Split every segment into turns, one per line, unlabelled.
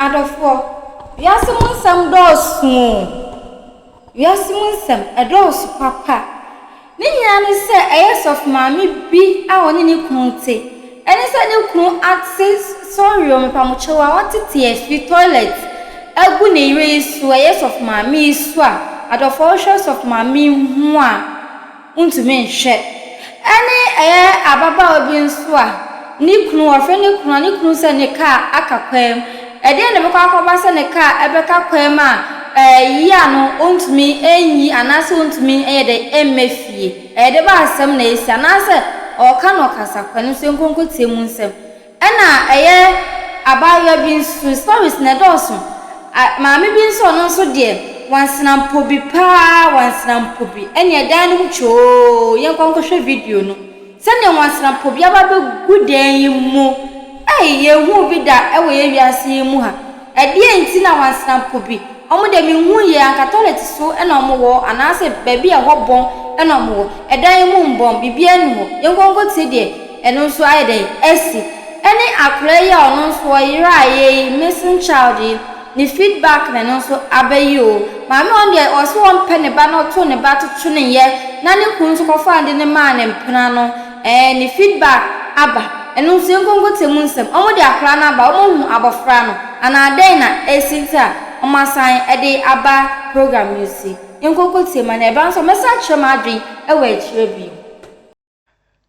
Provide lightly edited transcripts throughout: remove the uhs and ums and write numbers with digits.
Adɔfoɔ, wiase mu nsɛm dɔɔso o. Wiase mu nsɛm, ɛdɔɔso papa. Ne nyinaa ne sɛ ɛyɛ sɔfo maame bi a ɔne ne kunu te. Ɛne sɛ ne kunu ate sorry o mepamokyɛw a watete afi toilet agu ne yere yi so, ɛyɛ sɔfo maame yi so a, adɔfoɔ wohwɛ sɔfo maame yi ho a, Wontumi nhwɛ. Ɛne ɛyɛ ababaawa bi nso a ne kunu, ɔfrɛ ne kunu a ne kunu sɛ ne kaa aka kwan mu. Ɛdeɛn na ɛbɛkɔ akɔba sɛ ne kaa ɛbɛka kwan mu a ɛyi a no ɔntumi nyi anaasɛ ɔntumi nyɛ dɛn mma fie? Ɛyɛ de ba asɛm na ɛsi anaasɛ ɔɔka no ɔkasa kwa no nso yɛnkɔ nkɔtie mu nsɛm. Ɛna ɛyɛ abaayewa bi nso, stories no ɛdɔɔso. A maame bi nso ɔno nso deɛ, wansena mpo bi paa, wansena mpo bi. Ɛnneɛ dan no mu kyoo, yɛnkɔ nkɔhwɛ video no. Sɛdeɛ wansena mpo bi aba abɛgu dan yi mu. Ei, yɛnhuu bi da wɔ yɛn wiase yi mu ha. Ɛdeɛn nti na wansena mpo bi? Wɔn deɛ menhuu yɛ, anka toilet so na wɔn wɔ anaasɛ baabi a ɛhɔ bɔn na wɔn wɔ. Ɛdan yi mu mbɔn, biribiara nni hɔ. Yɛnkɔ nkɔtie deɛ ɛno nso ayɛ dɛn asi. Ɛne akwadaa yi a ɔno nso ɔyeraeɛ yi, missing child yi, ne feedback na ɛno nso aba yi o. Maame ɔno deɛ ɔse ɔmpɛ ne ba na ɔtoo ne ba to tweneeɛ na ne kunu nso kɔfaa no de no maa ne mpena no. Ɛɛ ne feedback aba. Ɛno nso yɛnkɔ nkɔtie mu nsɛm. Wɔn de akwadaa no aba, wɔn ahu abɔfra no anaa dɛn na asi nti a wɔn asan de aba program yi so yi. Yɛnkɔ nkɔtie ma na ɛba nso a mɛsan akyerɛ m'adwene wɔ akyire bio.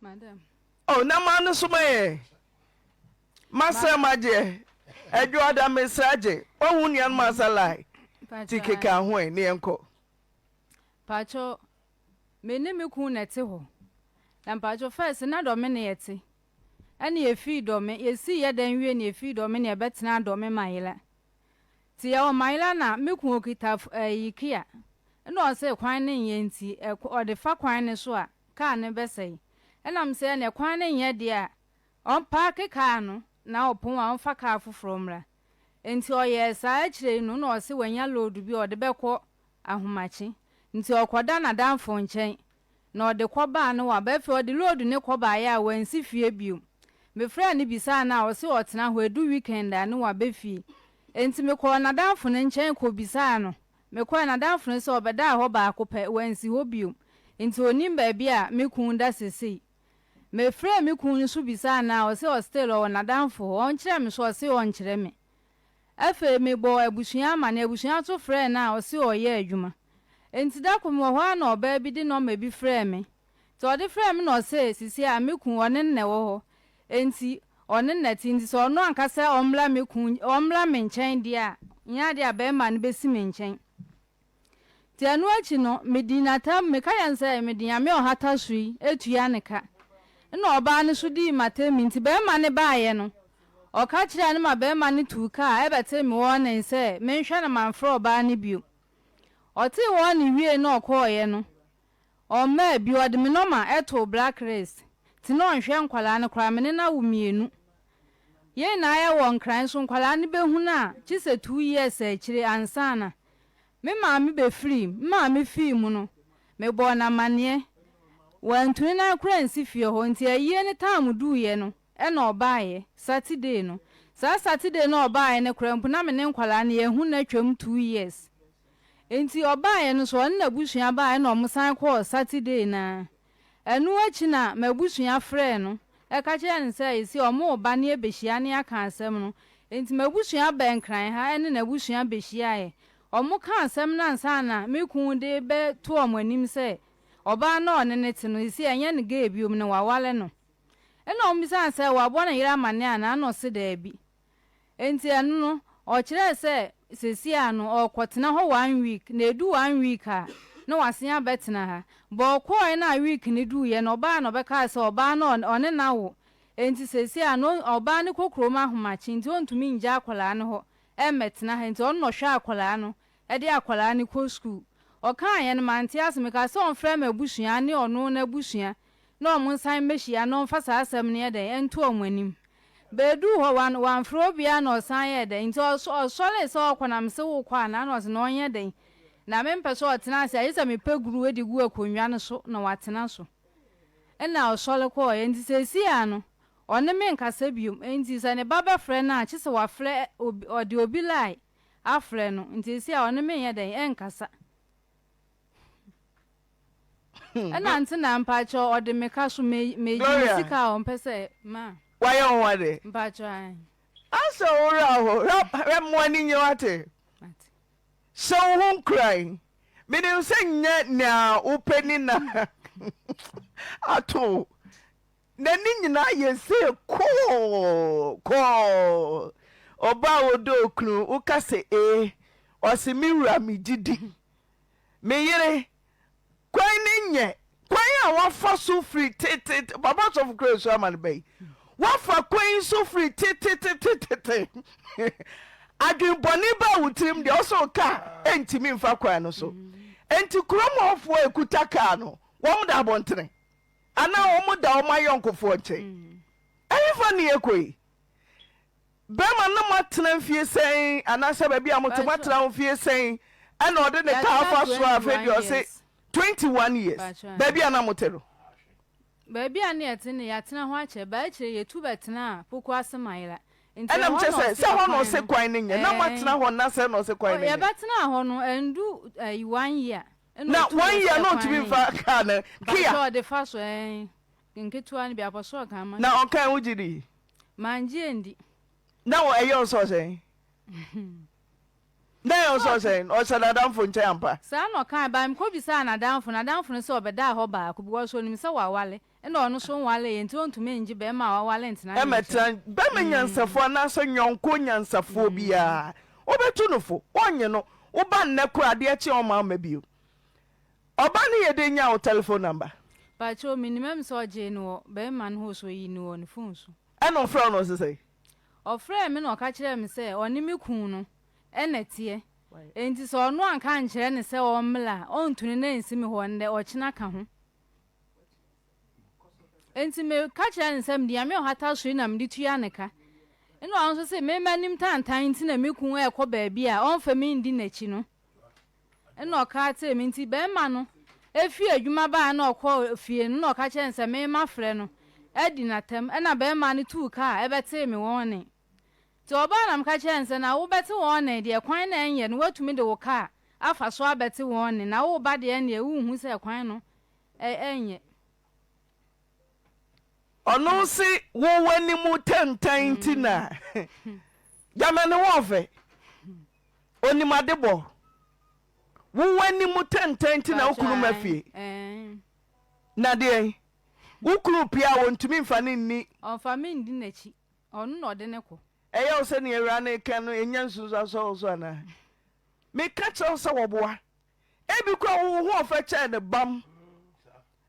Madam.
Oh, na ma no so ma yɛ. Masrɛ magyeɛ. Adwoada mesrɛ agye. Wahu nuanom asa lie. Ti keka ho ɛ ne yɛnkɔ.
Pacho, me ne me kun na ɛte hɔ. Na mpacho first na dɔme na yɛte. Ɛna yɛfii dɔme, yɛsii yɛ dan wie na yɛfii dɔme na yɛbɛtenaa dɔme Mayela. Nti yɛwɔ Mayela na me kun okita ɛyi kia. Ɛna ɔse kwan no nyɛ nti ɔde fa kwan no so a kaa no bɛsɛe. Ɛna mese ɛneɛ kwan no nyɛ deɛ a ɔmpaake kaa no na ɔpon a ɔmfa kaa foforɔ mmra. Nti ɔyɛɛ saa akyire yi no na ɔse wanya load bi a ɔde bɛkɔ ahomakye. Nti ɔkɔda n'adamfo nkyɛn na ɔde kɔbaa no waba. Afei ɔde load no kɔbaeɛ a wansi fie bio. Mefrɛɛ no bisaa no a ɔse ɔtena hɔ ɛdu weekend a ne waba fie. Nti mekɔɔ n'adamfo no nkyɛn kɔbisaa no. Mekɔɛ n'adamfo no sɛ ɔbɛdaa hɔ baako pɛ, wansi hɔ bio. Nti ɔnnim baabi a me kun da sesei. Mefrɛɛ me kun no so bisaa no a ɔse ɔstill ɔwɔ n'adamfo hɔ. Ɔnkyerɛ me so ɔse ɔnkyerɛ me. Afei mebɔɔ abusua amanneɛ, abusua nso frɛɛ no a ɔse ɔreyɛ adwuma. Enti da koro mewɔ hɔ ara na ɔbaa bi de nɔma bi frɛɛ me. Nti ɔde frɛɛ me na ɔse sisi a me kun ɔne no na ɛwɔ hɔ, enti ɔne no na ɛte nti sɛ ɔno anka sɛ ɔmmra me kun ɔmmra me nkyɛn deɛ a, nyɛ adeɛ a barima no bɛsi me nkyɛn. Nti ɛno akyi no, medii no atam, meka kyerɛɛ no sɛ mede Nyame a ɔhata so yi tua ne ka. Nna ɔbaa no so dii m'atam nti barima no baeɛ no, ɔka kyerɛɛ no ma barima no tuu kaa bɛtee me warning sɛ menhwɛ na mamfrɛ ɔbaa no bio. Ɔtee warning wiei na ɔkɔeɛ no, ɔmmaa bio, ɔde me nɔma too black list, nti na ɔnhwɛ nkwadaa no koraa, me ne no awo mmienu. Yɛn nyinaa yɛwɔ Nkran nso nkwadaa no bɛhunu a, gye sɛ 2 years akyire ansa na Me maame bɛfirii me maame fii mu no, mebɔɔ no amaneɛ. Wantu ne nan koraa ansi fie hɔ, nti ayie no time duiɛ no ɛna ɔbaeɛ, Saturday no. Saa Saturday no a ɔbaeɛ no koraa mpo na me ne nkwadaa no yɛahu no atwam 2 years. Nti ɔbaeɛ no nso ɔne n'abusua baeɛ ɛna wɔsan kɔɔ Saturday no ara. Ɛno akyi na m'abusua frɛɛ no ka kyerɛɛ no sɛ seesei wɔreba na yɛbɛhyia na yɛaka asɛm no. Enti m'abusua baa Nkran ha ne n'abusua bɛhyiaeɛ. Wɔkaa asɛm no ansa na me kunu de rebɛto wɔn anim sɛ ɔbaa no a ɔne no te no, seesei ɛnyɛ ne gay bio na waware no. Ɛnna wɔbisaa no sɛ wabɔ ne yere amanneɛ anaa, ɛnna ɔse daabi. Enti ɛno no, ɔkyerɛɛ sɛ seesei ara no ɔrekɔtena hɔ one week, na ɛdu one week a, na wasen abɛtena ha. But ɔkɔeɛ no a week no duiɛ no, ɔbaa na ɔbɛkaa sɛ ɔbaa no ɔne no awo, enti seesei ara no ɔbaa no kɔ kurom ahomakye nti ɔntumi ngya akwadaa no hɔ mmɛtena ha, nti ɔno na ɔhwɛ akwadaa no de akwadaa no kɔ sukuu. Ɔkaeɛ no, mante ase. Mekaa sɛ ɔmfrɛ m'abusua ne ɔno n'abusua na wɔn nsan mmɛhyia na ɔmfa saa asɛm no nyɛ dɛn nto wɔn anim. Bɛduu hɔ, wan, wamfrɛ obiara na ɔsan yɛɛ dɛn. Nti ɔs, ɔsɔree sɛ ɔrekɔ na mese wokɔ anaa? Na ɔse na ɔnyɛ dɛn. Na mempɛ sɛ ɔtena ase a, gye sɛ mepɛ guru de gu akonnwa no so na watena so. Ɛna ɔsɔre kɔeɛ. Nti seesei ara no, Ɔne me nkasa biom. Enti sɛ ne ba bɛfrɛ no a, kye sɛ wafrɛ obi, ɔde obi line afrɛ no. Nti seesei a ɔne me nyɛ dɛn? Ɛnkasa. Ɛna nti na mpakyɛw ɔde me ka so, me, megye ne
Gloria.
sika a ɔmpɛ sɛ ma.
Wayɛ wo ho ade?
Mpakyɛw, ae.
Asɛ wo werɛ aho. Hwɛ, hwɛ mmoa ani nye wate.
Mate.
Hyɛ wo ho nkuran. Menim sɛ nyɛ nea wopɛ ni na ato wo. N'ani nyinaa yɛ sei kɔɔ kɔɔ. Ɔbaa a ɔdɔ okunu, woka sɛ ee, ɔse me wura megye di. Me yere, kwan no nyɛ kwan a wafa so firi teteete, papa sɔfo kura nsuo ama no ba yi, wafa kwan yi so firi tetetetetete. Adwenbɔne baa wo tirim deɛ ɔsɛ wo kaa ɛntumi mfa kwan no so. Enti kurom hɔfoɔ a ɛkuta kaa no, wɔn da abɔntene anaa wɔn da wɔn ayɔnkofoɔ nkyɛn. Ɛhefa ne yɛkɔ yi? Bɛrima no moatena mfie sɛn anaasɛ baabi a mote moatena ho mfie sɛn ɛna ɔde ne kaa afa so a afei deɛ ɔse 21 years baabi a na mote no.
Baabi a na yɛte no yɛatena hɔ akyɛ baa akyire yɛtu bɛtenaa Pokuase Mayera nti
Ɛna
ɛhɔ
mekyɛ
na
sɛ
ɔse
sɛ hɔ na
ɛkwan
ɔse
no
kwan no nyɛ na
ɛɛ
moatena hɔ na sɛ na ɔse kwan no nyɛ.
Yɛbɛtenaa hɔ no ɛndu ɛyi one year ɛna
Na
ɔtu
one
yɛ
year
sɛ
na
ɛkwan
ɔntumi
no
mfa
nyɛ.
kaa no
Mpakyɛ
Kia.
ɔde fa so ɛɛ nketewa no bi apɔsɔ ɔka ma.
Na ɔkae wogye di?
Mangye andi.
Na wɔ ɛyɛ wo sɛ ɔsɛn? Na ɛyɛ wo sɛ ɔsɛn? Ɔhyɛ n'adamfo nkyɛn ampa?
Saa na ɔkae, but mekɔ bisaa n'adamfo, n'adamfo no sɛ ɔbɛdaa hɔ baako because onim sɛ wawale, ɛna ɔno nso nwaleeɛ nti ɔntumi ngye bɛɛma a wawale ntena ne nkyɛn.
Ɛmɛtena, bɛɛma nyansafoɔ anaasɛ yɔnko nyansafoɔ biara, wobɛtu no fo, ɔnnye no, woba nnɛ koraa adeɛ kye a ɔmma wo mma bio. Ɔba no yɛ dɛn nyaa wo telephone number?
Pakyɛw menim ɛm sɛ ɔgyee no wɔ bɛɛma no hɔ so ɔyii no wɔ ne phone so.
Ɛna ɔfrɛɛ wo na ɔse sɛn?
Ɔfrɛɛ me na ɔka kyerɛɛ me sɛ ɔne me kunu no na ɛteɛ, enti sɛ ɔno anka ankyerɛ no sɛ ɔmmra a, ɔntu ne nan nsi me hɔ nnɛ, ɔkyena ka ho. Enti meka kyerɛɛ no sɛ mede Nyame a ɔhata soro yi na mede tua ne ka. Ɛna ɔno nso se me m'anim tantan nti na me kunu rekɔ baabi a ɔmfa me ndi n'akyi no. Ɛna ɔka kyerɛɛ me nti bɛrima no fii adwuma baeɛ na ɔkɔɔ fie no na ɔka kyerɛɛ no sɛ me mafrɛ no adi n'atɛm ɛna bɛrima no tuu kaa ɛbɛtee me wɔne. Nti ɔbaa na meka kyerɛɛ no sɛ na wobɛte wɔne deɛ kwan na ɛnyɛ no woatumi de wo kaa afa so abɛte wɔne na woba deɛ ɛnneɛ wonhu sɛ kwan no ɛnyɛ.
Ɔno se wo w'anim tantan nti na gyama ne ho ɔfɛ. Onim ade bɔ. Wo w'anim tɛntɛn nti na wo kunu ma fie. Na deɛn? Wo kunu pie a wɔntumi mfa no nni.
Ɔmfa me nni n'akyi. Ɔno na ɔde no kɔ.
Ɛyɛ wo sɛ nea awuraa no reka no ɛnya nsunsuansoɔ wɔ wo so anaa? Meka kyerɛ wo sɛ wɔboa. Ebi koraa wo ho ɔfɛ kyɛn ne bam.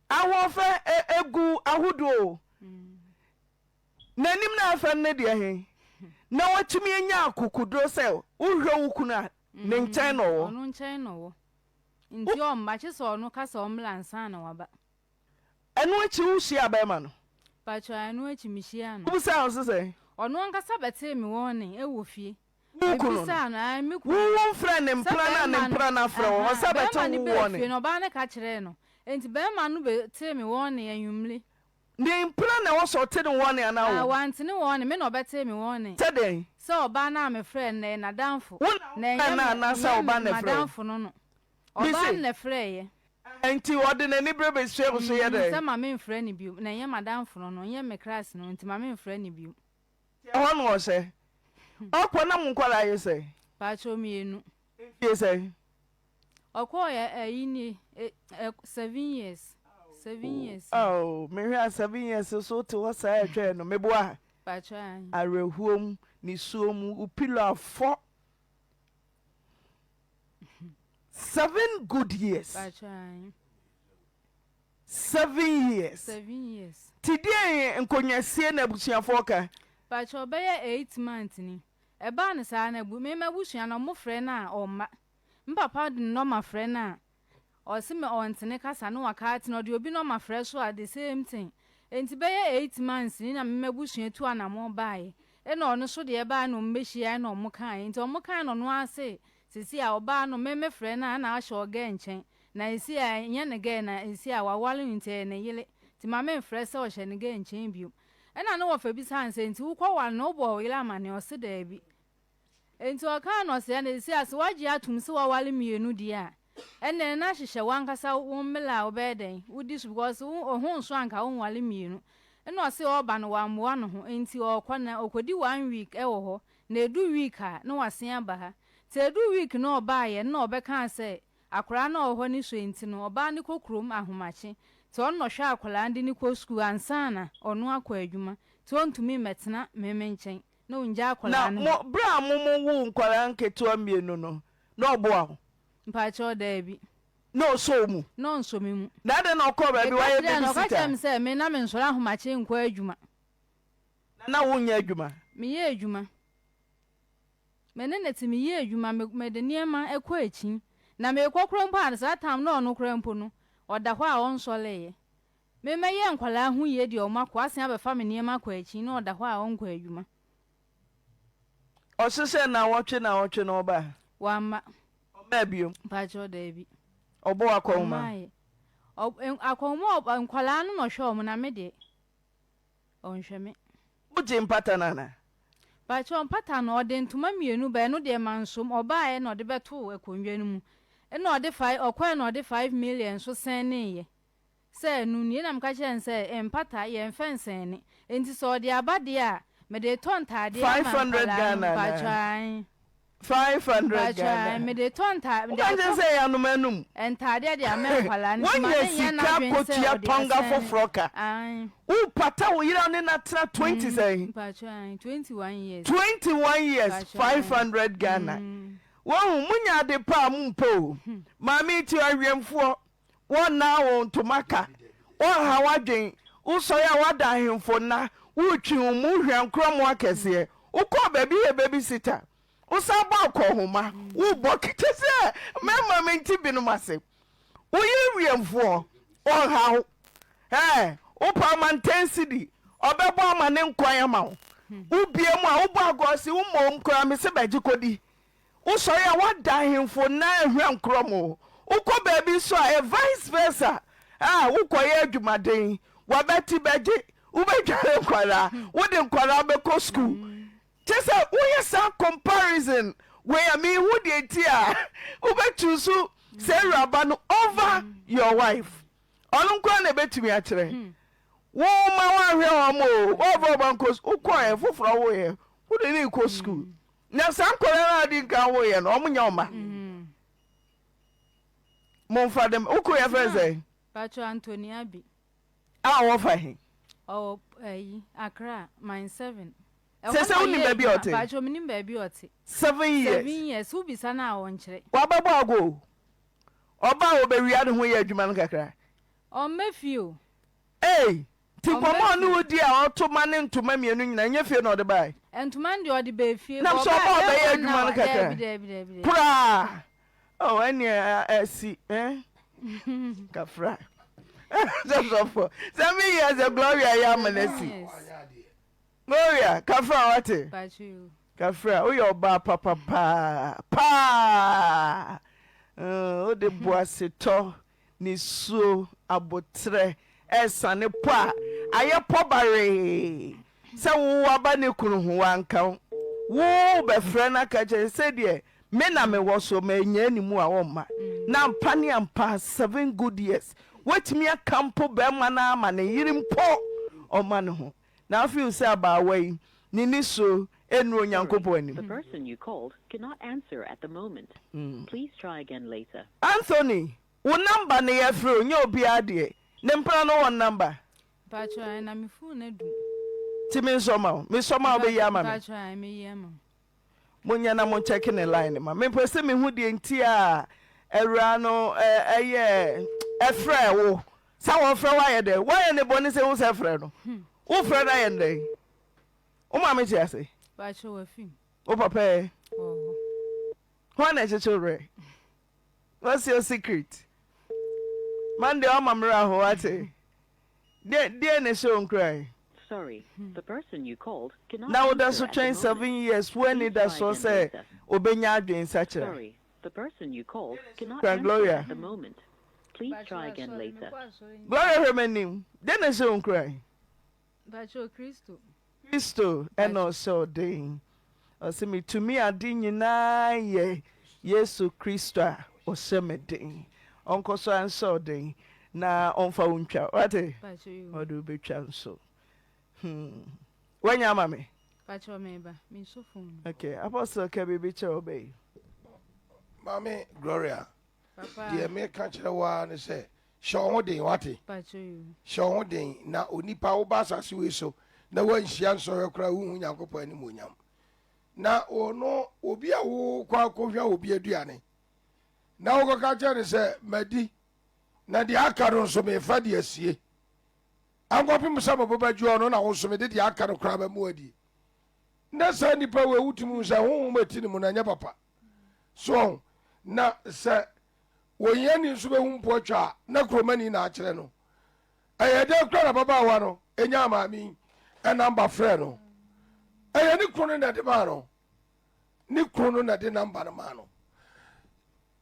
Ahoɔfɛ gu ahodoɔ o. N'anim na afɛm no deɛ he? Na watumi anya akokoduro sɛ wohwɛ wo kunu a, ne nkyɛn na ɔwɔ.
Ɔno nkyɛn na ɔwɔ. Nti ɔmma, kye sɛ ɔno ka sɛ ɔmmra ansa na waba.
Ɛno akyi wohyiaa bɛrima no?
Pakyɛ, ɛno akyi mehyiaa no.
Wobisaa no se sɛn?
Ɔno ankasa bɛtee me wɔne wɔ fie.
Wo kunu no?
Mebisaa no, ae, me kunu
Wo
no.
womfrɛ ne
Sɛ
mpena no a ne
bɛrima no,
mpena no afrɛ wo,
ahaa,
ɔsɛ bɛte
bɛrima no
wo
baa
wɔne.
fie no, ɔbaa no ka kyerɛɛ no. Enti bɛrima no bɛtee me wɔne anwummere.
Ne mpena na ɛwɔ sɛ ɔte ne wɔne anaa
Ah,
wo?
wante ne wɔne, me na ɔbɛtee me wɔne.
Sɛ dɛn?
Sɛ ɔbaa no a mefrɛɛ no no, ɛyɛ n'adamfo.
Wo na
Na
wofrɛɛ
ɛnyɛ
no
me,
anaasɛ
ɛnyɛ
ɔba na ɛfrɛɛ wo?
m'adamfo no no.
Mise.
Ɔbaa no na ɛfrɛeɛ.
Enti ɔde n'anibere bɛsua wo so yɛ
Mm,
dɛn?
sɛ ma memfrɛ no bio. Na ɛnyɛ m'adamfo no no, ɛnyɛ me crush no, nti ma memfrɛ no bio.
Nti ɛhɔ na ɔhyɛ. Ɔkɔ na mo nkwadaa yɛ sɛn?
Pakyɛw mmienu.
Mfie sɛn?
Ɔkɔɔ ɛyi nie, 7 years, 7 years.
Oh, mehwɛ a 7 years so wote hɔ saa ɛtwɛn no, meboa.
Pakyɛw ahe.
Awerɛhoɔ mu, nisuo mu, wo pillow afɔ. 7 good years.
Pakyɛw ahe.
7 years.
7 years.
Ti deɛn nkonnwasie na abusuafoɔ ka?
Pakyɛw bɛyɛ 8 months ni. Ɛbaa no saa no, me m'abusua no, wɔfrɛ no a, ɔmma. Me papa de ne nɔma frɛ no a, ɔse me ɔnte ne kasa na waka ate no, ɔde obi nɔma frɛ so a, the same thing. Enti bɛyɛ 8 months ni na me m'abusua tu anamɔn baeɛ. Ɛna ɔno nso deɛ ɛbaeɛ na wɔbɛhyiaeɛ na wɔkaeɛ. Nti wɔkaeɛ no ɔno ara se seesei a ɔbaa no me mefrɛ no a na ahyɛ ɔgɛɛ nkyɛn. Na seesei a ɛnyɛ ne gɛɛ na seesei a waware no nti ɛyɛ ne yere. Nti ma memfrɛ sɛ ɔhyɛ ne gɛɛ nkyɛn bio. Ɛna ne wɔfa bisaa no sɛ, Nti wokɔware no, wobɔɔ wo yere amanneɛ? Ɔse, Daabi. Enti ɔkaa no ɔse, Ɛnde seesei a sɛ woagye atom sɛ woaware mmienu deɛ a, ɛnneɛ na hyehyɛ w'ankasa wo mmela a wobɛyɛ dɛn, wodi so because wo ho nso anka wonware mmienu. Ɛna ɔse ɔreba no wammoa ne ho, enti ɔrekɔ na ɔkɔdi one week wɔ hɔ, na ɛdu week a na wasen aba ha. Nti ɛdu week no ɔbaeɛ no na ɔbɛkaa sɛ akwadaa no a ɔwɔ hɔ no sua nti no ɔbaa no kɔ kurom ahomakye, nti ɔno na ɔhwɛ akwadaa no de no kɔ sukuu ansa na ɔno akɔ adwuma, nti ɔntumi mmɛtena me me nkyɛn. Na ongyaa
Na
akwadaa no
mo,
hɔ.
berɛ a mo mo woo nkwadaa nketewa mmienu no, na ɔboa wo?
Mpakyɛw, daabi.
Na ɔsɔ wo mu?
Na ɔnsɔ me mu.
Na adɛn na ɔkɔɔ baabi
Meka
wayɛ
kyerɛɛ no, ɔka
babysitter?
kyerɛɛ me sɛ me na mensɔre ahomakye nkɔ adwuma.
Na na wonyɛ adwuma?
Meyɛ adwuma. Me ne no te, meyɛ adwuma, me, mede nneɛma kɔ akyi. Na merekɔ koraa mpo a, saa time no na ɔno koraa mpo no, ɔda hɔ a ɔnsɔreeɛ. Me mɛyɛ nkwadaa ho yie deɛ ɔmo akɔ asen abɛfa me nneɛma akɔ akyi na ɔda hɔ a ɔnkɔ adwuma.
Ɔhyehyɛ nnawɔtwe nnawɔtwe na ɔba a?
Wamma.
Ɔmmaa bio?
Mpakyɛw daabi.
Ɔbɔ w'akɔnhoma?
Ɔmmaeɛ. Ɔ akɔnhoma ɔ nkwadaa no na ɔhwɛ ɔmo na me deɛ ɔnhwɛ me.
Wogye mpata no anaa?
Mpakyɛw mpata no ɔde ntoma mmienu baeɛ ɛno deɛ mansom ɔbaeɛ na ɔde bɛtoo akonnwa no mu ɛna ɔde five ɔkɔɛ na ɔde 5 million nso sɛneeɛ. Sɛ ɛno nie na meka kyerɛɛ no sɛ, Mpata, yɛmfɛ nsɛnne. Enti sɛ ɔde aba deɛ a, mede retɔ ntaadeɛ ama
500
nkwadaa no.
Ghana
Mpakyɛw
anaa?
ae.
500
Mpakyɛw ae,
Ghana.
mede retɔ ntaa, mede
Woka kyerɛ
atɔ
sɛ ɛyɛ anoma anum.
ntaadeɛ de ama nkwadaa no, nti ma
Woanya
no nyɛ
sika
n'adwene sɛ
akɔtua
ɔde
tɔnga
asɛnne.
foforɔ ka.
Ae.
Wopata wo yere a wo ne no atena 20
Mm,
sɛn?
mpakyɛw ae, 21 years.
21 years,
Mpakyɛw ae.
500 Ghana.
Mm.
Woahu, monya ade pa a mompɛ o. Maame yi ti ɔwɛmfoɔ. Wɔnna wo ntoma ka, wɔnha w'adwen, wosɔre a woada ahemfo nna, woretwi wo mu hwɛnkorɔmo akɛseɛ, wokɔɔ baabi yɛ baby sitter, wosan bɔ akɔnhoma, wobɔ kete sɛ mmarima mente binom ase. Woyɛ wiɛmfoɔ, ɔnha wo. Ɛɛ, wopɛ amantan sidi, ɔbɛbɔ ama ne nkwan ama wo. Wobie mu a wobɔ agorɔ se wommom koraa mese bɛgye kɔdi. Wosɔre a woada ahemfo nan ahwira nkorɔm o. Wokɔ baabi nso a ɛyɛ vice versa a wokɔyɛ adwumaden, w'abati bɛgye, wobɛdware nkwadaa, wode nkwadaa bɛkɔ sukuu. Kyerɛ sɛ woyɛ saa comparison wei a menhu deɛ nti a wobɛ choose saa awuraba no over your wife. Ɔno nko ara na ɛbɛtumi akyerɛ. Wo mma woanhwɛ wɔn o, woamfa wɔn ankɔ sukuu, wokɔɛ foforɔ woeɛ, wode no rekɔ sukuu. Na saa nkwadaa no a adi nkan woeɛ no, wɔn nyɛ ɔma. Momfa dem wokɔ yɛ fɛn sɛ.
Pacho Anthony Abi.
A ɔwɔ fa he?
Ɔwɔ ɛyi Accra mine seven.
Sɛ sɛ wonim baabi a ɔte?
Pacho menim baabi a ɔte.
7 years.
7 years wobisa no a ɔnkyerɛ.
Wabɛbɔ ago o. Ɔba a ɔbɛwia ne ho yɛ adwuma no kakra.
Ɔmmɛ fie o.
Ei! Nti nkɔmmɔ a ɔne wo di a ɔto ma ne ntoma mmienu nyinaa, ɛnyɛ fie na ɔde bae?
Ntoma no deɛ ɔde baa fie.
Nam sɛ ɔba a ɔbɛyɛ adwuma no kakra?
Daabi, daabi, daabi, daabi.
Koraa! Oh, ɛnneɛ asi, eh? Kafra. Sɛ sɔfo, 7 years sɛ Gloria yɛ ama no asi. Gloria, kafra wate? Kafra, woyɛ ɔbaa papa paa, paa! Wode boasetɔ nisuo, aboterɛ ɛresane pɔ a ayɛ pɔ baree sɛ wo aba ne kunu ho wanka wo wo bɛfrɛ no aka kyerɛ sɛ deɛ me na mewɔ so manyaa ne mu a ɔmma na ampa ne ampa 7 good years woatumi aka mpo bɛrima no ama ne yere mpo ɔma ne ho na afei sɛ abaawa yi ne nisuo ɛnnu Onyankopɔn anim.
The person you called cannot answer at the moment. Please try again later.
Anthony, wo number no yɛfrɛ o, nyɛ obiara deɛ. Ne mpena no wɔ number?
Mpakyɛw ae na me phone adum.
Nti me nsɔ ma wo? Me sɔ ma wo bɛyi ama me?
Mpakyɛw ae meyi ama wo.
Monyɛ na mo check ne line ma me. Mepɛ sɛ mehu deɛ nti a awuraa no ɛyɛ ɛfrɛ wo. Sɛ wɔfrɛ wo ayɛ dɛn? Woayɛ ne bɔne sɛ wo sɛ frɛ no. Wofrɛ no ayɛ no dɛn? Wo maame te ase?
Mpakyɛw wafi mu.
Wo papa ɛ?
Wɔ hɔ.
Hwan na ɛkyekye wo werɛ? What's your secret? Monday ɔma mmerɛ aho wate. Deɛ deɛ na ɛhyɛ wo nkuran?
Sorry, the person you called cannot
Na woda
answer
so
at the
twɛn
moment.
7 years wo ani
Please
da
try
soɔ
again
sɛ
later.
obɛnya adwene nsakyera.
Sorry, the person you called cannot
Kura
answer
Gloria.
at the moment. Please
Mpakyɛw
try again
asɔre
later.
mekɔ asɔre nyinaa.
Gloria hwɛ m'anim. Deɛ na ɛhyɛ wo nkuran?
Mpakyɛw, Kristo.
Kristo na ɔhyɛ wo den. Ɔse metumi ade nyinaa yɛ Yesu Kristo a ɔhyɛ me den. Ɔnkɔ so ara nhyɛ wo den na ɔmfa wo ntwa. Wate? Ɔde wo bɛtwa nso. Hmm. Wanya ama me?
Pakyɛw meba. Mensɔ phone no.
Okay. Apostle ka biribi kyerɛ wo bɛyi.
Maame Gloria, deɛ meka kyerɛ wo ara ne sɛ hyɛ wo ho den wate hyɛ wo ho den na onipa woba asase wei so na woanhyia nsɔhwɛ koraa wohu nyankopɔn animuonyam na ɔno obi a wokɔ akɔhwɛ obi aduane na wokɔka kyerɛ no sɛ madi na deɛ aka no nso mefa de asie ankɔpem sɛ mobɛbɛgye ɔno na wo nso mede deɛ aka no koraa bɛmo adie na saa nnipa wei wotumi hu sɛ honhom ɛti ne mu no ɛnyɛ papa so na sɛ Ohiani nso bɛhu mpo atwa a na kuromani na akyerɛ no. Ɛyɛ dɛn koraa na ababaawa no nyaa maame yi namba frɛɛ no? Ɛyɛ ne kunu no na ɛde maa no. Ne kunu no na ɛde namba no maa no.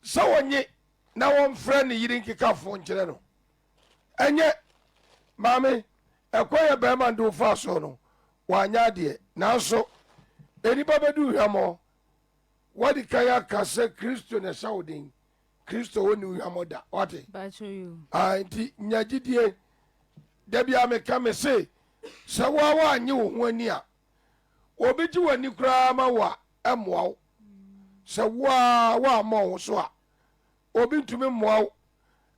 Sɛ wɔnye na wɔmfrɛ ne yere nkekafoɔ nkyerɛ no. Ɛnyɛ maame ɛkwan yɛ bɛrima de wo faa so no wanyɛ adeɛ nanso nnipa bɛdu hwammɔ Woadi kan aka sɛ Kristo na ɛhyɛ wo den. Kristo wɔ ne hwammɔ da. Wate? Ah, nti nya gyidie. Da bia meka me se, sɛ woa woanye wo ho ani a, obi gye w'ani koraa ma wo a, ɛmmoa wo. Sɛ woa woammɔ wo ho so a, obi ntumi mmoa wo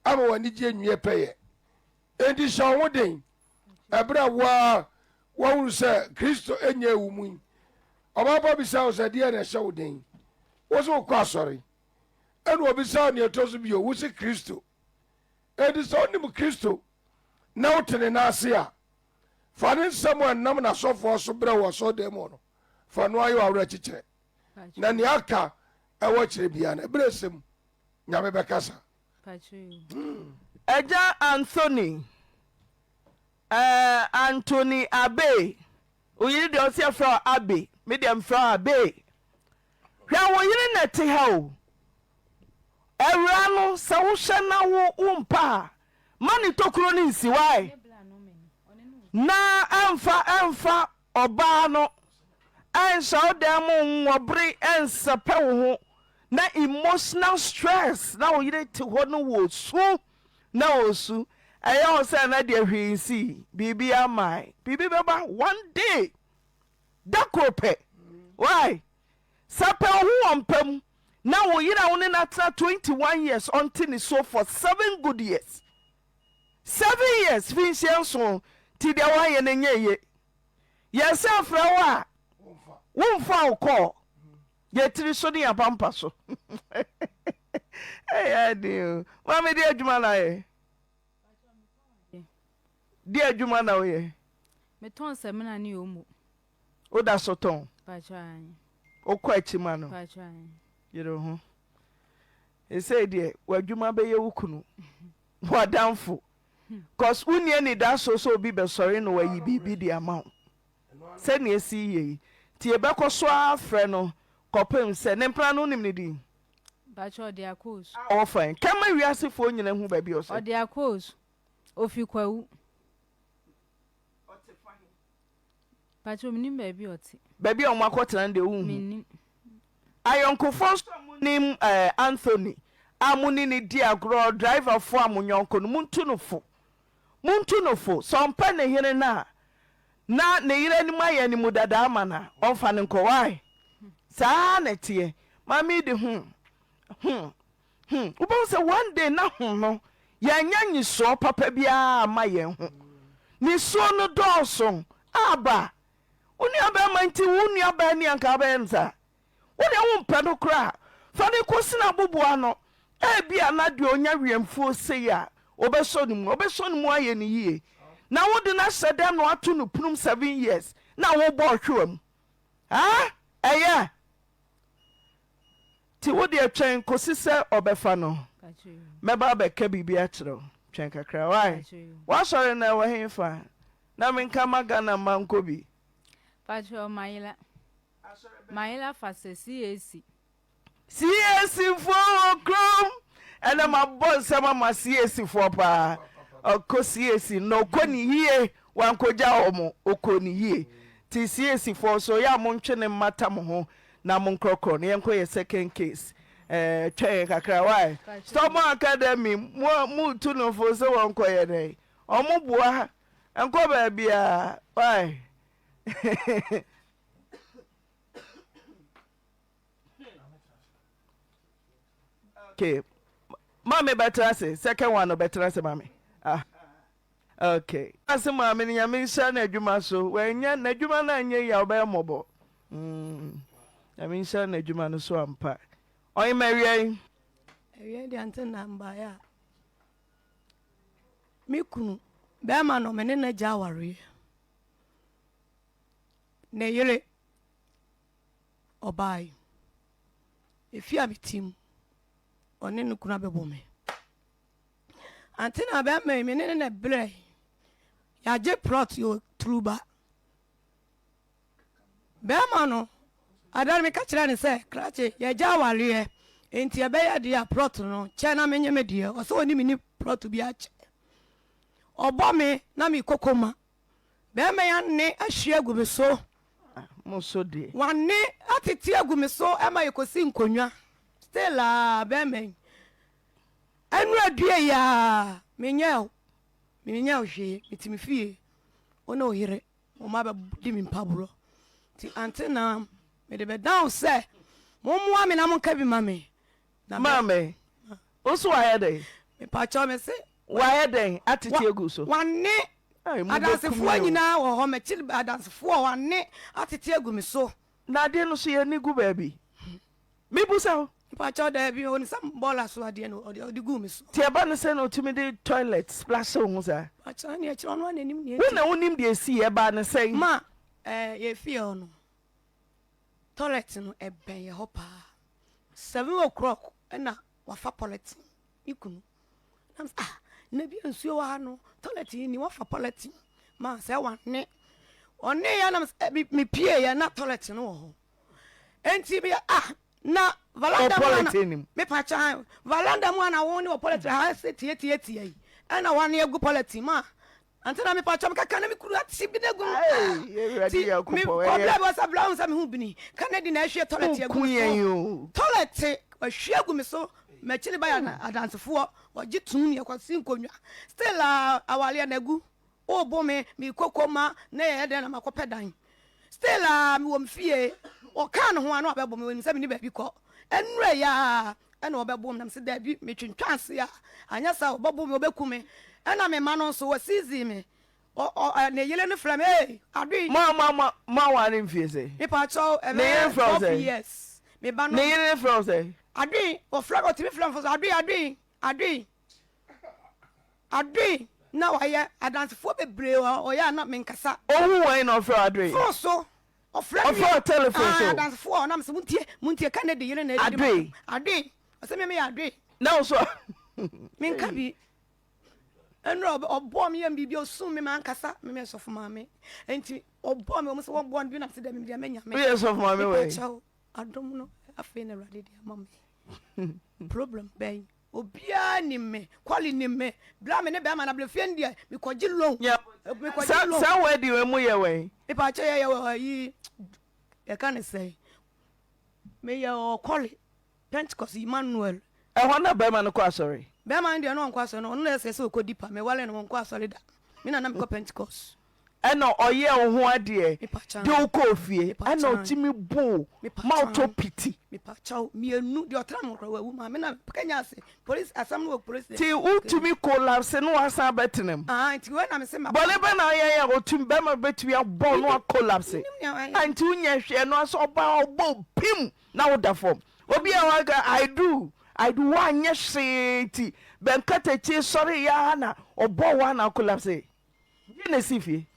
ama w'anigye nwie pɛyɛ. Enti hyɛ wo ho den ɛberɛ a wo ara woahunu sɛ Kristo nyɛɛ wo mu yi. Ɔbaa pa bisa wo sɛ, Deɛn na ɛhyɛ wo den? Wo se wokɔ asɔre. Ɛna ɔbisa wo nea ɛtɔ so bio, wo se Kristo. Enti sɛ wonim Kristo na wote ne nan ase a, fa ne nsɛm a ɛnam n'asɔfoɔ so brɛ wɔ asɔredan mu no, fa no ayɛ w'awerɛkyekyerɛ. Na nea aka ɛwɔ kyerɛ biara no, ɛberɛ sɛ mu, Nyame bɛkasa.
Agya Anthony eh, Anthony Abe, wo yere deɛ ɔse yɛfrɛ wo Abe, me deɛ mefrɛ wo Abe. Hwɛ wo yere na ɛte ha o. Awura no sɛ wohwɛ na wo wompɛ a, ma ne tokuro no nsi wae. Na ɛmfa ɛmfa ɔbaa no ɛnhyɛ wo dan mu nwɔbere ɛnsɛpɛ wo ho na emotional stress na wo yere te hɔ no wɔ su na ɔsu ɛyɛ wo sɛ na deɛ hwee nsii biribi amae biribi bɛba one day da koro pɛ why sɛ pɛ wo ho wɔ mpa mu na wo yere a wo ne no atena 21 years ɔnte ne suo for 7 good years 7 years fi nhyia nson nti deɛ woayɛ no nyɛ ye yɛsɛ frɛ wo a womfa wo kɔɔ Yɛ tiri so ne yɛn so. Ɛyɛ aden o. Maame di adwuma na ayɛ. Di adwuma na woyɛ.
Metɔn samina ne omo.
Woda so tɔn? Wokɔ akyi ma no? Yere ho. Ɛsei deɛ w'adwuma bɛyɛ wo kunu. W'adamfo. Cause wonni anidasoɔ sɛ obi bɛsɔre na wayi biribi de ama wo. Sɛnea esi yɛ yi nti yɛbɛkɔ so ara afrɛ no kɔpem sɛ, ne mpena no wonim ne din?
Mpakyɛ ɔde akɔ osu.
A ɔwɔ fa he? Kɛma wiasefoɔ nyina hu baabi a ɔhyɛ.
Ɔde akɔ osu. Ofi Kwawu.
Ɔte fa he?
Mpakyɛ mennim baabi a ɔte.
Baabi a wɔn akɔtena no deɛ wonhu.
Mennim.
Ayɔnkofoɔ nso a monim eh, Anthony a mo ne no di agorɔ, driverfoɔ a mo yɔnko no, montu no fo. Montu no fo, sɛ ɔmpɛ ne yere no a, na ne yere anim ayɛ animu dada ama no a, ɔmfa no nkɔ. Why? Saa ara na ɛteɛ. Maame yi de hmm, hmm, hmm. Wobɛhu sɛ one day na ho no, yɛanya nyisoɔ papa biara amma yɛn ho. Nisuo no dɔɔso. Aba, wo nuabarima nti wo nuabaa ni anka wobɛyɛ no saa? Wo deɛ wompɛ no koraa a, fa no kɔsini aboboano. Ebia na deɛ ɔnya wiɛmfoɔ sei a, ɔbɛsɔ ne mu. Ɔbɛsɔ ne mu ayɛ no yie. Na wode no ahyɛ dɛm na woato no punum seven years na wobɔ ɔhwewa mu. Haa? Ɛyɛ? Nti wo deɛ twɛn kɔsi sɛ ɔbɛfa no. Mɛba abɛka biribi akyerɛ wo. Twɛn kakra. Wai? W'asɔre no ɛwɔ hefa? Na menka ma Ghana mma nkɔ bi.
Patrɔ Mayela. Mayela fa sɛ CAC.
CAC foɔ wɔ kurom ɛnɛ mabɔ nsɛm ama CAC foɔ paa ɔkɔ CAC na ɔkɔ ne yie. Wankɔgya wɔn, ɔkɔɔ no yie. Nti CAC foɔ nso yɛ a montwe no mmata mo ho na monkorɔkorɔ no. Yɛnkɔ yɛ second case. Ɛɛ twɛn yɛn kakra why? Stubborn Academy mo a moretu no fo sɛ wɔnkɔyɛ dɛn? Wɔn boa nkɔ baabiara why? Okay, maame bɛtena ase second one no bɛtena ase maame. Ah. Ok. Ase maame no nyame nhyira no adwuma so wanya n'adwuma no anyɛ yie a ɔbɛyɛ mmɔbɔ mm nyame nhyira no adwuma no so ampa ɔyema awia yi.
Awia deɛ ante na mbaeɛ a me kunu bɛrima no me ne no agya awareɛ ne yere ɔbae efi a metim ɔne ne kunu abɛbɔ me Ante na bɛrima yi me ne no na ɛbrɛ yɛagye plot yɛ turuba bɛrima no ada no meka kyerɛ no sɛ krakye yɛgya awareɛ nti ɛbɛyɛ deɛ a plot no kyɛ na menye me deɛ ɔsɛ ɔne me ni plot bi akyɛ ɔbɔ me na mekɔ koma bɛrima yi ane ahwie agu me so wane atete agu me so ɛma yɛkɔsi nkonnwa still a bɛrima yi Ɛno adue yi aa, menyɛɛ wo, menyɛɛ wo hwee, mete me fie, wo ne wo yere, mo mma bɛdi me mpaborɔ. Nti ante na mede bɛdan wo sɛ mommoa me na monka bi ma me.
Na Maame, wo so wayɛ dɛn?
Mepakyɛw me se.
Wayɛ dɛn atete agu so?
Wane adansefoɔ nyinaa wɔ hɔ, m'akyi adansefoɔ wane atete agu me so.
Na adeɛ no so yɛn ani gu baabi. Mebusa wo.
Mpakyɛw daabi o ne sɛ bɔɔla so adeɛ no ɔde ɔde guu me so.
Nti ɛba no sɛn na otumi de toilet splash wo ho saa?
Mpakyɛw ɛne ɛkyerɛ ɔno ara na ɛnim nea
Wo na wonim deɛ esii ɛbaa no sɛn?
Ma ɛɛ yɛ fie hɔ no toilet no ɛbɛn yɛ hɔ paa seven o'clock ɛna wafa polythene me kunu na me ah na bi nsuo wɔ ha no toilet yi ni wafa polythene ma sɛ wane ɔne yɛ na me me pie yɛ na toilet no wɔ hɔ. Enti me ah na valanda mu ana me pa kyan valanda mu ana wo ne wɔ pɔlɛtin ha sɛ tie tie tie yi ɛna wane agu pɔlɛtin ma ante na me pa kyɛm kaka na me kuru ati bi na gu ti me kɔbla bi wɔ sɛ bla ho sɛ me ho bini ka na di na ahwie tɔlɛt agu me so tɔlɛt ahwie agu me so m'akyiri ba yɛ adansefoɔ wɔgye tum ne ɛkɔsi nkonnwa still awaleɛ na agu Wobo me, mekɔ koma na yɛyɛ dɛn na makɔpɛ dan. Still a mewɔ me fie, ɔkaa ne ho a na wabɛbɔ me, onim sɛ menni baabi kɔ. Ɛnnora yi ara ɛna ɔbɛbɔ me na mese daabi, metwentwɛn ase a, anyɛ saa a ɔbɛbo me, ɔbɛku me. Ɛna me mma no nso, wɔseizii me. Ɔ, ɔ, ne yere no frɛ me, hey, Adoe.
Mo a mo mo mo aware mfie sɛn?
Mepakyɛw,
Ne yere
ɛbɛyɛ
frɛ wo
12
sɛn?
years. Me ba no.
Ne yere no frɛ wo sɛn?
Adoe, ɔfrɛ me, ɔtumi frɛ me fo so, Adoe, Adoe, Adoe. Adoe na wayɛ adansefoɔ bebree wɔ hɔ, ɔyɛ a na menkasa.
Ohu wɔn na ɔfrɛ wo Adoe?
Fon so, ɔfrɛ me.
Ɔfrɛ wo telephone so?
Ah, adansefoɔ hɔ, na mesɛ montie, montie, Kennedy yere na ɛdidi
Adoe?
Adoe, ɔsɛ me meyɛ Adoe.
Na wo so?
Menka bi. Ɛnura ɔbɔɔ me yɛ me biribi, ɔsum me mankasa, me meyɛ sɔfo maame. Enti ɔbɔɔ me, wɔn sɛ wɔbɔɔ no bi na mesɛ dɛ me deɛ menya me.
Woyɛ sɔfo maame wɔ yi?
Mepakyɛw, adom no afei na Awurade de ama me. Problem bɛn? Obiara nim me, Kwali nim me. Bere a me ne bɛrima no abrɛ fie no deɛ, mekɔgye loan. Mekɔgye loan.
Saa wedding wei mu yɛ wɛn?
Mepaakyɛ yɛyɛ wɔ ayi, yɛka ne sɛn? Meyɛ wɔ Kwali, Pentecost Emmanuel.
Ɛhɔ na bɛrima no kɔ asɔre?
Bɛrima no deɛ na ɔnkɔ asɔre no, ɔno na ɛsɛ sɛ ɔkɔdi pa. Meware no, ɔnkɔ asɔre da. Me na na mekɔ Pentecost.
Ɛna ɔyɛɛ wo ho adeɛ de wo kɔɔ fie ɛna ɔtumi bu wo ma wotɔ piti. Nti wotumi collapse na wasan abɛtena mu. Bɔne bɛn na woyɛeɛ a ɔtumi bɛrima bɛtumi abɔ wo na wa collapse? Ah nti wonyɛ hwee ɛno ara sɛ ɔbaa ɔbɔ wo pim na woda fam. Obi a waka I do I do woanyɛ hwee nti bɛnkatakyie sɔreeɛ ara na ɔbɔɔ wo a na wo collapse. Deɛn na ɛsii fie?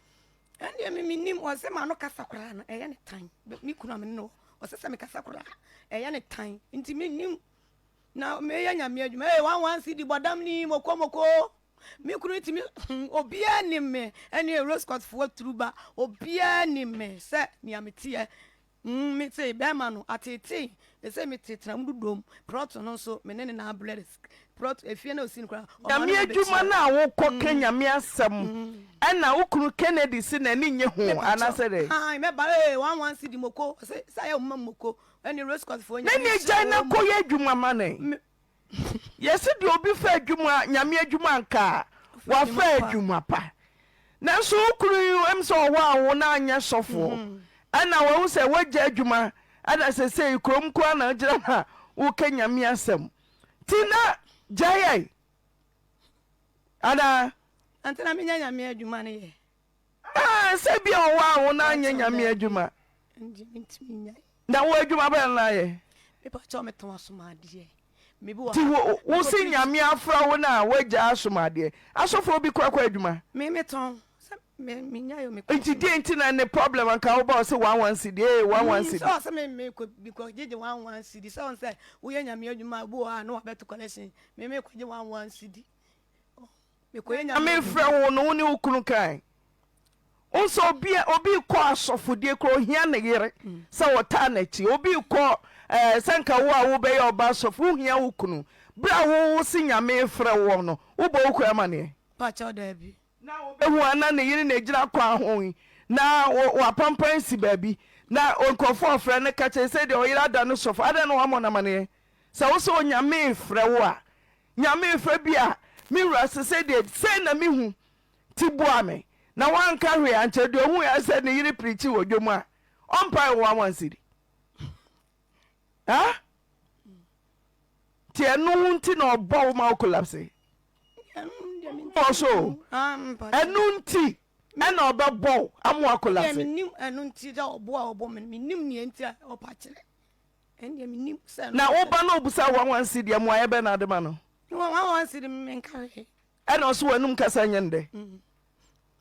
Ɛndeɛ me mennim, ɔse m'ano kasa koraa no ɛyɛ ne tan, me kunu a me ne no wɔ, ɔse sɛ mekasa koraa ɛyɛ ne tan, nti mennim, na meyɛ Nyame adwuma, ee one one cedi bɔdam ni, moko moko, me kunu tumi, hmm, obiara nim me, ɛne Rose Court foɔ turuba, obiara nim me sɛ nea meteɛ. Mm, me se bɛrima no ateetee, ɛsɛ me te tena mu dodom, prɔto no nso me ne ne na abrɛ, prɔto efie na osi no koraa, ɔma
Nyame
no ma
adwuma
bɛkyia.
no a wokɔ ka Nyame asɛm ɛna wo kunu Kennedy se n'ani nnye ho
Me pa
anaasɛ
kyɛw,
dɛn?
hann, mɛba ee, one one cedi moko, ɔse sɛ ayɛ wo mma moko, ɛne Rose Court foɔ
Na
Nyame
neɛ
nhyira
gyae na
wɔn
kɔ
mo.
yɛ adwuma ma no.
Me.
Yɛse deɛ obi fa adwuma Nyame adwuma anka a wafa adwuma pa. Nanso wo kunu yi ɛm sɛ ɔwaa wo na anyɛ sɔfoɔ ɛna wahu sɛ woagya adwuma ɛna sesei kurom nko ara na wogyina na woka Nyame asɛm nti na gyae ɛ anaa?
Ante na menyɛ Nyame adwuma no yɛ.
Ah, sɛ bia ɔwaa wo na anyɛ Nyame adwuma. Na wo adwuma bɛn na ayɛ? Nti wo wo se Nyame afra wo na woagyaa asomadeɛ? Asɔfoɔ bi kɔ kɔ adwuma? Nti deɛ nti na ne problem anka wo ba ɔse one one cedi ee one one cedi.
Sɛ ɔse me me kɔ bi kɔ gyegye one one cedi sɛ ɔn sɛ woyɛ Nyame adwuma obi wɔ hɔ a na wabɛto collection me me kɔ gye one one cedi.
Nyame frɛ wo no wo ne wo kunu kae. Wohu sɛ obi obi rekɔ asɔfodie koraa ohia ne yere sɛ ɔtaa n'akyi. Obi rekɔ ɛɛ sɛ nka wo a wobɛyɛ ɔba asɔfo wohia wo kunu. Berɛ a wo wo se Nyame refrɛ woɔ no wobɔ wo kunu amaneɛ?
Pakyɛw daabi.
Na wobɛhu a na ne yere na ɛgyina kwan ho yi na wapampan si baabi na nkurɔfoɔ ɔfrɛ no ka kyerɛ sɛ deɛ ɔyere ada no sɔfo adɛn na wammɔ no amaneɛ? Sɛ wo sɛ Onyame refrɛ wo a Nyame refrɛ bi a me wura sesei deɛ sei na mehu Nti boa me. Na wanka hwee ankyerɛ deɛ ɔhui ara sɛ ne yere pirikyi wɔ dwom a ɔmpae wɔ 11 cedi. Ha? Nti ɛno ho nti na ɔbɔ wo ma wo collapse. Ɔbɔ so. Ɛno nti ɛna ɔbɛbɔ wo ama wa collapse.
Ɛno nti dɛ ɔbo a ɔbɔ me no menim nea nti a ɔpa kyerɛ.
Na wo ba no ɔbusa 11 cedi a mmuaeɛ bɛn na ade ma no?
11 cedi menka hwee.
Ɛna ɔse w'anum kasa nyɛ no dɛ.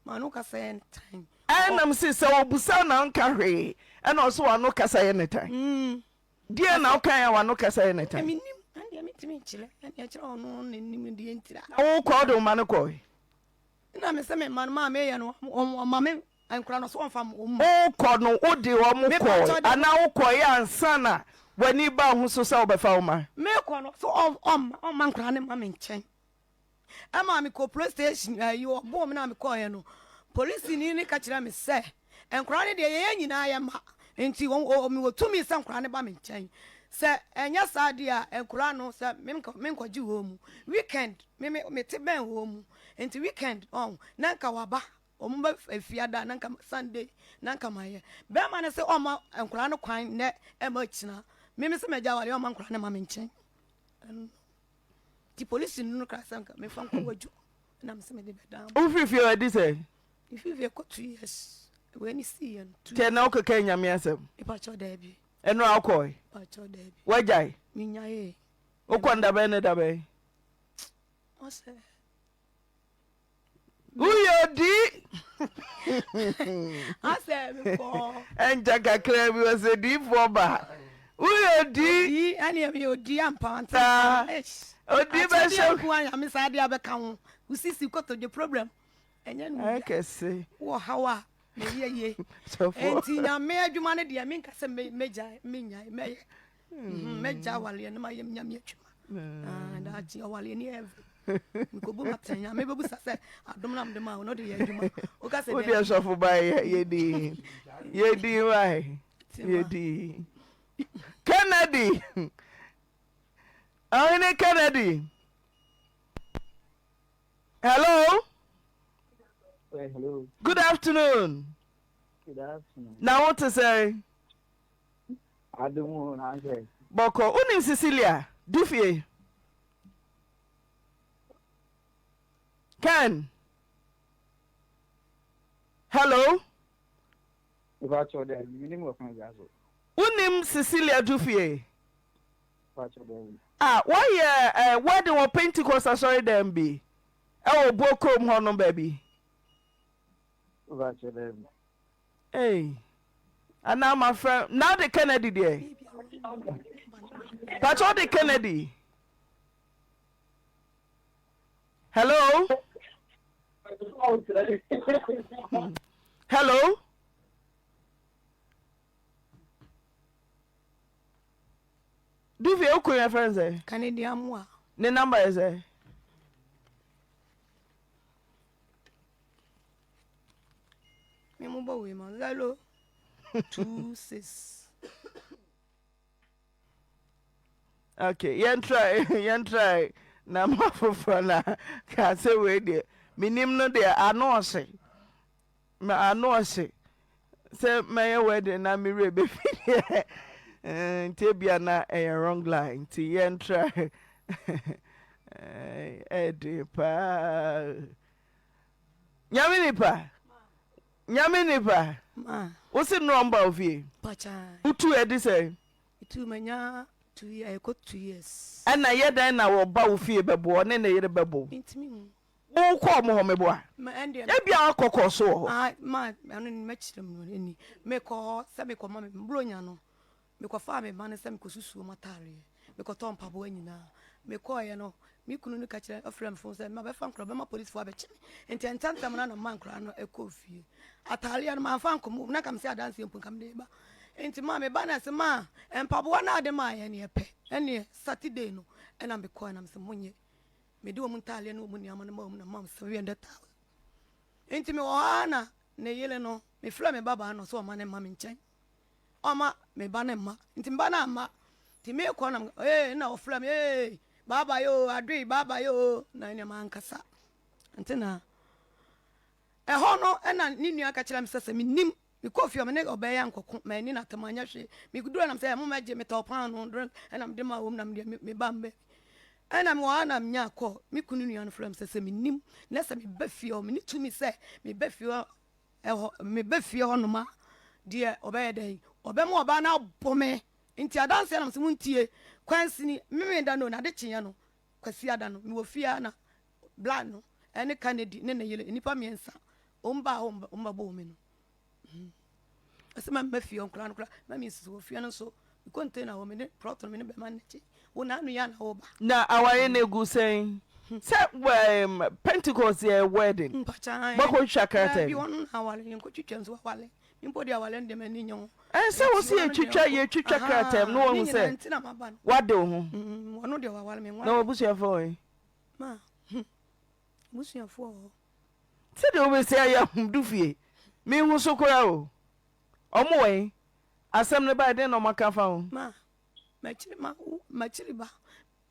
M'ano kasa yɛ no tan.
Ɛna mese sɛ ɔbusa na ɔnka hwee ɛna ɔse w'ano kasa yɛ no tan. Deɛn na wokae a w'ano kasa yɛ no tan?
Mennim, ɛndeɛ mentumi nkyerɛ, ɛndeɛ kyerɛ ɔno na nim deɛ ntira.
Na wokɔ wode wo mma no kɔe?
Ɛna mese me mma no maa meyɛ no ɔma me nkora no so ɔmfa wɔn mma.
Wokɔ no wode wɔn kɔe anaa wokɔeɛ ansa na w'ani baa ho so sɛ wobɛfa wo mma?
Mekɔ no so ɔmma nkora no mma me nkyɛn. Ɛmaa mekɔɔ police station ayi wɔbɔɔ me na mekɔeɛ no polisini no ka kyerɛɛ me sɛ nkwadaa no deɛ yɛyɛ nyinaa yɛ mma nti mewɔ tumi sɛ nkwadaa no ba me nkyɛn sɛ ɛnyɛ saa deɛ a nkwadaa no sɛ menkɔgye wɔn mu weekend me me mete bɛn wɔn mu nti weekend ɔn na nka waba wɔn bɛ efiada na nka Sunday na nka mayɛ bɛrima no sɛ ɔma nkwadaa no kwan nnɛ ɛma akyina me me sɛ magya awareɛ ɔma nkwadaa no ma me nkyɛn ɛno Nti polisini no kaa sɛ nka mefa nkɔ wadwo na mesɛ mede bɛdan mo.
Wofiri fie adi sɛ?
Mefiri fie kɔ 2 years. Wei ne sii yɛ no.
Kyɛ na wokeka nyame asɛm?
Mepakyɛw daabi.
Ɛno a wokɔe?
Mepakyɛw daabi.
Woagyae?
Menyaee.
Wokɔ no dabɛn ne dabɛn?
Ɔsɛ.
Woyɛ odi.
Asɛ mekɔ.
Ɛnkyɛ kakra bi ɔsɛ diifoɔ ba. Woyɛ odi.
Odi ɛne ɛmeyɛ odi ampa ante.
Odi bɛhyɛ.
Akyɛdeɛ nko a nyame saa adeɛ abɛka ho. Wosisi kotodwe problem. Ɛnyɛ no
wia. Ɛkɛse.
Wɔ haw a meyɛ yie. Enti nyame adwuma no deɛ menka sɛ mɛgyae menyae mɛyɛ. Mɛgya awaleɛ no mayɛ nyame adwuma. Ah, daakye ɔwaleɛ ni ɛve. Mekɔbu matɛn nyame bɛbusa sɛ adom na mede ma wo na wode yɛ adwuma. Woka sɛ
Wode asɔfo ba yɛ yɛdi yɛdi wae yɛdi Kennedy Ɔhene Kennedy Hello.
Hello.
Good afternoon.
Good afternoon.
Na wo te sɛ?
Adom o, na sɛ.
Bɔkɔ, wonim Cecilia? Dufie. Ken. Hello. Wonim Cecilia Dufie? Ah, wɔyɛ eh, wedding wɔ Pentecost asɔredan bi ɛwɔ Buo kurom hɔ nom baabi. Hey. Anaa mafrɛ na de Kennedy deɛ. Pakyɛ wode Kennedy. Hello. Hello. Dufie wo kun yɛfrɛ no sɛn?
Kennedy Amoah.
Ne number yɛ sɛn?
Me mo bɔ wei ma 026.
Okay, yɛn try, yɛn try na ma foforɔ na ka sɛ wei deɛ menim no deɛ ano ɔhye ma ano ɔhye sɛ mɛyɛ wedding na me werɛ bɛfi deɛ eh, nti ebia na ɛyɛ wrong line nti yɛn try ɛden paa nyame nipa Nyame nipa, wo se nnora ɔmba wo fie? Wo tuu adi sɛn? Ɛna yɛ dɛn na ɔba wo fie bɛbo ɔne ne yere bɛbo? Wo kɔ ɔmo hɔ meboa? Ebia wakɔ kɔɔ so wɔ hɔ.
Mekɔfaa me mma no sɛ mekɔsusuo wɔn ataareɛ, mekɔtɔɔ mpaboa nyinaa. Mekɔeɛ no, me kunu no ka kyerɛ ɔfrɛɛ me fon sɛ mabɛfa nkwadaa, bɛma polisifoɔ abɛkye me. Nti ntɛmntɛm no na mema nkwadaa no kɔɔ fie. Ataareɛ no mamfa ankɔ mu, na nka mese adanseɛ mpo nka mede reba. Nti maa me ba no ɛse maa mpaboa no a ade maa yɛn no yɛpɛ. Ɛneɛ Saturday no ɛna mekɔɛ na mese monyɛ. Mede wɔn ntaareɛ ne wɔn nneɛma no maa wɔn na maa wɔn 700,000. Nti mewɔ hɔ ara na ne yere no, mefrɛɛ me babaa no sɛ ɔma no mma me nkyɛn. Ɔmma me ba no mma. Nti me ba no amma. Nti mekɔ na ee na ɔfrɛ me ee bye bye oo Adwei bye bye oo na ɛnea mankasa. Nti na ɛhɔ no ɛna ne nua ka kyerɛ me sɛ sɛ menim mekɔ fie me ne ɔbaa yi ankɔko manni no atɛm anyɛ hwee. Mekɔduru hɔ na mesɛ mommɛgye metɔɔ paanoo drink ɛna mede maa wɔn na medeɛ me ba mbɛ. Ɛna mewɔ hɔ na menya kɔ me kunu nua no frɛ me sɛ sɛ menim na sɛ meba fie hɔ mene tumi sɛ meba fie hɔ Ɛhɔ, meba fie hɔnom a, deɛ ɔbɛyɛ dɛn? Ɔbɛma ɔbaa no abɔ me. Nti adanseɛ na mese montie. Kwansini, Memenda no, na ade kyeeɛ no, Kwasiada no, mewɔ fie ara na Bla no ne Kennedy ne ne yere, nnipa mmiɛnsa, wɔn baa hɔ, wɔn bɛbɔɔ me no. Ɛsɛ ma mma fie hɔ nkora no koraa, ma mensisi wɔ fie no nso. Me container wɔ me ne plot no me ne bɛma no n'akyi. Wo na ano yi a na woba.
Na aware no egu sɛn? Sɛ um, Pentecost yɛ wedding.
Mpakyɛ
Mɔkɔtwitwa krataa
Daabi ɔno na aware yɛnkɔtwitwa nso aware. Me mpo deɛ aware no deɛ m'ani nye ho.
Ɛn sɛ wo se yɛtwitwa yɛtwitwa krataa mu na
Ne
wahu
nyinaa
sɛ
nti na maba no.
wade wo ho.
Ɔno deɛ waware me
Na
nware.
w'abusuafoɔ wɔ he?
Ma, hmm, abusuafoɔ wɔ hɔ.
Sɛdeɛ wobɛsi ayɛ ahomdu fie. Menhu so koraa o. Ɔmo wɔ he? Asɛm no bae dɛn na ɔmo aka afa ho?
Ma, m'akyiri ma wo, m'akyiri ba.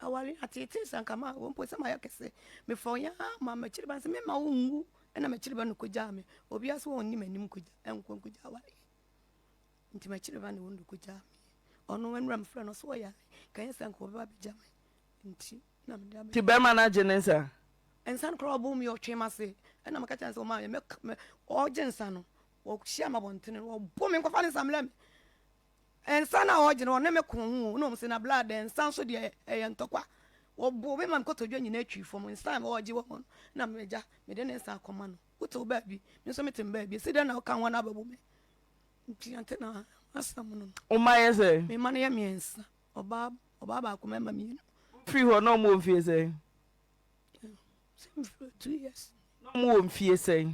Aware ateetee sɛ anka ma wo mpo sɛ mayɛ kɛse. Mefɔn yɛ ara ma m'akyiri ba sɛ memma wo nwu. Ɛna m'akyiri ba no kogyaa me. Obiara sɛ ɔnni m'anim nkogya, nkɔ nkogya awareɛ. Nti m'akyiri ba ne wɔn de kogyaa me. Ɔno nwura mefrɛ no sɛ ɔyare. Ka nyɛ sɛ anka ɔbɛba abɛgya me. Nti na mede abɛgya.
Nti bɛrima no agye ne nsa?
Nsa no koraa ɔbom me ɔtwe m'ase. Ɛna meka kyerɛ no sɛ ɔma me, ɔgye nsa no. Ɔhyia me abɔntene no, ɔbo me nkɔfa ne nsa mmrɛ me. Nsa no a ɔgye no, ɔne me ko ho o. Na wɔn se, na bla dɛ, nsa nso deɛ ɛyɛ ntɔkwa. Wɔboo me ma me kotodwe nyinaa twii fam. Nsa a ɔgye wɔ hɔ no, na m'agya, mede ne nsa akɔma no. Wote wo baabi, me nso mete me baabi. Esi dɛn na woka ho na abɛbo me? Nti ante na asɛm no no.
Wo mma yɛ sɛn?
Me mma no yɛ mmiɛnsa. Ɔbaa, ɔbaa baako, mmarima mmienu.
Wofiri hɔ na wɔn wɔ mfie sɛn?
Sɛ mefiri hɔ 2 years.
Na wɔn wɔ mfie sɛn?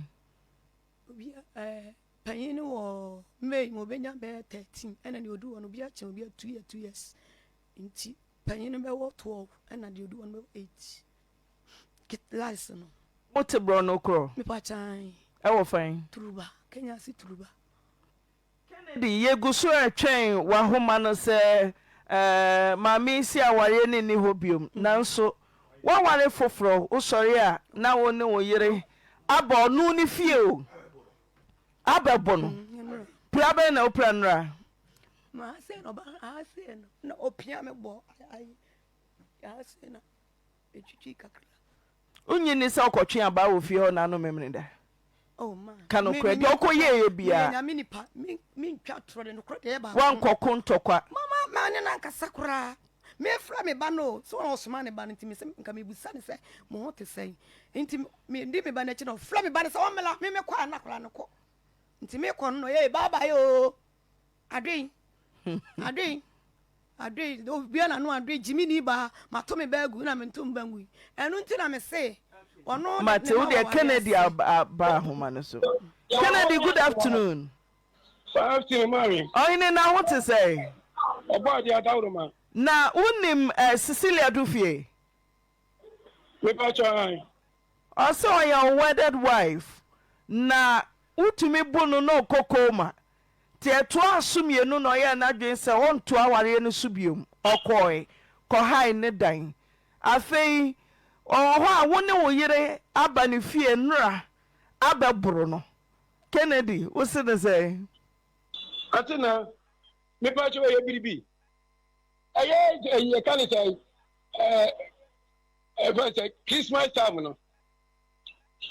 Obi ɛɛ panyin no wɔ May mu obenya bɛyɛ 13 ɛna deɛ ɔdi hɔ no obi akyɛn obi 2 years 2 years nti panyin no bɛwɔ 12 ɛna deɛ ɔdi hɔ no bɛwɔ 8 lies no.
Mo te borɔno korɔ?
Mepa kyan.
Ɛwɔ fan?
Turuba Kenya ase Turuba.
Kennedy, yɛgu so retwɛn w'ahoma no sɛ ɛɛ maame yi si awareɛ no nni hɔ biom nanso woaware foforɔ wosɔre a na wo ne wo yere aba ɔno ne fie o abɛbo no pira bɛn na wopira nnora? Wonnye nni sɛ ɔkɔtwe abaa wɔ fie hɔ na ano memene da?
Oh,
Ka nokorɛ, deɛ ɔkɔyɛeɛ biara. Woankɔko ntɔkwa.
Mama mane no ankasa koraa. Mefrɛ me ba no o, sɛ ɔsoma ne ba no nti mesɛ nka mebusa no sɛ mo ho te sɛn. Nti medi me ba no akyi na ɔfrɛ me ba no sɛ ɔmmra, me mekɔ a na akwadaa no kɔ. Nti mekɔ no na ɔyɛ bye bye o. Adwen, adwen, adwen, obia na no adwen, gyimi ni baa, mato me ba agu na mento me ba ngui. Ɛno nti na me se, ɔno
Mate, wo deɛ Kennedy aba ahoma no so. Kennedy, good afternoon.
Good afternoon, Mary.
Ɔhene na ho te sɛn?
Ɔbɔ adeɛ adaworoma.
Na wonim eh, Cecilia Dufie?
Mepakyɛw ae.
Ɔse ɔyɛ wo wedded wife na wotumi bu no na ɔkɔ coma nti ɛtoaa so mmienu na ɔyɛɛ n'adwene sɛ ɔntoa awareɛ no so biom ɔkɔɔe kɔhae ne dan afei ɔwɔ hɔ a wo ne wo yere aba ne fie nnora abɛboro no Kennedy wo se no sɛn?
Atena, mepakyɛw ɛyɛ biribi ɛyɛ ɛyi yɛka ne sɛ ɛɛ ɛfɛ sɛ Christmas time no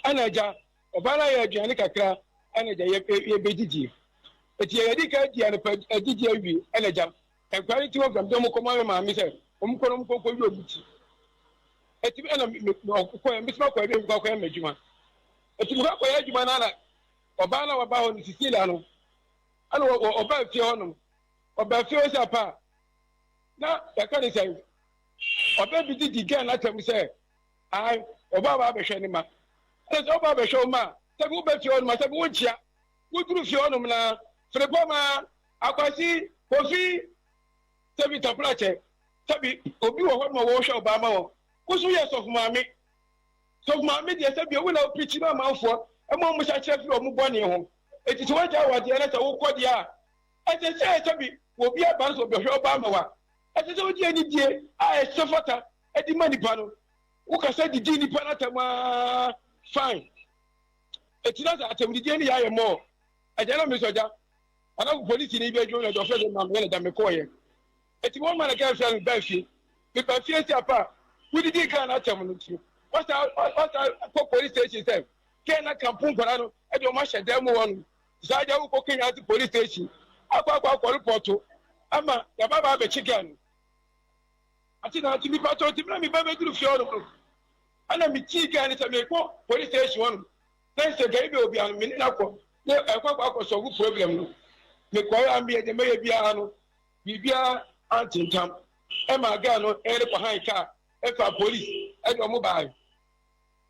ɛna agya ɔbaa no ayɛ aduane kakra ɛna agya yɛ yɛbɛdidi eti yɛde ka di anɔpa adidi awie ɛna agya nkwadaa no ti wɔn fam de wɔn kɔma me maame sɛ wɔn kɔ na wɔn kɔ kɔ yi wɔn ti eti ɛna me me ɔkɔ yɛ mbɛsima kɔ ɛbi nkɔ akɔyɛ m'adwuma eti mekɔ akɔyɛ adwuma no ana ɔbaa no a waba hɔ no Cecilia no ɛna ɔbaa fie hɔ nom ɔbaa fie hɔ sɛ apa na yɛka ne sɛ ɔbɛ bi didi gɛn n'atɛm sɛ ae ɔbaa ba abɛhwɛ ne ma ɛna sɛ ɔbaa abɛhwɛ wo ma a sɛbi wobɛ fie hɔ nom a sɛbi wonkyia woduru fie hɔ nom na firipɔ ma akwasi kofi sɛbi taprakyɛ sɛbi obi wɔ hɔ nom a wɔhwɛ ɔbaa ma wɔn woso yɛ sɔfo maame sɔfo maame deɛ sɛbi owu na opirikyi ma amanfoɔ ɛma wɔn sakyerɛ firi wɔn bɔne ho eti sɛ wɔagya awadeɛ na sɛ wokɔ deɛ a Ɛsɛ sɛ sɛbi obi aba no sɛ ɔbɛhwɛ ɔba ama wo a, ɛsɛ sɛ wode anidie a ɛsɛ fata de ma nipa no. Wokasa didi nipa no atɛm ara fine. Eti na sɛ atɛmdidie no yɛ ayɛ mɔɔ. Agya na mesɔ gya. Anafo polisi ni bi adwuma na ɔfrɛ sɛ ma meyɛ no da mekɔɔyɛ. Eti wɔn ma na kaa fia no mebaa fie. Mebaa fie sɛ apa a wodidi kaa no atɛm no nti no wasa wasa kɔ police station sɛ kɛn na kampo nkwadaa no de wɔn ahyɛ dan mu hɔ no. Saa deɛ wokɔ Kenyasi police station akɔ akɔ akɔ repɔto ama yaba ba abɛkye girl no. Ate na ate nipa tɔ nti mena me ba bɛduru fie hɔ nom no ɛna me tii girl no sɛ mekɔ police station hɔ nom na sɛ gari bɛ obi ano me ne no akɔ ne ɛkɔ akɔ akɔ sɔgo problem no mekɔɛ a meyɛ deɛ mɛyɛ biara no biribiara antentam ɛma girl no ɛyɛ kɔ han kaa ɛfa police ɛde ɔmo baae.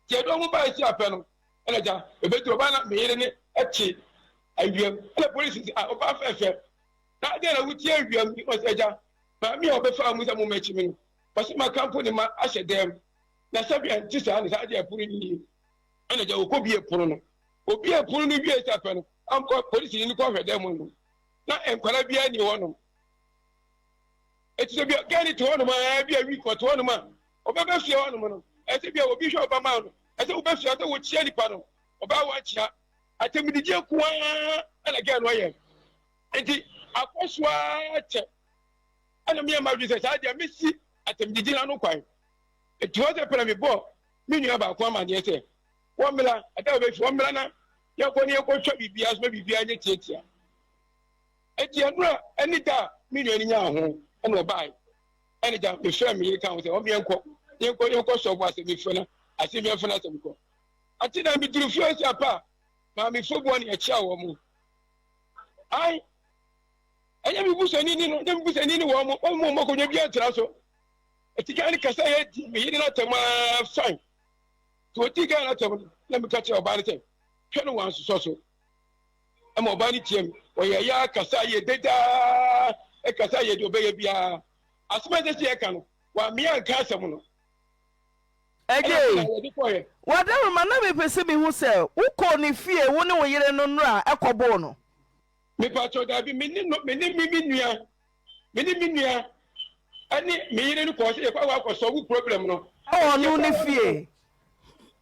Nti ɛde ɔmo bae si apɛ no ɛna gya ebedu ɔbaa na me yere ne ɛte awiam ɛna polisi sɛ ah ɔbaa fɛɛfɛ na adeɛ na wotie awiam yi ɔsɛ agya maame a ɔbɛfa mu sɛ mo mɛkyi me no ɔsɛ ma kampo ne ma ahyɛ dɛm na sɛbi ɛnte saa ne saa adeɛ ɛpono ni yie ɛna gya ɔkɔ bie pono no obie pono no wie sɛ apɛ no ankɔ polisi ni kɔ hwɛ dɛm no na nkwadaa biara ni hɔ nom. Eti sɛ bia gɛɛ no te hɔnom a bia week ɔte hɔnom a ɔbɛba fie hɔnom no ɛsɛ bia obi hwɛ ɔba ma no ɛsɛ woba fie sɛ wokyia nipa no ɔbaa wankyia atɛmdidie ko ara ɛna gɛɛ no ayɛ nti akɔ so ara kyɛ ɛna meyɛ ma adwene sɛ saa deɛ mesi atɛmdidie no ano kwan nti hɔ sɛ pɛrɛ mebɔ me nua baako amaneɛ sɛ wɔmmra ɛda wɔbɛfi wɔmmra na yɛnkɔ ne yɛnkɔtwa biribiara so ma biribiara nyɛ tiatia Enti ɛno a ɛne da a me nua no nyaa ho ɛna ɔbae. Ɛne da mefrɛ me yere ka ho sɛ ɔmo yɛnkɔ yɛnkɔ yɛnkɔ sɔfo asɛm mefrɛ no asɛm yɛmfa no asɛm kɔ. Ate na meduru fie ɔsi apa a maamefo boɔ ne ɛkyea wɔ mo. Ai ɛnyɛ me busuani ni no ɛnyɛ me busuani ni wɔn mo wɔn mo akonnwa bi antra so. Eti kan ne kasa yɛ di me yere no atɛm aa fine. Nti ɔdi kan no atɛm no na meka kyerɛ ɔbaa no sɛ hwɛ no wansosɔ so. Ɛma ɔbaa no teɛm. Ɔyɛɛ ya kasaa yie dedaa, ɛkasaa yie deɛ ɔbɛyɛ biara. Asɛm a ɛsɛ sɛ yɛka no, wammea anka asɛm no. Ɛna
Agyei,
na yɛde kɔeɛ.
W'adaworoma, na mepɛ sɛ mehu sɛ wokɔɔ ne fie, wo ne wo yere no nnora kɔboo no?
Mepakyɛw, dabi, me ne no, me ne me me nua, me ne me nua ɛne me yere no kɔɔ sɛ yɛkɔ akɔ akɔ sɔlve problem no.
Ɛwɔ ɔno ne fie?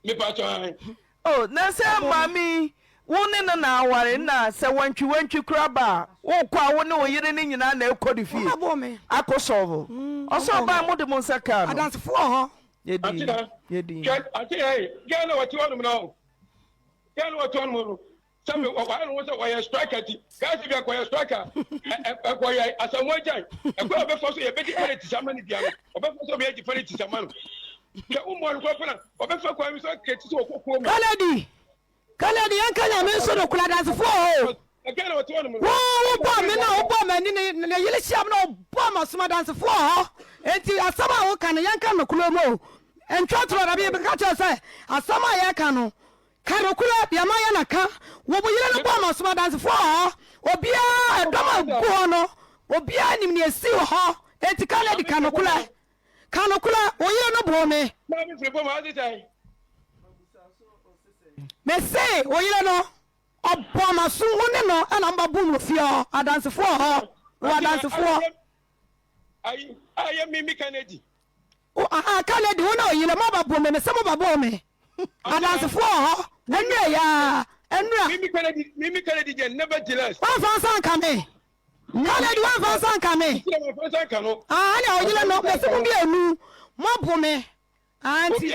Mepakyɛw, ae.
Oh, na sɛ maame yi, wo ne no na aware, na sɛ wantwiwantwi koraa ba a, wokɔ a wo ne wo yere no nyinaa na ɛkɔ ne fie
Wɔbɛbɔ me.
akɔ sɔlve. Ɔsɛ
Wɔbɔ
ɔbaa
me.
mode mo nsa kaa no.
Adansefo wɔ hɔ.
Yɛ
Ante
din,
na,
yɛ din.
hwɛ, ante ɛ, girl na ɔte hɔnom no, girl na ɔte hɔnom no, sɛ me ɔyɛ ne ho sɛ ɔyɛ striker ti gaasi bi akɔyɛ striker ɛkɔyɛ Asamoah Gyan ɛkɔ a ɔbɛfa so yɛbɛdi penalty sama no bia no ɔbɛfa so ɔbɛyɛ di penalty sama no hwɛ wo mmɔ no kɔ pɛna ɔbɛfa kwan bi so akɛti sɛ ɔkɔ kurom.
Kennedy Kennedy yɛnka Nyame nso nokorɛ adansefoɔ wɔ hɔ o.
Ɛkɛ na ɔte hɔ nom no.
Wo wobɔɔ me na wobɔɔ m'ani ne ne yere hyia me na ɔbɔɔ m'asom adansefoɔ wɔ hɔ enti asɛm a woka no yɛnka nokorɛ mu o ntwa torɔ dabi meka kyerɛ sɛ asɛm a yɛka no Ka nokorɛ, deɛ mayɛ na ka. Wo bo yere no bɔɔ m'asom adansefoɔ wɔ hɔ. Obiara, ɛdɔm a ɛgu hɔ no, obiara nim deɛ ɛsii wɔ hɔ. Enti Kennedy ka nokorɛ. Ka nokorɛ, wo yere no boo me.
Maame Frimpong ma ɔte sɛn?
Mese wo yere no, ɔbɔɔ m'aso, wo ne no na mobɛbom wɔ fie hɔ, adansefoɔ wɔ hɔ, mewɔ adansefoɔ.
Ayi, ayɛ me me Kennedy.
Wo, aha, Kennedy, wo ne wo yere, mobɛbom me, mese mobɛbom me. Adansefoɔ wɔ hɔ, ɛnnura yi ara, ɛnnura.
Me me Kennedy, me me Kennedy deɛ never jealous.
Woamfa nsa anka me. Kennedy, woamfa nsa anka me.
Mese mamfa nsa anka no.
Ah, ɛnna wo yere no, mese mo mmienu, moabo me. Ah, nti.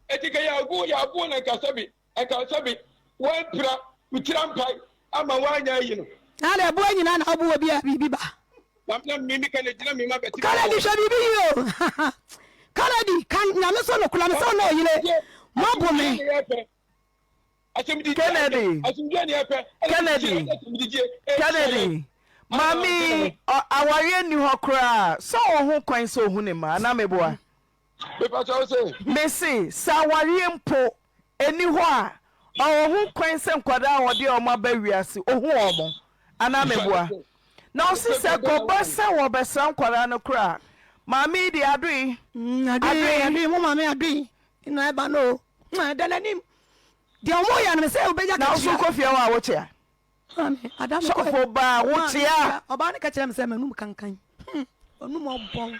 Eti ka yɛago yɛago na nka sɛbi nka sɛbi wampira wo tiri ampae ama woanyɛ ayi no.
Na na ɛboa nyinaa na wobo obi a biribi ba.
Na na mimi Kennedy na mima bɛte.
Kennedy hwɛ biribi yie o. Kennedy ka nyame so nokora me sɛ wo na ɔyere moabo me.
Kennedy, Kennedy, Kennedy, maame yi awareɛ nni hɔ koraa sɛ ɔwɔ ho kwan sɛ ɔhu ne mma anaa meboa? Mese sɛ awareɛ mpo ɛni hɔ a ɔwɔ ho kwan sɛ nkwadaa a ɔde wɔn aba wiase ɔhu wɔn anaa meboa? Na ɔse sɛ kɔba sɛ wɔbɛsra nkwadaa no koraa maame yi deɛ adoe
adoe adoe mo maame adoe na ɛba no o ɛda n'anim Deɛ ɔmo yɛ no me sɛ obɛnya
Na wo so
katua.
kɔ fie hɔ a wokyea?
Maame, ada me kɔ.
Sɔfo baa
Maame,
wokyea?
ɔbaa no ka kyerɛ me sɛ m'anum kankan. Hmm, ɔnum ɔbɔn.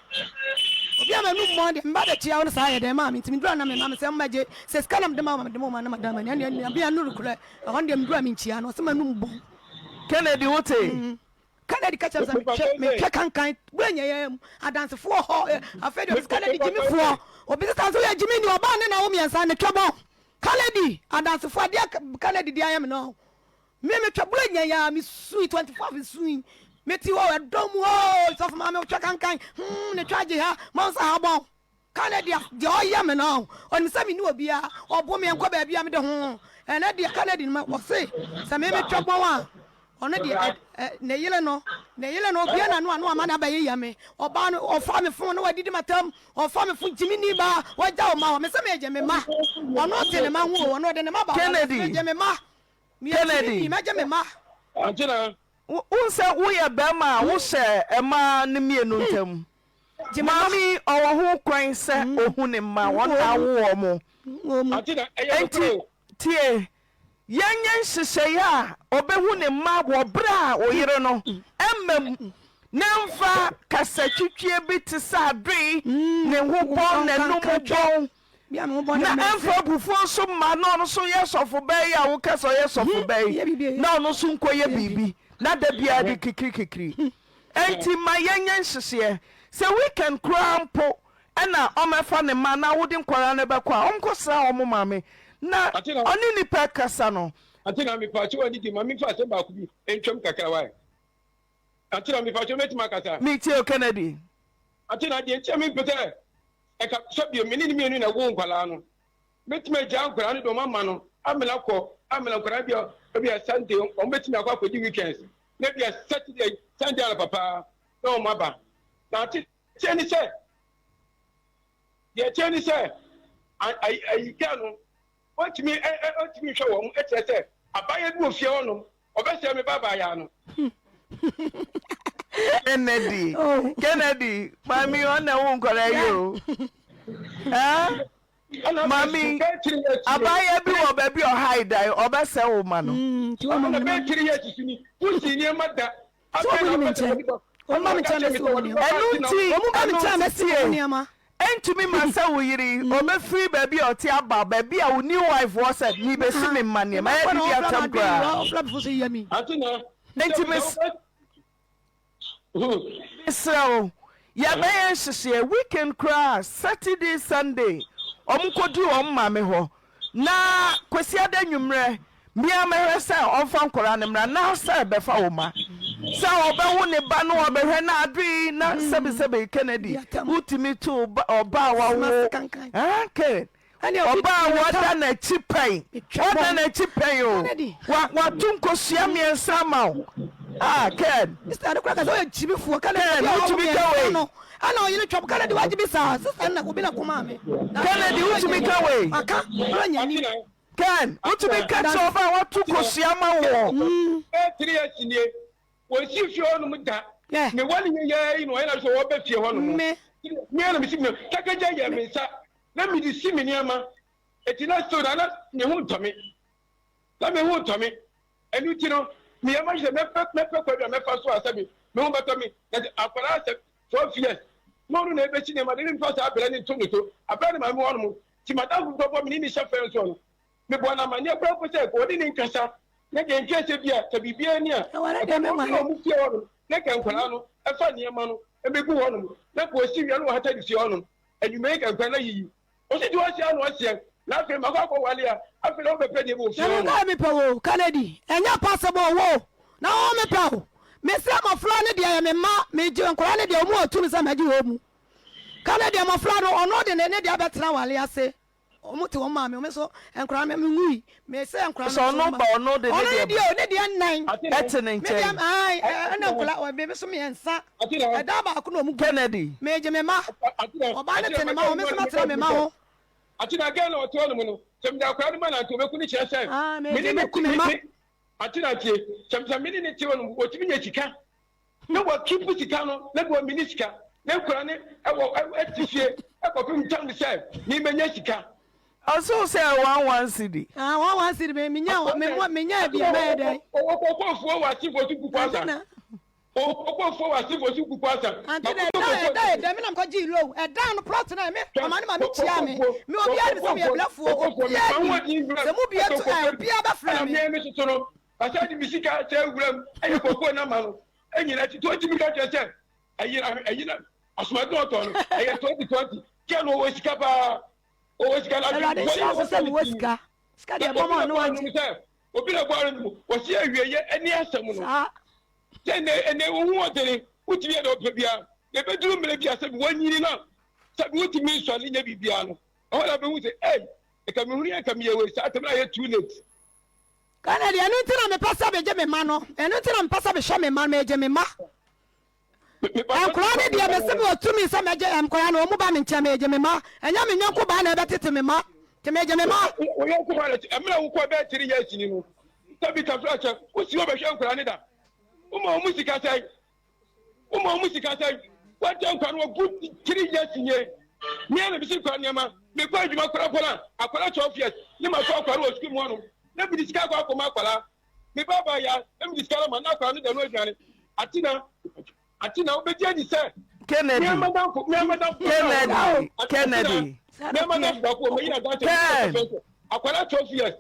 Obi a m'anum bɔn deɛ, meba bɛkyea wo no saa yɛ dɛn maame? Nti meduru a na me maame sɛ mmɛgye sɛ sika na mede ma wo ma mede ma wo ma na mada m'ani. Ɛnneɛ nea bia no rekorɛ, ɛhɔ no deɛ meduru a menkyia no, ɔse m'anum bɔn.
Kennedy wote?
Hmm. Kennedy ka kyerɛ me sɛ metwɛ metwɛ kankan bere nyɛ yɛn mu adansefoɔ hɔ afei deɛ ɔbɛsɛ Kennedy gyimifoɔ obi sesa nso yɛ gyimi ni ɔbaa ne na wo mmiɛnsa ne twɛ bɔn Kennedy adansefoɔ adeɛ Kennedy de ayɛ me no me metwɛ bere nyɛ yɛn me sui 24 sui mete hɔ ɛdɔm mu hɔ sɔfo maame wotwɛ kankan hmm ne twɛ agye ha ma nsa ha bɔn Ka no deɛ, deɛ ɔyɛ me no, ɔnim sɛ menni obiara, ɔbo me nkɔ baabi a mede ho, ɛnɛ deɛ ka no adi no ma, ɔse sɛ me metwa bɔn a, ɔno deɛ ɛ, ɛ, ne yere no, ne yere no, obue n'ano a na wama no abɛyeyɛ me, ɔbaa no, ɔfa me fon na wadidi m'atam, ɔfa me fon, gyimini baa, wagya wo mma hɔ, mese megye me mma, ɔno te ne mma ho o, ɔno ɔde ne mma ba hɔ, mese
Kennedy,
megye me mma, meyɛ
Kennedy.
gyimini, mɛgye me mma.
Ankyena.
Wohu sɛ woyɛ barima a wohyɛ mmaa no mmienu ntam. Maame yi, ɔwɔ ho kwan sɛ ohu ne mma, wɔn na awo wɔn. Enti tie, yɛnyɛ nhyehyɛe a obehu ne mma wɔ bere a oyere no mma mu, na ɛmfa kasatwitwie bi te sɛ adoe, ne ho bɔn, n'anom bɔn, na ɛmfa abufuo nso mma na ɔno nso yɛ sɔfo baa yi a woka sɛ ɔyɛ sɔfo baa yi, na ɔno nso nkɔyɛ biribi, na da biara de kikirikikiri. Enti ma yɛnyɛ nhyehyeɛ. Sɛ weekend koraa mpo na ɔmmɛfa ne mma anaa wode nkwadaa no bɛkɔ a, ɔnkɔsra wɔn maame na ɔne nnipa rekasa no.
Auntie na mepaakyɛw anigye ma memfa asɛm baako bi ntwam kakra wae. Auntie na mepaakyɛw mɛtumi akasa?
Metie o Kennedy.
Auntie na deɛ nti a mempɛ sɛ ɛka sɛ bio me ne ne mmienu na ɛwoo nkwadaa no Mɛtumi agyaa nkwadaa no de wɔn ama no amena kɔ amena nkwadaa no bia ebia Sunday wɔn bɛtumi akɔ akɔdi weekends na ebia Saturday Sunday anɔpa paa na wɔn aba na ateteɛ ne sɛ deɛ ɛteɛ ne sɛ ayi gya no wɔntumi ɔntumi nhwɛ wɔn ɛkyerɛ sɛ abayɛ bi wɔ fie hɔnom ɔbɛsɛe me ba abaayaa no.
Kennedy oh. Kennedy maame ɔna wo nkɔla yi o Mami, abaayewa bi wɔ baabi a ɔhae dan, ɔbɛsɛe wo ma no.
Mm,
Ɛno nti, ɛno nti tie, ɛntumi ma sɛ wo yere yi, ɔbɛfiri baabi a ɔte aba baabi a wo new wife wɔ sɛ mebɛsi me mma nneɛma, ɛyɛ didi atɛm koraa. Enti mes. Mesrɛ wo, yɛbɛyɛ nhyehyeɛ, weekend koraa, Saturday, Sunday, wɔn kɔdi wɔn maame hɔ, na Kwasiada anwummerɛ, me ara mɛhwɛ sɛ ɔmfa nkwadaa no mmra, na sɛ bɛfa wo mma, sɛ ɔbɛwo ne ba no ɔbɛhwɛ na adoe na sɛbesɛbe Kennedy, wotumi to ɔba a wawo, ah, Ken, Ɔbaa a wada n'akyi pɛn. Wada n'akyi pɛn o. Wa wato nkosua mmiɛnsa ama wo. Ah Ken.
Sister no kura kasa ɔyɛ gyimifoɔ.
Ken wotumi ka wei.
Ɛna ɔyere twam Kennedy wagye bi saa sister no na obi na kɔmaa me.
Kennedy wotumi ka wei.
Aka ɔyɛ nyani.
Ken wotumi ka kyerɛ ɔbaa a wato kosua ama woɔ.
3 years nie wɔnsi fie hɔnom da. Me wale yɛ yɛ yi na ɔyɛ na sɛ ɔbɛ fie hɔ nom. Me. Me na me si me kakagya yɛ me nsa na me de si me nneɛma. Eti na still na na me ho ntɔ me. Na me ho ntɔ me. Ɛno nti no me yɛ ma sɛ mɛpɛ mɛpɛ kwan bi a mɛfa so a sɛ me me ho bɛtɔ me. Na sɛ akwadaa sɛ 12 years na ɔno na ɛbɛsi nneɛma de ne mfa saa abɛrɛ ne nto ne so. Abɛrɛ ne maame wɔ nom. Ti madamfo bi bɔbɔ me ne ne hyɛ fɛn so no. Mebɔɔ no amanneɛ koraa mpo sɛ ɔne ne nkasa, na deɛ nka sɛ bi a sɛ biribiara ni a, ɛka wɔn a wɔn fie hɔnom, na nka nkwadaa no fa nneɛma no bɛgu hɔnom, na nka wɔsi wia na wɔhata de fie hɔnom anwummerɛ yi, nka nkwadaa no ayiyi. Ɔsi deɛ ɔseɛ ano ɔseɛ, na afei makɔ akɔwale a, afei na wobɛpɛ deɛ wɔ fie
Na
hɔnom.
menkae mepɛ wo Kennedy, ɛnyɛ possible wo na wo mepɛ wo Mesrɛ mmɔfra no deɛ yɛ me mma, megye nkwadaa no deɛ wɔn wɔ tumi sɛ mɛgye wɔn mu Kennedy mmɔfra no ɔno de ne ne deɛ abɛtena wale ase Ɔmo te wɔn maame, me nso nkwadaa no me nwui, me sɛ nkwadaa no
Sɛ
nso
ɔno
ma.
ba ɔno de ne
Ɔno ne
deɛ
deɛ o, ne deɛ nnan.
ɛte ne
Me deɛ
nkyɛn.
ae, ɛna nkwadaa, me nso mmiɛnsa. Ɛdan baako na ɔmo gu.
Kennedy.
Megye me mma. Ɔbaa no te ne mma ho, me nso mɛtena me mma ho.
Atena girl na ɔte hɔ nom no, sɛ mede akwadaa no ma no a nka ɔbɛku no kyerɛ sɛ
Ah,
me
megye
ne
me
ne
ku me mma.
me Atena tie, sɛ sɛ me ne ne te hɔ nom, ɔtumi nya sika na wa keep sika no na bi wa mini sika na nkura ne ɛwɔ ɛte fie ɛkɔpem tam sɛ me menya sika.
Ɔse wo sɛ one one cedi.
Ah one one cedi me menya me mo menya bi mɛyɛ dɛn.
Ɔkɔkɔfoɔ wɔ asefo so kuku asa. Ɔkɔkɔfoɔ wɔ asefo so kuku asa.
Ante na ɛda ɛda ɛda me na mekɔ gye low ɛda no plot na me ɔma ne ma me kyia me me obiara nim sɛ meyɛ blɛfoɔ obiara nim sɛ mo bia to ɛ obiara bɛfrɛ me.
Ɛna me soso no Ɔsan de me sika sɛ wuram ɛyɛ kɔkɔɔ na ma no ɛnyina ti tɔnti mi ka kyerɛ sɛ ɛyina ɛyina asomaden ɔtɔ no ɛyɛ 2020 kyɛ no ɔwɔ sika paa ɔwɔ sika na
Awurade nhyira so sɛ mewɔ sika sika deɛ ɛbɔ ma ɔno agye
sɛ obi na bɔ ano no mu wɔsi awieyɛ ɛne asɛm no sɛ ɛnɛ ɛnɛ ohun ɔdene wotumi yɛ deɛ ɔpɛ biara na ebeduru mmerɛ bi a sɛ wɔnyini na sɛ wotumi nsɔre nyɛ biribiara no ɛhɔ na bɛhu sɛ ɛy ɛka mehunu yɛ nka meyɛ wei saa tɛm na ayɛ too late.
Kennedy, ɛno nti na mepɛ sɛ megye me mma no. Ɛno nti na mepɛ sɛ mehwɛ me mma no, megye me mma. Nkwadaa no deɛ mese mewɔ tumi sɛ mɛgye nkwadaa no, wɔn ba me nkyɛn, megye me mma. Ɛnyɛ me yɔnko baa na ɛbɛtete me mma, nti megye me mma.
Wo yɔnko baa na mmerɛ wokɔ bɛyɛ three years ni no, sɛ bi kafra kyɛ, wosi hɔ bɛhwɛ nkwadaa no da. Woma wɔn sika sɛn? Woma wɔn sika sɛn? Wɔagya nkwa no wɔ good three years nie. Me ara na mesi nkwa nneɛma. Mekɔ adwuma koraa mpo no a, akwadaa 12 years ne mato akwadaa no wɔ sukuu mu hɔnom. Na mede sika akɔ akɔma akwadaa. Me ba baa ya na mede sika no ma na akwadaa no da no aduane. Atina, Atina, wobɛgye adi sɛ
Kennedy,
me amadamfo, me amadamfo,
Kennedy, Kennedy,
me amadamfo baako wɔ mayi na dante
Ken.
akwadaa 12 years.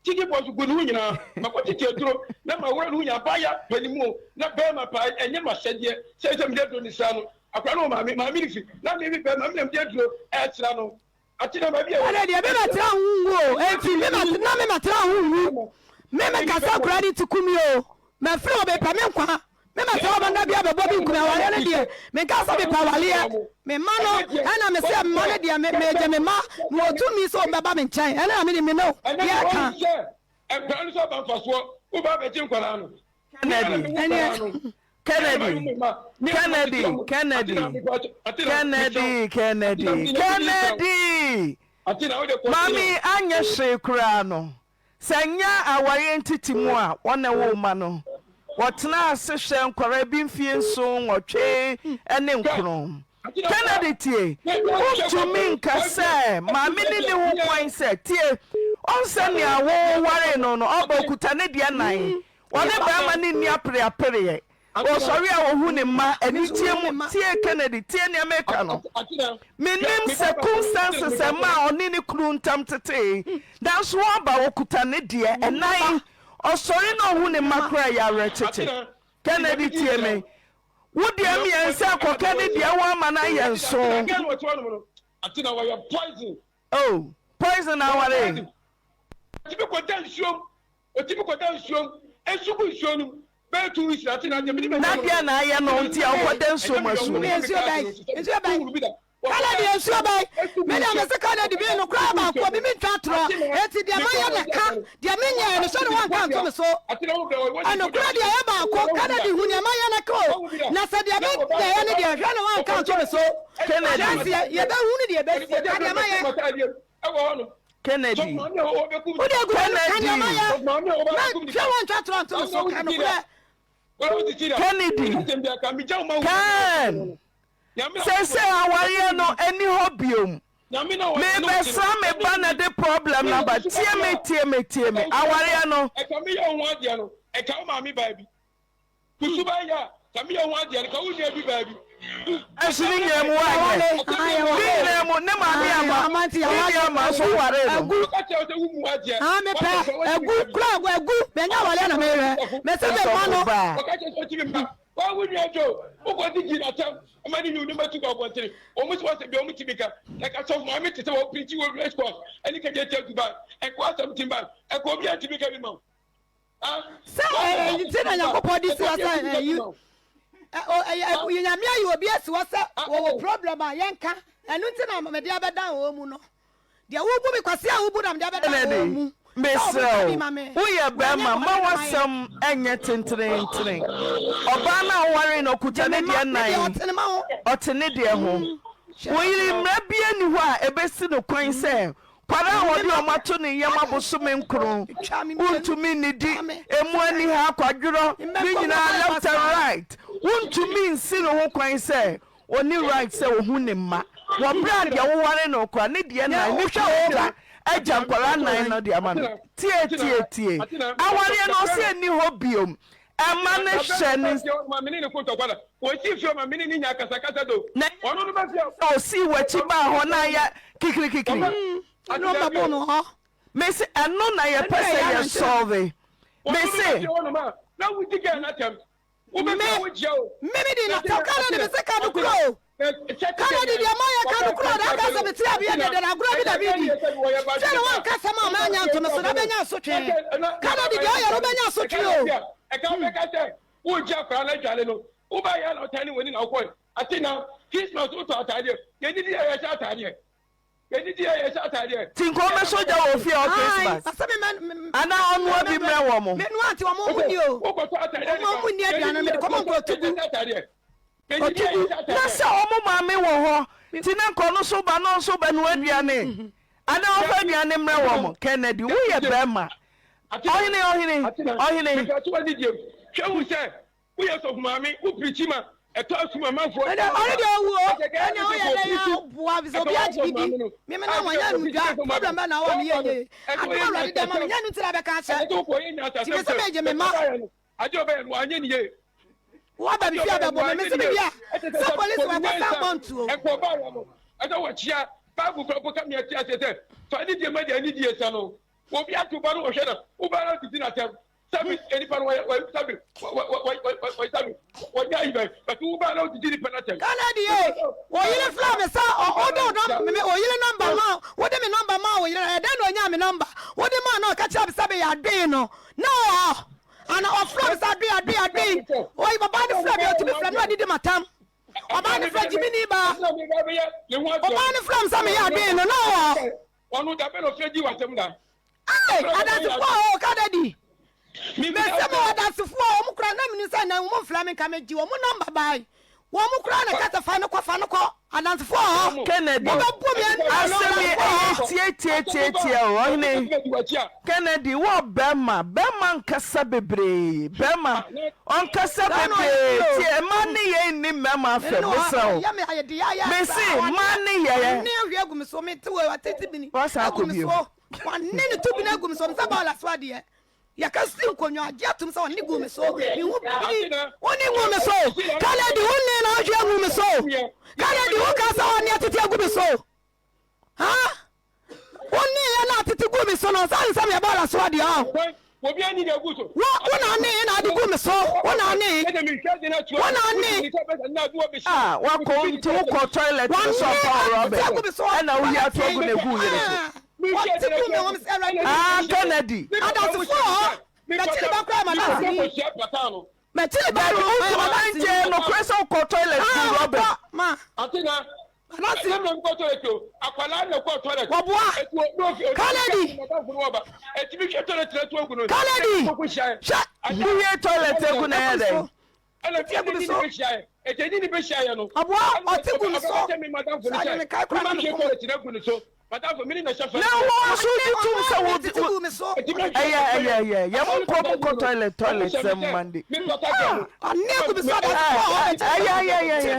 Titi bɔ so gu ne ho nyinaa. Makɔ tete aduro na mawura ne ho nyinaa. Abaayewa panin mu o, na barima paa, ɛnyɛ m'asɛdeɛ sɛ sɛ mede aduro no sra no. Akwadaa no wɔ maame, maame no fi, na me me barima, me na mede aduro ɛresra no. Ate na baabi a.
Ɛnɛ deɛ me mɛtena ho nwu o, enti me mɛ na me mɛtena ho nwu. Me mekasa akwadaa no ti kum yi o, mɛfiri hɔ mepɛ me nkwa. Me ma sɛ ɔba nna bi abɛbɔ me nkunu awareɛ no deɛ menka sɛ mepɛ awareɛ me mma no ɛna me sɛ mma no deɛ megye me mma mewɔ tumi sɛ wɔn bɛba me nkyɛn ɛna na mene me ne deɛ ɛka.
Nkwadaa no sɛ ɔba mfasoɔ woba abɛgye nkwadaa no.
Kennedy Kennedy Kennedy Kennedy Kennedy Kennedy Kennedy Mami anyɛ hwee koraa no Sɛ ɛnyɛ awareɛ ntetemu a wɔn na ɛwoo mma no, wɔtenaa ase hwɛɛ nkwadaa bi mfeɛ nson, nwɔtwe ne nkron. Kennedy tie, wontumi nka sɛ maame no nni ho kwan sɛ, tie, ɔhu sɛ nea wowaree no no, ɔba ɔkuta ne deɛ nan, ɔne barima no nni apereapereɛ. Ɔsɔre a ohu ne mma anigyeɛ mu. Tie Kennedy, tie nea meka no. Mennim circumstances a ɛmaa ɔne ne kunu ntam tetee, nanso ɔba ɔkuta ne deɛ ɛnan. Ɔsɔre na ohu ne mma koraa ɛyɛ awerɛkyekye. Kennedy tie me, wo deɛ mmiɛnsa kɔka ne deɛ wo ama no ayɛ nson. Oh, poison aware.
Otumi kɔda nsuom, nsu gu nsuo no mu bɛyɛ two weeks na ate na deɛ mede
Na deɛ na ayɛ no nti a ɔkɔda nsuom asu.
Nsuo bɛn? Nsuo bɛn? Kennedy nsuo bɛn? Me deɛ mese Kennedy me no koraa baako bi mentwa atorɔ enti deɛ mayɛ na ka deɛ menyɛɛ no sɛ ne wanka nto me so ɛnokorɛ deɛ ɛyɛ baako Kennedy hu deɛ mayɛ no ka o na sɛ deɛ menyɛɛ no deɛ hwɛ ne wanka nto me so
Kennedy
adanseɛ yɛbɛhu ne deɛ ɛbɛsie ka deɛ mayɛ
Kennedy.
Wode agu m'ano ka nea mayɛ. Na hwɛ woantwa torɔ anto me so ka nokorɛ.
Kennedy, Ken, seesei awareɛ no ɛni hɔ biom. Mebɛsra me ba na de problem no aba. Tie me, tie me, tie me. Awareɛ no.
Ɛka meyɛ wo ho adeɛ no, ɛka wo maame baa bi. Kusu baa yɛ a, ka meyɛ wo ho adeɛ no, ka wo nua bi baa bi.
Ɛnso ne nyinaa mu woanyɛ. Ne nyinaa mu ne maame ama, ne nua ama nso wowaree no.
Agu. Mepɛ agu kura agu agu menya awareɛ na mehwɛ. Mese me ma no.
Ɔka kyerɛ sɛ ɔtumi mma. Wa wo nua Joe, wokɔ di gyina atɛm ma ne nyu no matu kɔ abɔntene. Wɔn sɛ wɔsɛ bia wɔn tumi ka. Ɛka sɔfo maame te sɛ wɔ pirikyi wɔ race course ɛne kagye tia Dubai. Ɛkɔ asɛm timban. Ɛkɔ obi a ntumi ka bi ma wo.
Sɛ ɛyi nti na Nyankopɔn de si hɔ sɛ ɛyi ɛyi Nyame ayi obi asi hɔ sɛ wɔwɔ problem a yɛnka. Ɛno nti na mede abɛdan wɔn mu no. Deɛ wobu me kwasea a wobu na mede abɛdan wɔn mu.
Kennedy, mesrɛ wo, woyɛ bɛrima, mma w'asɛm nyɛ tentenentene. Ɔbaa no a wowaree no, ɔkuta ne deɛ nan, ɔte ne deɛ ho. Wo yere, mmara biara nni hɔ a ɛbɛsi no kwan sɛ Nkwadaa a wɔde wɔn ato ne yam abosome nkron, wontumi nnidi, emu aniha, akwadworɔ, ne nyinaa left and right. Wontumi nsi no ho kwan sɛ ɔnni right sɛ ɔhu ne mma wɔ berɛ a deɛ woware no koraa ne deɛ nan ne kunu agya agya nkwadaa nan no de ama no. Tie tie tie. Awareɛ no ɔse ɛnni hɔ biom. Ɛma no hyɛ ne. Na ɛnyɛ sɛ ɔsii w'akyi baa hɔ na ayɛ kikirikikiri. Mese ɛno na yɛpɛ sɛ yɛ solve. Mese.
Me me di na tɔ kana de me se ka no kuro o. Kana di deɛ mayɛ ka no kuro na aka sɛ me te abeɛ deɛ deɛ agorɔ bi na bi di. Sɛ na wanka sɛm a manya nto me so na bɛnya asotwe. Kana di deɛ ɔyɛ no bɛnya asotwe o.
Ɛka wobɛka sɛ wogye akwadaa no adwale no wobayɛ na ɔtane w'ani na wokɔe ate na Christmas wotɔ ataadeɛ yɛdidi yɛ yɛhyɛ ataadeɛ
Ti nka ɔmmɛsɔ gya wɔ fie hɔ Christmas anaa ɔnoa bi mmrɛ wɔn. Na sɛ wɔn maame wɔ hɔ nti na nka ɔno nso ba na ɔno nso bɛnoa aduane anaa ɔmfa aduane mmrɛ wɔn. Kennedy woyɛ bɛrima. Ɔhene ɔhene ɔhene.
Woyɛ sɔfo maame, wo pirikyi ma ɛtɔ asu ma amanfoɔ.
Ɛnɛ ɔno deɛ ɔwu o, ɛnɛ woyɛ dɛn a woboa fi sɛ obi agye bi di, me me na wɔnyɛ no dwa, problem bɛ na awɔ me yɛ yie, adom awurade dɛ ma me, nyɛ no nti na bɛka akyerɛ, nti me sɛ megye me ma.
Adeɛ ɔbɛyɛ no wanyɛ ne yie.
Woaba me fie abɛbɔ me, me se me wie a, sɛ polisi wɔ ɛkɔ san bɔ ntuo.
Ɛkɔ ɔbaayɛ no, ɛsɛ wɔkyea, Bible kura mpo ka me ɛte aseɛ sɛ, fa anidie ma deɛ anidie sɛ no, obi ato ba no wɔhwɛ na, wo ba no didi n'atɛm. Sɛbi nipa no wɔyɛ wɔyɛ sɛbi wɔ wɔ wɔ wɔ sɛbi wɔnyɛ ayi bɛ bɛti wo ba na odidi nipa na tɛm.
Kennedy ye, oyere frɛ me sɛ ɔde wo nɔmba me oyere nɔmba ma wode me nɔmba ma oyere ɛdɛn na onyaa me nɔmba wode maa na ɔka kyerɛ me sɛ meyɛ adoe no na ɔwɔ ana ɔfrɛ me sɛ adoe adoe adoe oyi ɔbaa no frɛ me otumi frɛ me na ɔdidi matam ɔbaa no frɛ gyimini baa ɔbaa no frɛ me sɛ meyɛ adoe no na ɔwɔ.
Ɔno da bɛ na ɔfrɛ di w'asɛm da.
Ei adansefoɔ o Kennedy mese mewɔ adansefoɔ wɔn koraa na menim sɛ na wɔn mfrɛ me nka megye wɔn nɔmba bae wɔn koraa na ɛka sɛ fa no kɔ fa no kɔ adansefoɔ hɔ
Kennedy
wɔbɛbu me ani
asɛm yi ɛyɛ tiatiatiatia o ɔhene Kennedy wɔ bɛrima bɛrima nkasa bebree bɛrima ɔnkasa bebree tie mmaa ne yɛ nni mmarima afɛm mesrɛ wo mese mmaa ne yɛ wasan akɔ bio
Ɔne ne tubini agu me so sɛ bɔɔla so adeɛ. Yɛka si nkonnwa agye atom sɛ ɔne gu me so. Mehu bini wone ngu me so. Kennedy wo nne na ɔhwe agu me so. Kennedy wo ka sɛ ɔne atete agu me so. Ha? Wo nne yɛ na atete gu me so no sɛ nsɛm yɛ bɔɔla so adeɛ ɔ.
Wo
wo na ane na ade gu me so. Wo na ane. Wo na ane.
Ah, wakɔ nti wokɔ toilet no so afa wo rɔba ɛna woyi ato agu na egu yere so.
Wɔte gu me ho sɛ Awurade.
Ah, Kennedy.
Adansefo wɔ hɔ. M'akyiri ba koraa ma danseni. M'akyiri ba
no ma danseni. Nkyɛn nokorɛ sɛ wokɔ toilet gu rɔba.
Ma.
Atena.
Anase.
Ɛna mmerɛ nkɔ toilet o. Akwadaa na ɛkɔ toilet.
Wɔboa. Kennedy.
Ɛtumi hwɛ toilet na to agu no.
Kennedy. Hwɛ.
Wowie toilet agu na ɛyɛ dɛn?
Ɛna fi egu mi so. Ɛtɛ ni ni bɛ hyia yɛ no.
Ɔboa ɔte gu mi so. Saa de mi kae kura na mi kɔn.
Na wo nso wogye tom sɛ wo ɛyɛ ɛyɛ ɛyɛ yɛ mo nkɔ mo nkɔ toilet toilet sɛ Monday.
Ɔne agu mi so adansi
ɛyɛ ɛyɛ ɛyɛ
ɛyɛ.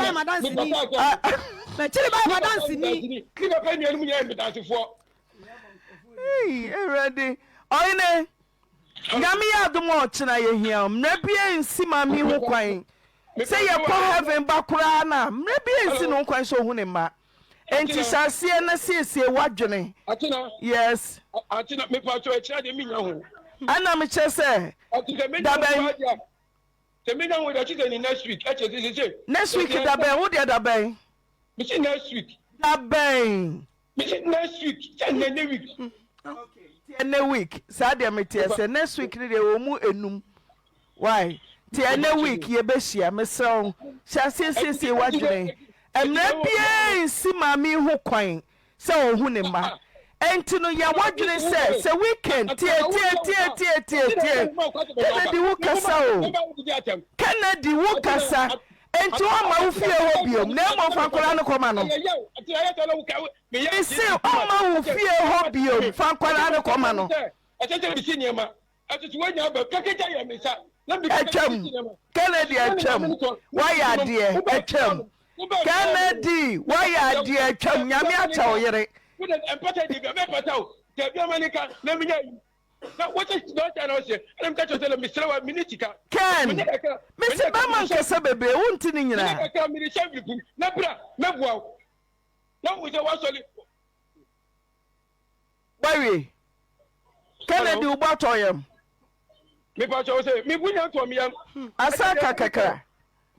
Mɛkyere báyìí ma dansi ni.
Mi papa nuanom nyinaa yɛ medansefoɔ.
Awurade ɔhene Nyame yɛ adom a ɔkyena yɛhia wo. Mmerɛ biara nsi maame yi ho kwan sɛ yɛkɔ heaven ba koraa no a mmerɛ biara nsi ne ho kwan sɛ ɔhu ne mma. Enti hyɛ aseɛ na siesie w'adwene. Yes.
Atena mepatɔ ɛkyerɛ deɛ menya ho.
Ɛna mekyerɛ sɛ dabɛn.
Sɛ menya ho deɛ kyerɛ ne next week ɛkyɛ sɛ sɛ.
Next week dabɛn wo deɛ dabɛn.
Mesi next week.
Dabɛn.
Mesi next week sɛ nnɛ ne week.
Okay nti ɛnɛ week saa deɛ mete aseɛ next week no deɛ wɔ mu enum why nti ɛnɛ week yɛbɛhyia mesrɛ wo hyɛ aseɛ siesie w'adwene mmerɛ biara nsi maame yi ho kwan sɛ ɔhu ne mma ɛnti no yɛ w'adwene sɛ sɛ weekend tie tie tie tie tie tie Kennedy wo kasa o Kennedy wo kasa Enti ɔmma wo fie hɔ biom, na mmom fa nkwadaa no kɔma no. Mese ɔmma wo fie hɔ biom, fa nkwadaa no kɔma no. Atwam, Kennedy atwam, woayɛ adeɛ, atwam. Kennedy, woayɛ adeɛ, atwam, Nyame akyɛ wo yere. Ken, mese bɛma nkasa bebree, wonte ne nyinaa. Wawie. Kennedy wo bɔ atɔ yam. Asa ka kakra.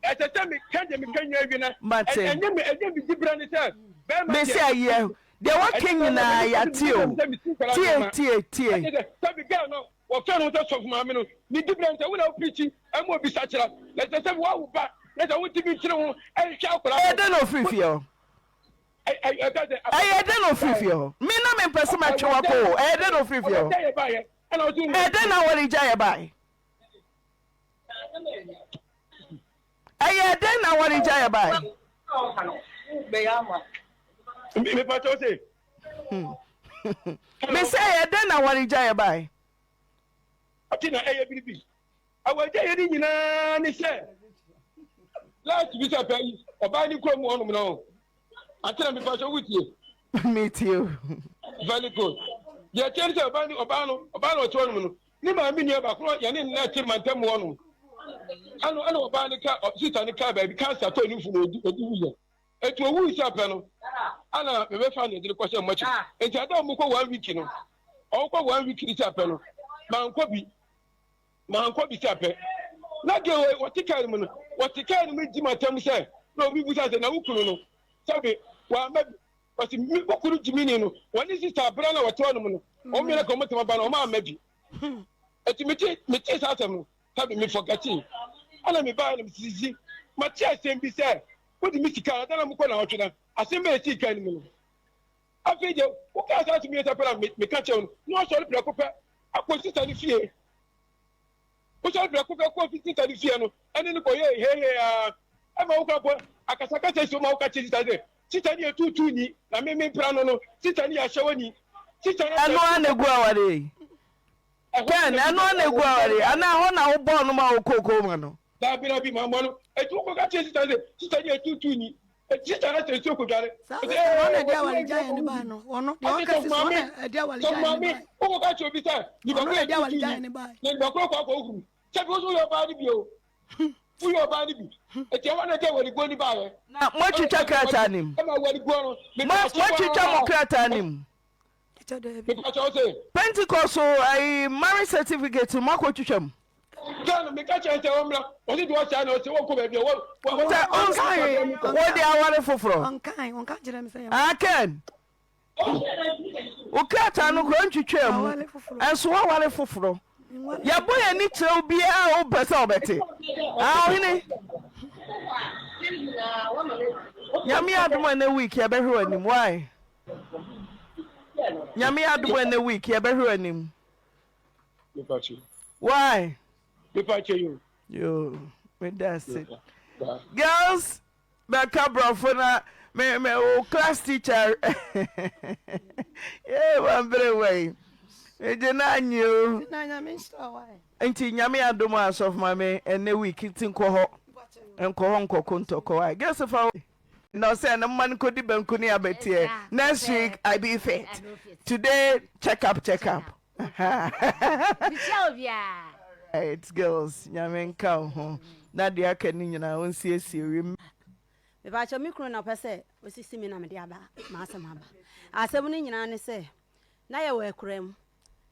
Ɛsɛ sɛ meka deɛ meka nyinaa wie na
Mate.
ɛnyɛ me ɛnyɛ me diberɛ ne sɛ bɛrima
Mese
deɛ
ayeɛ deɛ waka nyinaa yɛate o. Tie tie tie.
Ɛkyɛ sɛ sɛbi girl no wɔfrɛ no sɛ sɔfo maame no ne diberɛ ne sɛ wo na wo pirikyi ɛma obi sakyera na ɛsɛ sɛ woawo ba na sɛ wontumi nkyere ho ɛnhwɛ akwadaa
Ɛyɛ dɛn na ɔfiri fie hɔ? Ɛyɛ dɛn na ɔfiri fie hɔ? Me na mempɛ sɛ mɛtwe wo akɔ o. Ɛyɛ dɛn na ɔfiri fie hɔ? Ɛyɛ dɛn na awaregyaeɛ bae? Ɛyɛɛ dɛn na awaregyaeɛ bae? Mese ɛyɛ dɛn na awaregyaeɛ bae?
Ɔte na ɛyɛ biribi. Awaregyaeɛ no nyinaa ne sɛ last bi sɛ pɛ yi ɔbaa ne kurom hɔnom no. Ante na mepa sɛ wotie.
Metie o.
Very good. Deɛ ɛteɛ ne sɛ ɔbaa ne ɔbaa no ɔbaa no ɔte hɔnom no ne maame nua baako no yɛne no na ɛte mantam hɔ nom ɛna ɛna ɔbaa no ka sista no kaa baabi kansa tɔ ne mfu na ɔdi ɔdi wuyɛ etu owu sɛ pɛ no ɛna mebɛfa ne de kɔhyɛ mmɔkye nti ada ɔmo kɔ one week no ɔmo kɔ one week ne sɛ pɛ no mankɔ bi mankɔ bi sɛ pɛ na deɛ wɔte kaa no mu no wɔte kaa no mu di matam sɛ na obi busa sɛ na wo kunu no sɛbe wama bi Ɔsi mi wo kunu gyimini no wɔne sista abira na wɔte hɔnom no wɔn mmienu ka wɔn tɛm aba no wɔn amma bi. Eti mi ti mi ti saa asɛm no sabi mi fɔgɛti ɛna mi baa na mi sisi ma ti asɛm bi sɛ wodi mi sika na dana mo kɔ na ɔtwe na asɛm bɛyɛ si kan mu no afei deɛ woka saa asɛm yɛ sɛ pɛ na mi ka kyerɛ no na ɔsɔre prɛko pɛ akɔ sista no fie. Wosɔre prɛko pɛ kɔɔ sista no fie no ɛne no kɔyɛɛ heihei ara ɛma wokɔ akɔ akasakasa si ma woka kyerɛ sista sɛ sista no yɛ tuutuuni na me mempra no no sista no yɛ ahyɛwani sista no
Ɛno ara na egu aware yi. Ken, ɛno ara na egu aware yi anaa ɛhɔ na wobɔɔ no ma wokɔɔ koma no?
Daabi daabi mammɔ no. Eti wokɔka kyerɛ sista no sɛ sista no yɛ tuutuuni Sista no sɛ nsuo kɔdware.
Saa sista no ɔna ɛde awaregyaeɛ no bae no. Ɔno deɛ ɔka sisi ɔna ɛde awaregyaeɛ no bae.
Wokɔ ka kyerɛ obi sɛ nipa
Ɔno
ko
na
yɛ
ɛde awaregyaeɛ
tuutuuni
no bae.
na nipa ko kɔ akɔ huru. Sɛbi wo nso woyɛ ɔbaa no bi o. Woyɛ ɔbaa no bi. Eti ɛhɔ na ɛde awareguo no baeɛ.
Na moatwitwa krataa no mu?
Ɛma awareguo no.
Mo moatwitwa mo krataa no mu?
Ɛkyɛ daabi.
Mepa kyɛw se.
Pentecost ayi marriage certificate no moakɔtwitwa mu?
Ghana meka kyerɛ sɛ ɔmmra ɔse deɛ ɔsɛe na ɔse wɔnkɔ baabi a wɔ
Sɛ ɔnkae wode aware foforɔ.
Ɔnkae ɔnka kyerɛ me sɛ yɛ.
Ah Ken, wo krataa no koraa ntwitwaa mu ɛnso woaware foforɔ. Yɛbɔ yɛn ani kyerɛ wo biara a wompɛ sɛ wobɛte. Ah ɔhene. Nyame adom a ɛnɛ week yɛbɛhwɛ w'anim why? Nyame adom a ɛnɛ week yɛbɛhwɛ w'anim. Why? Yo, meda ase. Girls, bɛka borɔfo na me me wo class teacher. Yee mampere wai. Megye no anye o.
Na nyame nhyira wo ae.
Nti nyame adom a sɔfo maame ɛnɛ week nti nkɔ hɔ nkɔ hɔ nkɔko ntɔkɔ wae. Girls fa wo. Na ɔsɛ ɛno mma no nkɔdi banku ne abɛteɛ next week I be fit today check up check up.
Mekyia obiara.
Alright girls nyame nka wo ho na deɛ aka no nyinaa ɔnsiesie wi.
Mepakyɛw me kunu na ɔpɛ sɛ osisi me na mede aba m'asɛm aba. Asɛm no nyinaa ne sɛ na yɛwɔ akuraa mu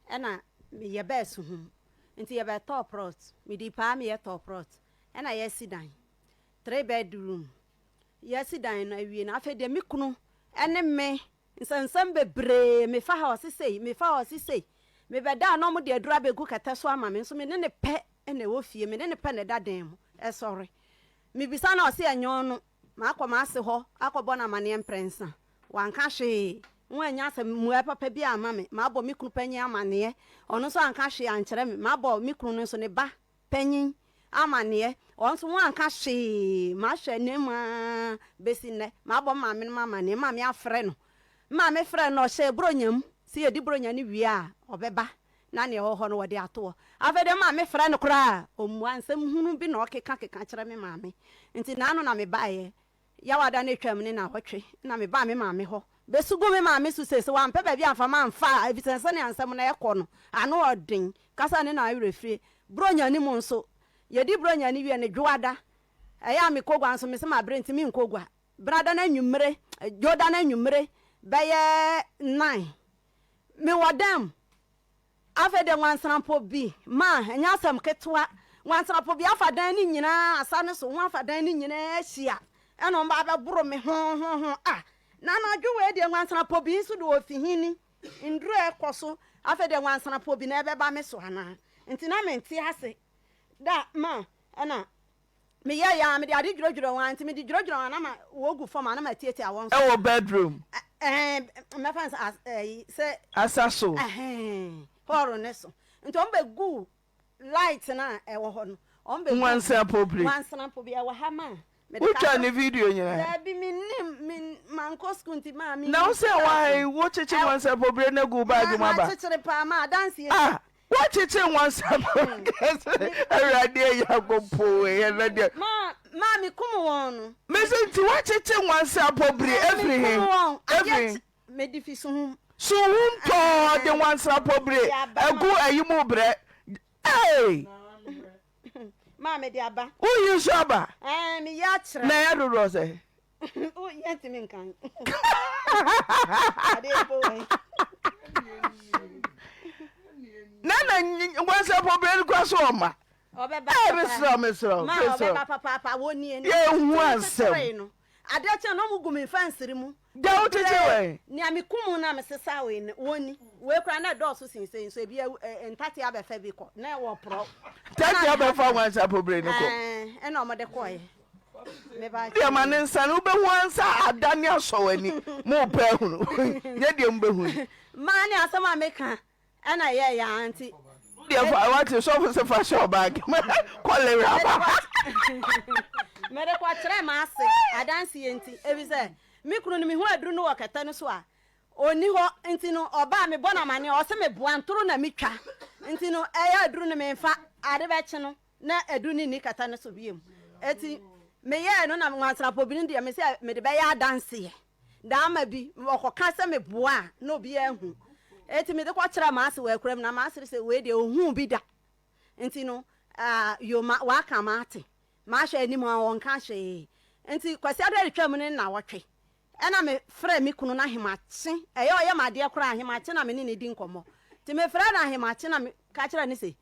ɛna yɛbɛɛ suhum nti yɛbɛtɔɔ prɔt medi paa meyɛ tɔɔ prɔt ɛna yɛasi dan tree bed room yɛasi dan no awie no afei deɛ me kunu ɛne me Nsɛnsɛm bebree, mefa ha ɔse sei, mefa ha ɔse sei. Mebɛda a na wɔde aduru abɛgu kɛtɛ so ama me, nso me ne no pɛ na ɛwɔ fie, me ne no pɛ na ɛda dan mu sɔre. Mebisa no a ɔse ɛnyɛ ɔno. Makɔ m'ase hɔ akɔbɔ no amaneɛ mprɛnsa, wanka hwee, wannya asɛm mmuaeɛ papa biara amma me. Mabɔ me kunu panyin amaneɛ, ɔno nso anka hwee ankyerɛ me. Mabɔ me kunu no nso ne ba panyin amaneɛ, ɔno nso wanka hwee, mahwɛ n'anim ara bɛsi nnɛ, mabɔ me maame no amaneɛ, me maame afrɛ no, me maame frɛɛ no na ɔhyɛɛ Buronya mu, sɛ yɛdi Buronya no wie a ɔbɛba na deɛ ɛwɔ hɔ no wɔde ato hɔ. Afei deɛ me maame frɛ no koraa a, ɔmmua, nsɛm hunu bi na ɔkeka keka kyerɛ me maame, nti naano na mebaeɛ, Yawada no atwam ne naawɔtwe na mebaa me maame hɔ bɛsu guu me maame so sei, sɛ wampɛ baabi amfa me amfa a, efisɛ sɛnea nsɛm no rekɔ no, ano ɔden. Kasa ne na werɛ fire. Buronya no mu nso, yɛdi Buronya no wie no, Dwoada, ɛyɛ a mekɔ gua nso mese mabrɛ nti menkɔ gua. Benada no anwummere, Dwoda no anwummere bɛyɛ nnan, mewɔ dan mu. Afei de nwansranpo bi ma, ɛnyɛ asɛm ketewa, nwansranpo bi afa dan no nyinaa, asa no so, wɔafa dan no nyinaa ahyia, ɛna wɔn ba abɛboro me ho ho ho. Ah, na anadwo wei deɛ nwansranpo bi nso de ofi he ni, nnuru a ɛkɔ so, afei deɛ nwansranpo bi na ɛbɛba me so anaa? Nti na mente ase da ma ɛna Meyɛe ara, mede ade dworodworoo wɔn ara, nti mede dworodworoo wɔn a na ma wɔgu fam a na matiatia wɔn so.
Ɛwɔ bedroom.
Ɛɛ, mɛfa no sɛ ɛyi sɛ.
Asa so.
Ɛhɛn, hall no so. Nti wɔn bɛ gu light no a ɛwɔ hɔ no, wɔn bɛ gu.
Nwansena pobiri.
Nwansena pobiri ɛwɔ ha ma.
Wotwa ne video nyinaa.
Daabi, mi nim, mi mankɔ sukuu nti maa mi.
Na wo sɛ why wo kyekye nwansena pobiri no agu baagi mu aba.
Ma kyekyere paa ma adanseɛ.
Ah. Woakyekye nwansena kɛse Awurade Nyankopɔn wei ɛnɛ deɛ.
Ma ma me kum wɔn no.
Mese nti woakyekye nwansena pɔbiri efiri he? Efiri he?
Mede fi suhum.
Suhum tɔɔ de nwansena pɔbiri agu ayi mu brɛ ee.
Ma mede aba.
Woyi nso aba.
Ɛɛ meyɛ akyerɛ.
Na ɛyɛ dodoɔ sɛ.
Yɛntumi nkan. Adeɛ mpo wɔ yi.
Na na nwansapɔ bere no kora so ɔma.
Ɔbɛba
papa. Mesrɛ mesrɛ
Ma ɔbɛba papaapa wɔ nie.
Yɛhu asɛm.
Adeɛ kyɛn na ɔmo gu me mfɛnsere mu.
Deɛ wo kyekye wɛn.
Nea me kum na me sesa wei no wɔn ni. Wei koraa na ɛdɔɔso sen sei nso ebi ntatea abɛfa bi kɔ na ɛwɔ porɔw.
Ntatea abɛfa nwansapɔ bere no kɔ.
Ɛɛ ɛna ɔmo de kɔɛ.
Deɛ ma ne nsa no wobɛhu ansa adane asɔ w'ani mopɛ ahunu nyɛ deɛ mobɛhu
Maa ne asɛm a meka ɛna ɛyɛ yɛ ara nti.
Deɛ fa wate sɔfo sɛ fa hyɛ ɔbaage mu kɔlera ba.
Mede kɔkyerɛ m'ase adanseɛ nti efisɛ me kunu no mehu aduru no wɔ kɛtɛ no so a ɔnni hɔ nti no ɔba a mebɔ no amaneɛ ɔse meboa ntoro na metwa nti no ɛyɛ aduru no memfa ade bɛkye no na adu no nni kɛtɛ no so bio. Enti meyɛɛ no na nwansena bi no deɛ mese mede bɛyɛ adanseɛ. Daama bi ɔkɔka sɛ meboa a na obiara ahu. Enti mede kɔkyerɛɛ m'ase wɔ akuram na m'ase sɛ wei deɛ ɔhuu bi da. Nti no ah, yo ma waka mate. Mahwɛ anim a ɔnka hwee. Nti Kwasi Addo retwam no nnawɔtwe ɛna mefrɛ me kunu no ahemakye. Ɛyɛ ɔyɛ m'adeɛ koraa ahemakye na me ne no di nkɔmmɔ. Nti mefrɛ no ahemakye na meka kyerɛ no sɛ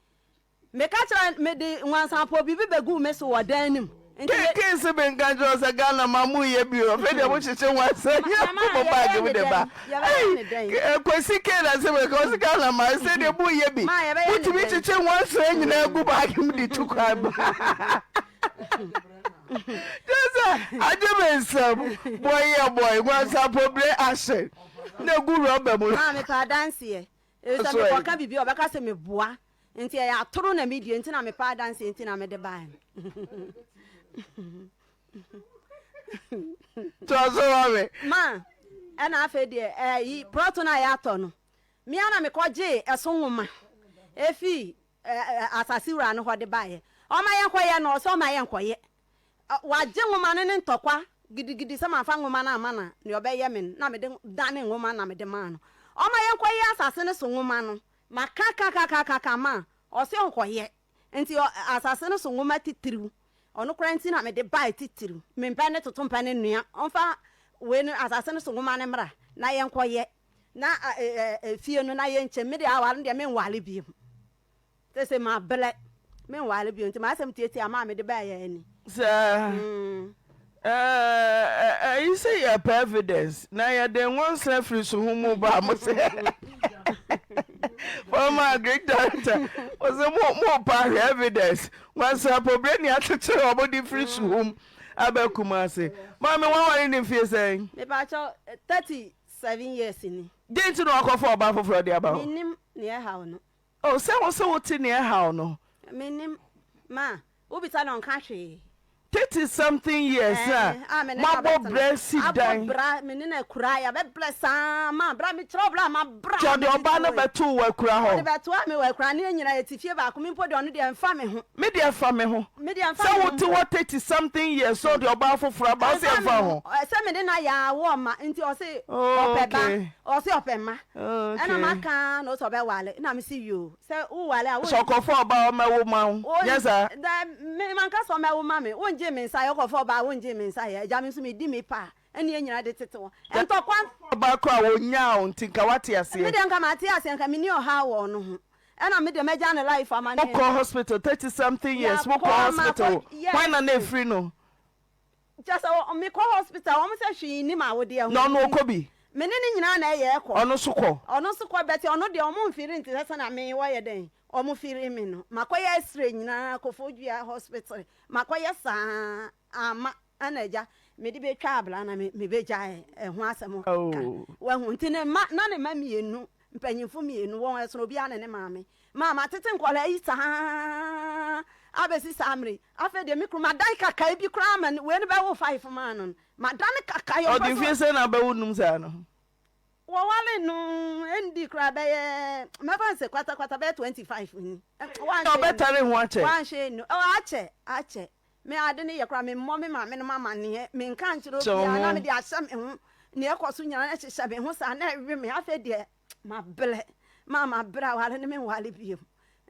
Meka kyerɛ no, mede nwansampɔw biribi beguu me so wɔ dan no mu. Nti me.
King se menka nkyerɛ wo sɛ Ghana ma mo yɛ bio afei deɛ mo hyehye nwansa nyɛ gu mo bag mu de ba ei Kwesi K na se meka ɔse Ghana ma sɛ deɛ mo yɛ bi mo tumi kyekye nwansa nyinaa gu bag mu de tu kwan ba kyerɛ sɛ agye me nsam boy yɛ boy nwansampɔw bere ahye na egu rɔba mu.
Maa mepɛ adanseɛ. Efisɛ mekɔka biribi a ɔbɛka sɛ meboa. Nti ɛyɛ atoro na medie nti na mepɛ adanseɛ nti na mede baeɛ no.
Toa so ma me.
Ma, Ɛna afei deɛ ɛyi prɔto no a yɛatɔ no, me ara na mekɔgyee ɛso nwoma ɛfii asase wura no hɔ de baeɛ. Ɔma yɛnkɔyɛ no, ɔsɛ ɔma yɛnkɔyɛ. Wagye nwoma no ne ntɔkwa gidigidi sɛ mamfa nwoma no amma no a, nea ɔbɛyɛ me no, na mede dane nwoma na mede maa no. Ɔma yɛnkɔyɛ asase no so nwoma no, maka kakakakaka ma ɔse ɔnkɔyɛ. Nti asase no so nwoma titiriw, ɔno koraa nti na mede bae titiriw. Mempɛ ne toto mpɛ ne noa, ɔmfa wei no asase no so nwoma no mmra na yɛnkɔyɛ na fie no na yɛnkyɛm. Me deɛ aware no deɛ menware biom. Sese mabrɛ, menware bio nti m'asɛm tiatia maa mede baeɛ ara ni.
Saa ɛyi sɛ yɛpɛ evidence na yɛde nwonsra firi so ho mu ba mo sɛ former agric director ɔsɛ mo mo pa ahwɛ evidence nwansra pɔbrɛ ni akyekyere ɔmo de firi so ho mu aba Kumasi maame waware ne mfie sɛn.
Mepakyɛw 37 years ni.
Dɛn nti na wakɔfa ɔbaa foforɔ de aba hɔ?
Mennim nea ɛhaw no.
Oh, sɛ wo se wo te nea ɛhaw no.
Mennim, ma wobisa no ɔnka hwee.
30 something years a
Eh, a me ne no
moabɔ
abɛtena.
bra si
Abɔ
dan.
bra, me ne no akura, yɛabɛbrɛ saa ma bra, mekyerɛ wo bra a mabra
Nti
a
ɔde
mede
ɔbaa no
too yi.
bɛtoo wo akura hɔ?
Ɔde bɛtoaa me wɔ akura, ne yɛn nyinaa yɛte fie baako, me mpo deɛ ɔno deɛ ɛmfa me ho.
Me deɛ ɛfa me ho.
Me deɛ ɛmfa
Sɛ
me ho
wote
mpo.
hɔ 30 something years na ɔde ɔbaa foforɔ aba, wo se
Ɛmfa me
ɛmfa
ho.
ho?
Sɛ me ne no ayɛ a awo ɔmma nti ɔse
Oh,
ɔpɛ ba,
okay.
ɔse ɔpɛ mma.
Oh,
Ɛna
okay.
maka ara na ɔse ɔbɛwale, na mese yoo, sɛ wowale a wo.
Sɛ ɔkɔfa ɔbaa a ɔmmɛwo ma wo, nyɛ saa?
Da, me manka sɛ ɔmmɛwo ma me, wongyee me nsa yɛ, wokɔfa ɔbaa a wongyee me nsa yɛ, agya me nso medi me pɛ a, ɛne yɛn nyinaa de tete hɔ. Ntɔkwa.
Ɔbaa koraa a ɔnyaa wo nti nka woate aseɛ.
Me deɛ nka mate aseɛ, nka menni ɔhaw wɔ ɔno ho, ɛna me deɛ mɛgya ne life ama ne.
Wokɔ hospital, 30 something years, wokɔ
Yɛakɔ ama
hospital,
akɔ, yes.
hwan na na ɛfiri no?
Kyerɛ sɛ mekɔ hospital wɔn sɛ hwee nni m'awodeɛ ho.
Na ɔno ɔkɔ bi?
Me ne no nyinaa na ɛyɛ ɛkɔ.
Ɔno nso kɔ?
Ɔno nso kɔ but ɔno deɛ wɔn mfiri nte sɛ sɛnea me wɔyɛ dɛn wɔn firi me no. Makɔyɛ x-ray nyinaa Koforidua hospital makɔyɛ saa amma ɛna agya mede bɛtwa abla na me mebɛgyae ɛho asɛm ka. Wahu nti ne mma na ne mma mmienu Mpanyimfo mmienu, wɔn ɛsono obiara ne ne maame. Maa matete nkwadaa yi saa abɛsi saa mmerɛ yi. Afei deɛ me kunu madan kakae bi koraa ma no, wei no bɛwo five maa no no. Madane kakae.
Ɔde mfie sɛn na abɛwo num saa no?
Wɔware no ɛndi koraa bɛyɛ mɛfa no sɛ kwatakwata bɛyɛ 25 ni.
Ɔbɛtare ho akyɛ?
Wanhwɛ nnu. Akyɛ, akyɛ. Me ade no yɛ koraa memmɔ me maame nom amanneɛ, menka nkyerɛ obiara na mede ahyɛ me ho, nea ɛkɔ so nyinaa na ɛhyehyɛ me ho saa na ɛwe me, afei deɛ mabrɛ, maa mabrɛ aware no menware bio.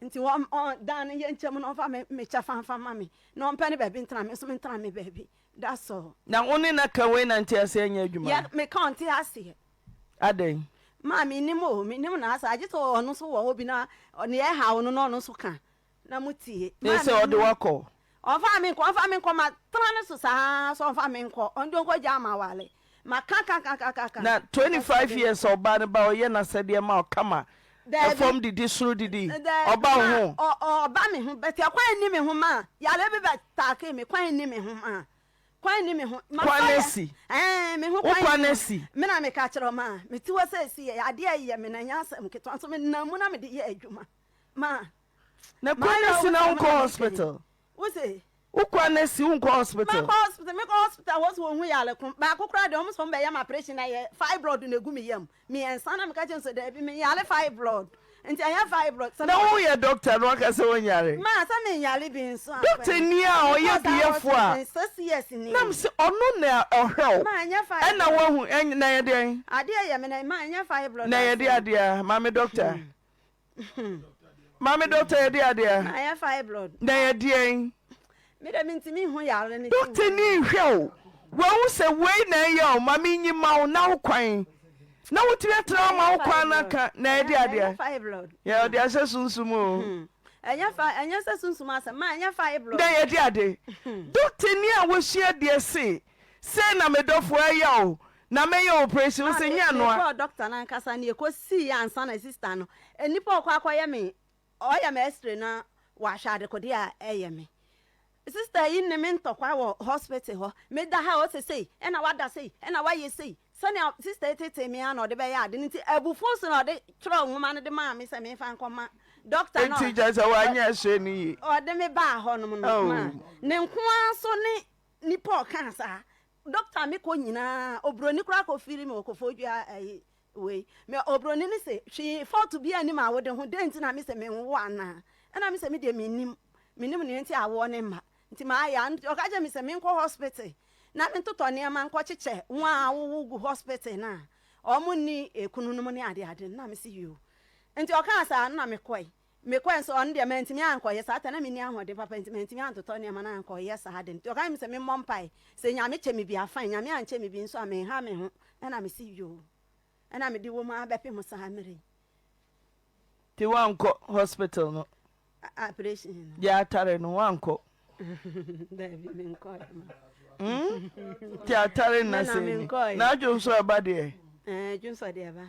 Nti wɔn ɔn dan no yɛ nkyɛm na ɔmfa me me kyɛfa mfa ma me na ɔmpɛ ne baabi ntena me nso mentena me baabi. That's all.
Na wo ne no ka wei na nteaseɛ nyɛ adwuma?
Yɛ meka ɔnte aseɛ.
Adɛn?
Maa mennim o, mennim n'asɛ agye sɛ ɔno nso wɔ hɔ bi na nea ɛhaw no na ɔno nso ka. Na mo tie.
Ne sɛ ɔde wo akɔ.
Ɔmfa me nkɔ, ɔmfa me nkɔ, ma tena ne so saa sɛ ɔmfa me nkɔ, ɔno deɛ ɔnkɔ gyaa ma wale. Ma ka ka ka ka ka ka.
Na 25 years a ɔbaa no ba ɔyɛ n'asɛdeɛ ma wo kama, ɛfam didi soro didi, ɔba wo ho?
Ɔba me ho, but ɛkwan nni me ho ma, yare bi bɛ taakee me, kwan nni me ho ma, kwan nni me ho.
Kwan asi?
Ɛɛ, me ho
Wo
kwan
kwan
nni me ho.
asi?
Me na meka kyerɛ wo ma, mete hɔ seesei yɛ adeɛ a ɛyɛ me na ɛnyɛ asɛm ketewa nso menam mu na mede yɛ adwuma ma.
Na kwan no si na wonkɔ hospital.
Wose.
Wo kwan no si wonkɔ hospital.
Mɛkɔ hospital mekɔ hospital hɔ so wɔn hu yare ko baako koraa deɛ wɔn sɛ wɔn bɛyɛ ma operation na yɛ fibroid na egu me yam mmiɛnsa na meka kyerɛ sɛ daabi me yare fibroid nti ɛnyɛ fibroid.
Na wo yɛ doctor na waka sɛ wɔn yare.
Maa sɛ me yare bi nso a.
Doctor ni a ɔyɛ duyɛfo a.
6 years ni.
Nam sɛ ɔno na ɔhwɛ wo.
Maa ɛnyɛ fibroid.
Ɛna wahu na yɛ deɛn.
Adeɛ yɛ me na maa ɛnyɛ fibroid.
Na yɛ deɛ adeɛ maame doctor. Maame dɔkta yɛ deɛ adeɛ.
Na yɛ fibroid.
Na yɛ deɛn.
Me de me ntumi nhu yare ne.
Dɔkta ni nhwɛ o. Wahu sɛ wei na ɛyɛ o ma me nyi ma wo na wo kwan. Na wotumi atena hɔ ma wo kwan no aka na yɛ deɛ adeɛ.
Fibroid.
Yɛ ɔde ahyɛ sunsum o.
Ɛnyɛ fa ɛnyɛ sɛ sunsum asɛm ma ɛnyɛ fibroid.
Na yɛ deɛ ade. Dɔkta ni a wasua deɛ se Sei na me dɔfo ɛyɛ o na mɛyɛ operation wo se nyɛ anoa.
Mekɔɔ doctor no ankasa nea ɛkɔsii ansa na sister no nnipa ɔkɔ akɔyɛ me ɔyɛ me x-ray na wahwɛ adekodeɛ a ɛyɛ me sister yi ne me ntɔkwa wɔ hospital hɔ meda ha ɔsɛ sei ɛna wada sei ɛna wayɛ sei sɛnea sister yi tetee me ara na ɔde bɛyɛ ade no nti abufuo so na ɔde twerɛ nwoma no de maa me sɛ memfa nkɔma doctor no
Nti kyerɛ sɛ wanyɛ x-ray no yie.
ɔde me baa hɔ nom no ma ne nko ara so ne Nipa a ɔkaa saa. Doctor a mekɔ nyinaa, obroni koraa kɔ firi me wɔ Koforidua ayi wei. Me obroni no se hwee fault biara nni m'awode ho, dɛn nti na me se menwo anaa? Ɛna me se me deɛ mennim, mennim nea nti a awoɔ no mma. Nti mayɛ a, nti ɔka kyerɛɛ me sɛ menkɔ hospital na mentotɔ nneɛma nkɔkyekyɛ wɔn a awowo gu hospital no a wɔn nni ekununom ne adeade no. Na me se yoo. Nti ɔkaa saa no na mekɔe. Mekɔe nso ɔno deɛ mantumi ankɔyɛ saa ta na menni ahoɔden papa nti mantumi antotɔ nneɛma no ankɔyɛ saa ade no. Nti ɔka kyerɛɛ me sɛ memmɔ mpae sɛ Nyame kyɛ me bi a fine, Nyame ankyɛ me bi nso a menha me ho. Ɛna me se yoo. Ɛna mede wɔ mu ara bɛpem saa mmerɛ yi.
Nti woankɔ hospital no?
Operation no.
Deɛ atare no woankɔ?
Dabi menkɔɛ ma.
Hmm? Nti atare nna
Na
sɛ ni.
menkɔɛ.
Na adwonsɔ ɛba deɛ?
Ɛɛ dwonsɔ deɛ ɛba.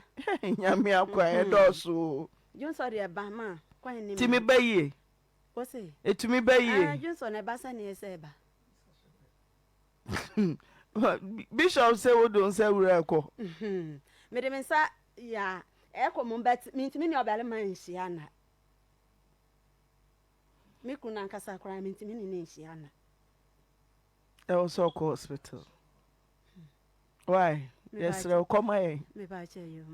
Nyame akwan ɛdɔɔso o.
Dwonsɔ deɛ ɛba ma kwan ni.
Tumi ba yie?
Wose?
Ɛtumi ba yie?
Ɛɛ dwonsɔ no ɛba sɛdeɛ ɛsɛ ɛba.
Bishop sɛ wode wo nsa wura ɛkɔ.
Mede me nsa yɛ a ɛkɔ mom but mentumi ne ɔbarima nhyia nna. Me kunu ankasa koraa mentumi ne no nhyia nna.
Ɛwɔ sɛ ɔkɔ hospital. Why? Yɛsrɛ wo kɔma yɛn.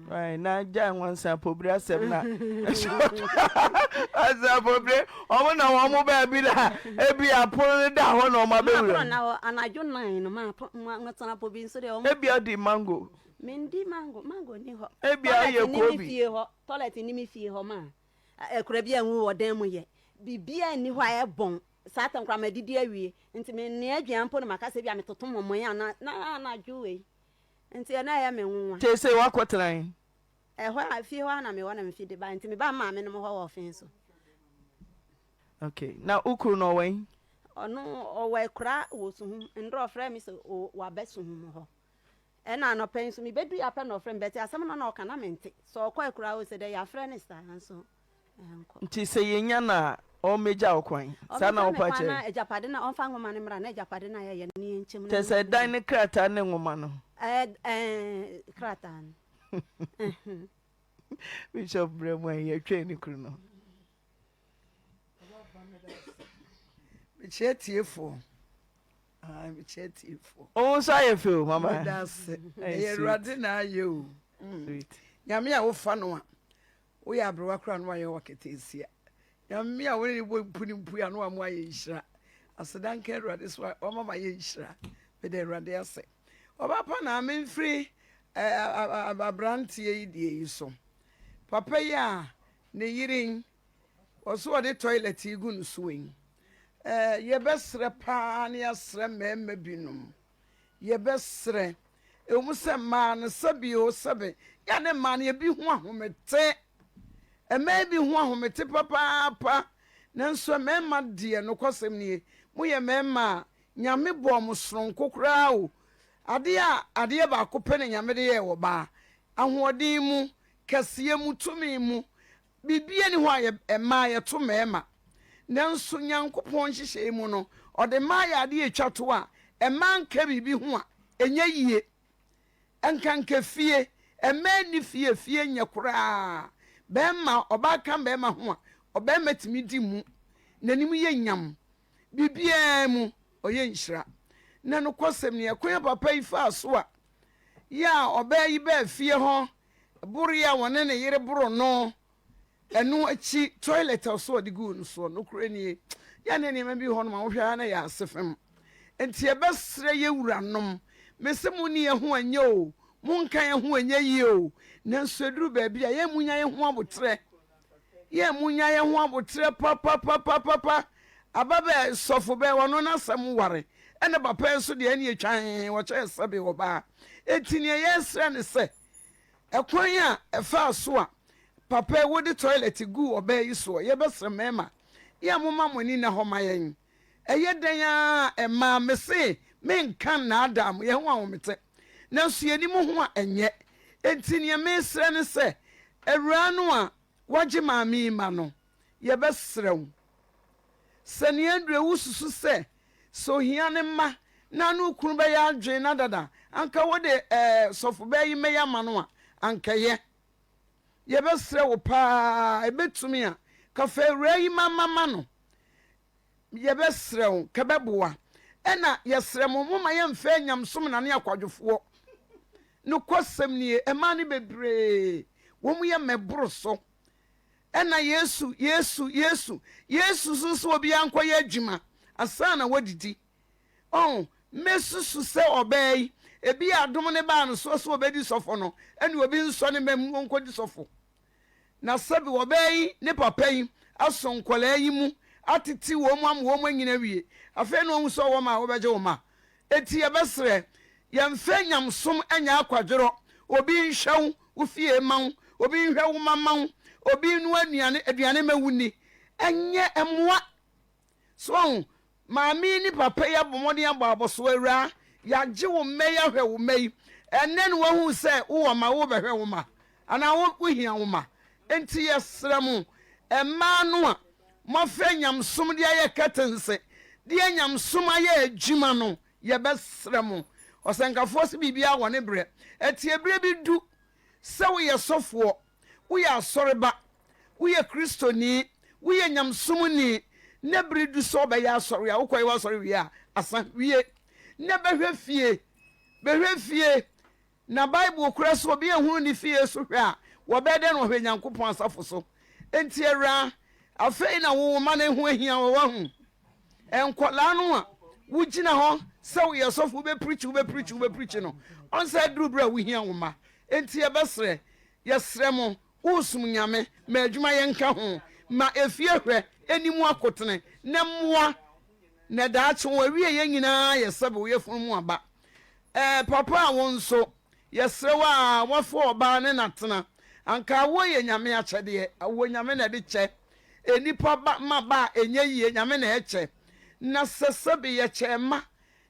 Why? Na gya nwansa pobire asɛm na. Nwansa pobire ɔmo na wɔn mo baabi na ebi apono no da hɔ na ɔmo abɛwura.
Mapono na hɔ anadwo nan no ma nwansa pobire nso deɛ ɔmo.
Ebi ɔdi mango.
Mendi mango mango ni hɔ.
Ebi ayɛ
kobi. Toilet ni mi fie hɔ toilet ni mi fie hɔ ma akura bi anwu wɔ dan mu yɛ biribiara nni hɔ a ɛbɔn saa tɛm koraa madidi awie nti menoa aduan mpo na maka sɛ bi a metoto mɔmɔe ana na anadwo wei nti ɛna ɛyɛ me nwonwa.
Seesei woakɔtena he?
Ɛhɔ a fie hɔ a na mewɔ na mefi de ba nti meba maame nom hɔ wɔ ɔfen so.
Okay, na wo kunu no ɔwɔ he?
Ɔno ɔwɔ akura wɔ Suhum, ndrɛ ɔfrɛ me sɛ waba Suhum hɔ. Ɛna anɔpa yi nso mebɛdui ara pɛ na ɔfrɛ me but asɛm no na ɔka na mente. Sɛ ɔkɔ akuraa hɔ sɛ dɛ yɛafrɛ no saa nso ɛnkɔ.
Nti sɛ yɛnya no a ɔmmɛgya wo kwan? Saa na
Ɔmmɛgya me
wopa
kwan
kyerɛ?
na agyapade no ɔmfa nwoma no mmra na agyapade no a yɛyɛ no yɛnkyɛ mu na
Kyerɛ sɛ
mennya
dan ne krataa ne nwoma no?
Ɛɛ ɛɛ krataa no.
Bishop brɛ mu a yɛtwɛn ne kunu no.
Mekyerɛ tiefoɔ. Ah, mekyerɛ tiefoɔ.
Wo nso ayɛ fɛ o, mama.
Meda ase. Ɛyɛ Awurade na ayɛ o. Mm. Nyame a wofa no a, woyɛ aberewa koraa na wayɛ wo aketeesia. Nyame a wo ne ne bɔ mpu ne mpu a na wama ayɛ nhyira. Aseda nka Awurade so a wama ma ayɛ nhyira. Meda Awurade ase. Ɔba pa na memfiri aberanteɛ yi deɛ yi so. Papa yi a ne yere yi Ɔse ɔde toilet yi gu no so yi eh, yɛbɛsrɛ paa na yɛasrɛ mmarima binom, yɛbɛsrɛ, ɛwom sɛ mmaa no sɛbe o sɛbe, yɛ ne mmaa no yɛbi ho ahomete, mmaa bi ho ahomete papaapa, nanso mmarima deɛ nokwasɛm nie, moyɛ mmarima a Nyame bɔɔ mo soronko koraa o, adeɛ a adeɛ baako pɛ na Nyame de yɛɛ ɔbaa, ahoɔden mu, kɛseɛ mu, tumi mu, Biribiara nni hɔ a yɛ mmaa yɛto mmarima. Nanso Nyankopɔn nhyehyɛe mu no, ɔde mmaa yɛ ade a etwa to a mmaa nka biribi ho a, ɛnyɛ yie. Ɛnkanka fie, mmaa nni fie a fie nyɛ koraa. Barima, ɔbaa ka barima ho a, ɔbarima tumi di mu, n'anim yɛ nyam, biribiara mu, ɔyɛ nhyira. Na nokwasɛm ni, ɛkwan a papa yi faa so a yɛ a ɔbaa yi baa fie hɔ Boro yi a wɔne ne yere boro no, ɛno akyi toilet a ɔsɛ ɔde guu no soɔ. Nokorɛ nie, yɛ ne nneɛma bi hɔ nom a wohwɛ a na yɛ ase fam. Nti yɛbɛsrɛ yɛ wuranom, mese mo ne yɛ ho ɛnyɛ o, monka yɛ ho ɛnyɛ yie o, nanso ɛduru baabi a yɛn munya yɛ ho aboterɛ. Yɛn munya yɛ ho aboterɛ papapapapapa. Aba bɛ sɔfo bɛ ɔno n'asɛm ware, ɛna papa yi nso deɛ ɛne ɛtwa hehe wɔkyɛ yɛ sɛbe ɔbaa. Enti neɛ yɛsrɛ ne sɛ, Ɛkwan a ɛfaa so a papa yi wode toilet guu ɔbaa yi soɔ, yɛbɛsrɛ mmarima yɛ a momma mo ani nna hɔ ma yɛn. Ɛyɛ dɛn ara a mmaa, mese menka nnaadaa mo, yɛn ho ahomete, nanso yɛnni mo ho a ɛnyɛ. Enti neɛ mesrɛ ne sɛ, awuraa no a wagye maame yi mma no, yɛbɛsrɛ wo, Sɛ nea aduru wususu sɛ sɛ ohia ne mma na ne okunu bɛyɛ adwene na dada anka wode ɛɛ sɔfobaa yi mmɛyɛ ama no a, anka ɛyɛ. Yɛbɛsrɛ wo paa, ebetumi a, ka fa awuraa yi ma ma ma no. Yɛbɛsrɛ wo, ka bɛboa. Ɛna yɛsrɛ mo, momma yɛmfa anyamesom nnane akwadwofoɔ. Nokwasɛm nie, mmaa no bebree, wɔn yɛ mmɛboro so. Ɛna Yesu, Yesu, Yesu, Yesu nso sɛ obiara nkɔyɛ adwuma ansa na wadidi. Ɔho, mɛsusu sɛ ɔbaa yi, ebia adom no baa no soɔ sɛ ɔbɛdi sɔfo no, ɛne obi nsɔ ne mma mu ɔnkɔdi sɔfo. Na sɛbe ɔbaa yi ne papa yi asɔ nkwadaa yi mu atete wɔn ama wɔn anyini awie, afei na wahu sɛ ɔwɔ mma a wɔbɛgye wo mma. Enti yɛbɛsrɛ, yɛmfa nyamesom nyɛ akwadworɔ, obi nhwɛ wo wo fie mma wo, obi nhwɛ wo mma mma wo, obi nnoa nnuane aduane mma wonni, ɛnyɛ mmoa. So wahu? Maame yi ne papa yi abɔ mmɔden abɔ abɔso, Awuraa, yɛagye wo mma yi ahwɛ wo mma yi. Ɛnnɛ na woahu sɛ wowɔ mma, worebɛhwɛ wo mma, anaa wo, wohia wo mma. Enti yɛsrɛ mo, mmaa no a moafa nyamesom de ayɛ kɛtense, de anyamesom ayɛ adwuma no, yɛbɛsrɛ mo. Ɔsɛnkafoɔ se biribiara wɔ ne berɛ. Ɛte berɛ bi du sɛ woyɛ sɔfoɔ, woyɛ asɔreba, woyɛ Kristoni, woyɛ nyamesomni, na bere du sɛ wobɛyɛ asɔre a, wokɔyɛ w'asɔre wie a, asa. Wie. Na bɛhwɛ fie. Bɛhwɛ fie. Na Bible kora sɛ obi anhunu ne fie so hwɛ a, wɔbɛyɛ dɛn na wahwɛ Nyankopɔn asafo so? Enti Awuraa, afei na wo wo mma no ho ahia wo, wahu? Nkwadaa no a wogyina hɔ sɛ woyɛ sɔfo, wobɛpirikyi, wobɛpirikyi, wobɛpirikyi no, ɔn sɛ aduru berɛ a wohia wo mma. Enti yɛbɛsrɛ, yɛsrɛ mo, woresom Nyame, ma adwuma yɛ nka ho, ma efie hwɛ ɛni mu akotene, na mmoa, na daakye wɔn awieɛ nyinaa yɛ sɛbe wo yafunu mu aba. Ɛɛ papa a wo nso, yɛsrɛ wo aa, woafa ɔbaa ne no atena. Anka awoɔ yɛ Nyame akyɛdeɛ, awoɔ Nyame na ɛde kyɛ. Nnipa ba ma ba a ɛnyɛ yie, Nyame na ɛkyɛ. Na sɛ sɛbe yɛkyɛɛ mma,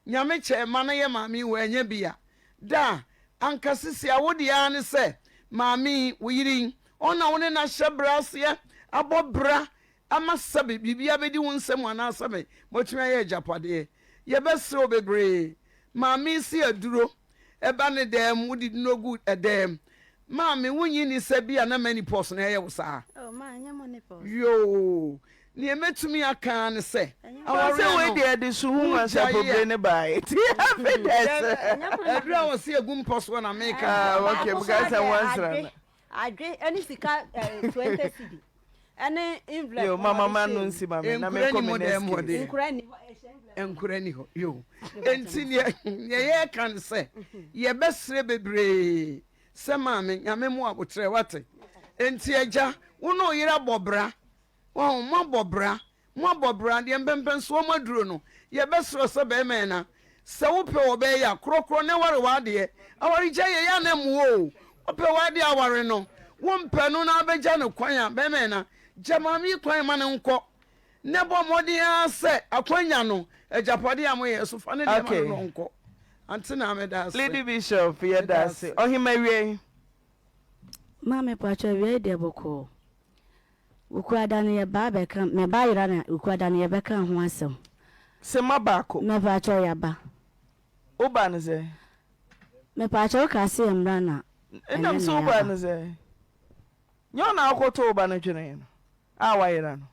Nyame kyɛɛ mma na yɛ maame yi wannya bi a, da a, anka sisi a wo deɛ ara ne sɛ maame yi, wo yere yi, ɔno na wo ne no ahyɛ bra aseɛ, abɔ bra ama sɛbe biribi abɛdi wo nsam anaa sɛbe moatumi ayɛ agyapadeɛ. Yɛbɛsrɛ wo bebree, maame yi se aduro ba ne dan mu, wode duro gu dan mu. Maame, wonnye nni sɛ bi a na menopause na ɛyɛ wo saa?
Oh, ma, ɛnyɛ menopause.
Yoo, nea mɛtumi aka ara ne sɛ,
Awareɛ
awareɛ
wei
no,
deɛ ɛde su ho
wogyae
asapobire
a,
ne baeɛ nti evidence.
Aduro a wɔse ɛgu mpɔ soɔ na meka.
Ah, okay,
Baako
because
koraa
sɛ
deɛ,
wɔnsra
adwe,
no.
adwe ɛne sika eh, 20 cedi ɛne envelope
Yo,
na
mama
ɔde
ma
hyɛɛ
no
mu.
nsi ma me na
Nkura
menkɔ
ni
me
mo
next
dan mu hɔ
case.
deɛ.
Nkura ni hɔ, ɛhyɛ envelope.
Nkura ni hɔ, yo. Enti neɛ neɛ yɛreka ne sɛ, yɛbɛsrɛ bebree sɛ maame, Nyame mmoa aboterɛ, wate? Enti agya, wo ne wo yere abɔ bra, wahu, moabɔ bra, moabɔ bra, deɛ mpɛmpɛnsoɔ moaduro no, yɛbɛsrɛ wo sɛ barima ɛna, sɛ wopɛ ɔbaa yi a, korɔkorɔ na ware w'adeɛ. Awaregyaeɛ yɛ a na mmoa o, wopɛ w'adeɛ a ware no, wompɛ no na wobɛgya no kwan a, barima ɛna, gya maame yi kwan ma no nkɔ. Na bɔ mmɔden ara sɛ akwanya no, agyapadeɛ a moyɛɛ so, fa ne deɛ ma no na ɔnkɔ. Ante na meda ase.
Lady Bishop yɛda
Meda
ase.
ase.
Ɔhema awiei.
Maame pakyɛ awiei deɛ bɔkɔɔ. Wukuada no yɛbaa bɛka me ba yera na wukuada no yɛbɛka ho asɛm.
Sema baako.
Me pakyɛ yaba.
Wo ba no sɛn?
Me pakyɛ wo kaa se yɛ mmra na ɛnɛ
Ɛnam
na
sɛ wo ba
yaba.
no sɛn? Nyɛ wo na wokɔtoo wo ba no twenee no a wayera no?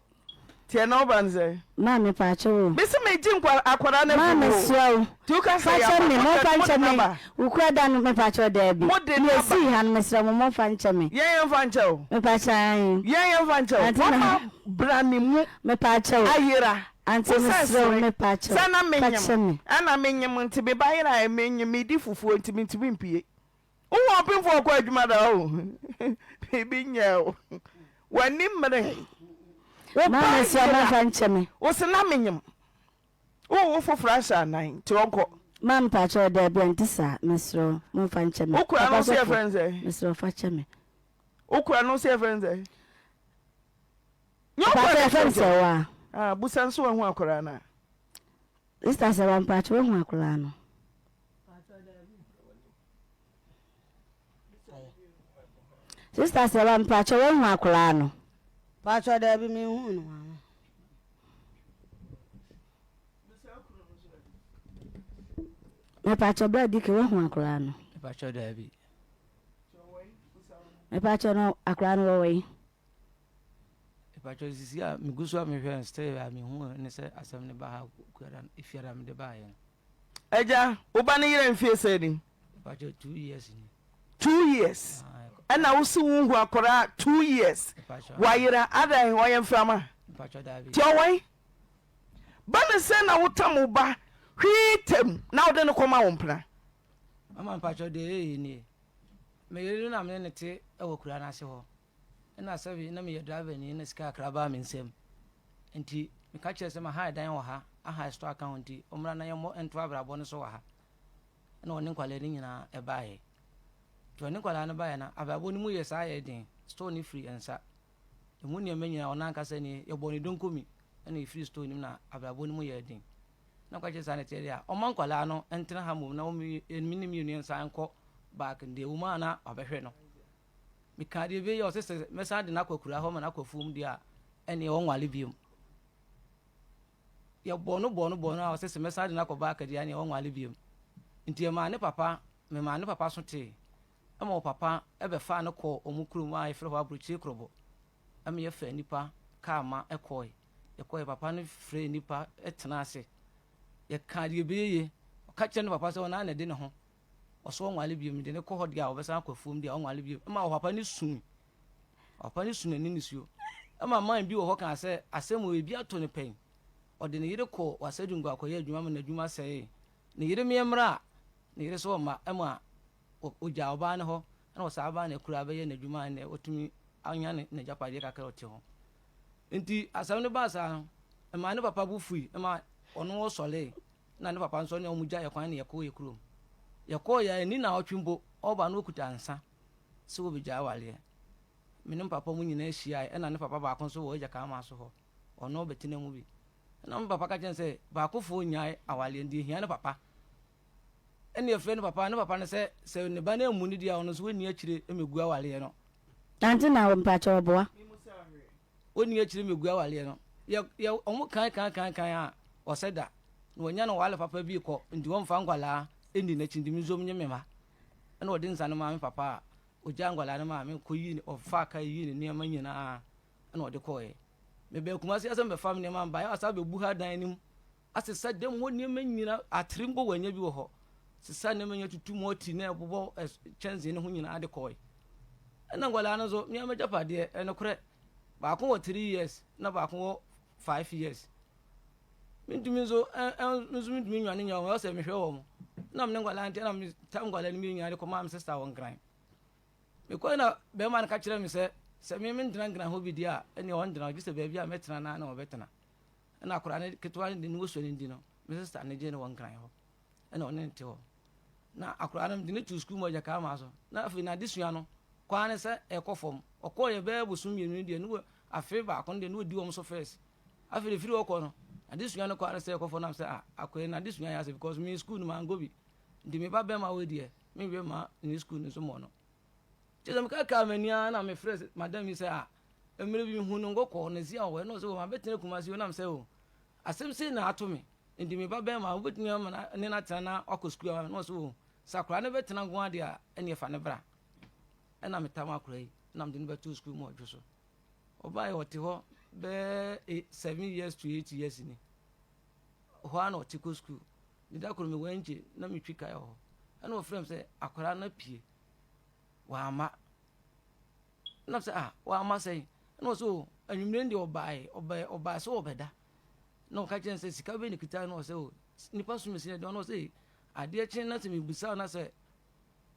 Nti ɛnɛ wo ba no sɛn?
Maa mepaakyɛw o.
Mese megye nkwa akwadaa no
Maa
afiri mu o.
mesrɛ wo.
Nti woka sɛ
Fa kyɛ
yɛaba
me,
mo
momfa
deɛ mode
nkyɛ
no
me.
aba.
Wukura da no mepaakyɛw daabi.
Mode no
Nea
aba.
esii ha no mesrɛ mo momfa nkyɛ me.
Yɛn yɛmfa nkyɛ wo.
Mepaakyɛw ae.
Yɛn yɛmfa nkyɛ wo.
Ante na.
Wama bra ne mu
Mepaakyɛw.
ayera.
Ante
Wo sɛ
mesrɛ wo
sere.
mepaakyɛw.
Sɛ na
Fa
menyem
kyɛ me.
ɛna menyem nti me ba yeraɛ menyem medi fufuo nti mentumi mpue. Wohu ɔpemfo a ɔkɔ adwuma da o, biribi nyɛɛ wo. W'ani mmere. Wo ba
Maame sɛ
yera.
ɔmfa nkyɛ me.
Wo se na menyem. Wo wo foforɔ ahyɛ anan nti ɔnkɔ.
Maame mpakyɛw daabi ɛnte saa mesrɛ wo momfa nkyɛ me.
Wo kura
Papa
no nso
sɔfo
yɛfrɛ no sɛn?
mesrɛ wo fa kyɛ me.
Wo kura no nso yɛfrɛ no sɛn? Nyɛ wo kura
Mpakyɛw
no
yɛfrɛ no
nkyɛ.
Sɛwa.
Ah, busa nso wahu akwadaa no a.
Sister Sɛwa mpakyɛw wahu akwadaa no? Sister Sɛwa mpakyɛw wahu akwadaa no?
Mpakyɛw daabi menhuu no maame.
Mepakyɛw bra dike wahu akwadaa no?
Mepakyɛw daabi.
Mepakyɛw no akwadaa no wɔwɔ yi?
Mepakyɛw sisi a megu so a mehwɛ no still a mehu ne sɛ asɛm no ba ha kuada efiada mede baeɛ no.
Agya, wo ba no yerɛ mfie sɛn ni?
Mepakyɛw 2 years ni.
2 years ɛna wo se wo hu akwadaa 2 years wayera adan ɔyɛ mframa
Mepakyɛw daabi.
Ti ɔwɔn ba ne sɛn na wotam wo ba hwii tam na wode no kɔma wo mpena?
Mama mepakyɛw deɛ ɛyɛ nie me yere no na me ne no te wɔ kura no ase hɔ. Nna sɛbe na meyɛ driverni na sika kakra baa me nsam nti meka kyerɛɛ sɛ mahae dan wɔ ha, ahae store aka ho nti ɔmmra na yɛmmɔ nto abrabɔ no so wɔ ha. Ɛna ɔne nkwadaa no nyinaa ɛbaeɛ. Nti ɔne nkwadaa no baeɛ no abrabɔ no mu yɛ saa yɛ den, store no firi yɛn nsa. Ɛmu nneɛma nyinaa ɔno ankasa nie, yɛbɔɔ ne donkomi ɛna ɛfiri store no mu na abrabɔ no mu yɛɛ den. Na ɔka kyerɛ saa na ɛteɛ deɛ a ɔmma nkwadaa no ntena ha mmom na wɔn me ne mmienu yɛnsan nkɔ back deɛ ɛwɔ mu a na wabɛhwɛ no. Mekaa deɛ ɛbɛyɛ a ɔse sɛ mɛsan de no akɔ akuraa hɔ ma no akɔ afuom deɛ a, ɛnneɛ ɔnware biom. Yɛbɔɔ no bɔɔ no bɔɔ no a ɔse sɛ mɛsan de no akɔ baaka deɛ a ɛnneɛ ɔnware biom. Nti yɛmaa ne papa, memaa ne papa so tee ma ɔpapa bɛfaa no kɔɔ wɔn kurom a yɛfrɛ hɔ Aburokyire Krobo. Ɛma yɛfaa nnipa kaa ma kɔɔe. Yɛkɔɔe, papa no frɛɛ nnipa tenaa ase. Yɛkaa deɛ ɛbɛyɛ yie. Ɔka kyerɛɛ ne papa sɛ ɔno ara na ɛde ne ho. Ɔsɛ ɔnwale bio, mede no kɔ hɔ deɛ a ɔbɛsan akɔ afuom deɛ a ɔnwale bio. Ɛma ɔpapa no sui. Ɔpapa no su n'ani nisuo. Ɛma man bi wɔ hɔ kaa sɛ asɛm wei ebi ato no pɛn. Ɔde ne yere kɔɔ Wasadungu akɔyɛ adwuma ma n'adwuma sɛee. Ne yere meɛ mmra a, ne yere sɛ ɔmma. Ɛma ɔgyaa ɔbaa no hɔ ɛna ɔsan baa n'akuraa bɛyɛɛ n'adwuma a ɛnnɛ watumi anya n'agyapadeɛ kakra a ɔte ho. Nti asɛm no baa saa no, ɛmaa ne papa bo fui ma ɔno ɔsɔree. na ne papa nso ne wɔn gyaee kwan na yɛkɔɔ yɛn kurom. Yɛkɔeɛ a, ɛnni nnawɔtwe mpo, ɔreba no ɔkuta nsa sɛ wɔbɛgyae awareɛ. Me ne me papa mu nyinaa hyiaeɛ, ɛna ne papa baako nso wɔ Agya Kaamaa so hɔ, ɔno ɔbɛtena mu bi. Ɛna me papa ka kyerɛ no sɛ, baakofoɔ nnyae awareɛ, deɛ ɛhia ne papa. Ɛna yɛfrɛ ne papa, ne papa no sɛ, sɛ ne ba no ammu no deɛ a, ɔno nso ɔnni akyire mmɛgu awareɛ no.
Nante na mpakyɛ ɔboa.
Ɔnni akyire mmɛgu awareɛ no. Yɛ yɛ wɔn kan kan kan kan a ɔsɛ da na wɔnya no wale papa bi kɔ nti wɔmfa nkwadaa nni n'akyi nti me nso menye me mma ɛna ɔde nsa no maa me papa a ɔgyaa nkwadaa no maa me kɔ yi ɔfaa ka yi ne nneɛma nyinaa ɛna ɔde kɔɔɛ mebɛɛ Kumasi asɛ mebɛfa me nneɛma mbaeɛ ɔsa bɛbu ha dan no mu Asesa dɛm hɔ nneɛma nyina, atere mpo wɔannya bi wɔ hɔ. Sesa nneɛma nyina tutu mɔɔti na ɛbobɔ kyɛnsee no ho nyinaa de kɔe. Ɛna nkwadaa no nso, me ara m'agyapadeɛ, ɛnokorɛ, baako wɔ 3 years na baako wɔ 5 years. Mentumi nso, ɛ ɛ nso mentumi nnwane nnya wɔn, ɛwɔ sɛ mehwɛ wɔn. Na me ne nkwadaa nti, ɛna metam nkwadaa no mmienu nyinaa de kɔmaa me sister wɔ Nkran. Mekɔe na bɛrima no ka kyerɛɛ me sɛ, sɛ me mentena Nkran hɔ bi deɛ a, ɛnneɛ ɔntena hɔ, gye sɛ baabi a mɛtena no ara na ɔbɛtena. Ɛna akwadaa no ketewa no de ne wɔsua no nti no, me sista no gyee no wɔ Nkran hɔ. Ɛna ɔne no te hɔ. Na akwadaa no mede no too sukuu mu Agyakaama so. Na afei n'adesua no, kɔ ara ne sɛ ɛkɔ fam. Ɔkɔeɛ bɛyɛ bosom mmienu no deɛ, ne wɔ afe baako no deɛ, ne wɔdi wɔn so first. Afei de firi hɔ kɔ no, n'adesua no kɔ ara ne sɛ ɛkɔ fam. Na mesɛ ah, akwadaa yi n'adesua yɛ asɛ because me sukuu no mankɔ bi. Nti me ba bɛrima wei deɛ, menhwɛ mma ne sukuu no nso mmɔ no. Kyerɛ sɛ mekaakaa m'ani ara na mefrɛɛ madam yi sɛ ah, mmerɛ bi mehuu no nkɔkɔɔ na si a ɔwɔ ɛna ɔsɛ o mabɛtena Kumasi o nam sɛ o asɛm sei na ato me nti me ba bɛrima wobɛtumi ama ne no atena na wakɔ sukuu ama me na ɔsɛ o sɛ akwadaa no bɛtena nko adeɛ a ɛneɛ fa ne bra ɛna metam akwadaa yi na mede no bɛtoo sukuu mu ɔdwo so ɔbaeɛ ɔte hɔ bɛɛ 7 years to 8 years ni hɔ ara na ɔte kɔ sukuu ne da koro mewɔ ɛnkye na metwi kae wɔ hɔ ɛna ɔfrɛ me sɛ akwadaa no apue wamma. Ɛna sɛ ah wamma sɛn? Ɛna ɔsɛ o anwummerɛ no deɛ ɔbaeɛ ɔbaeɛ ɔbaeɛ sɛ ɔbɛda. Na ɔka kyerɛ no sɛ sika bɛn na ɛkita no ɔsɛ o nipa som si na ɛdɔn na ɔsɛ adeɛ kye na sɛ mebisa na sɛ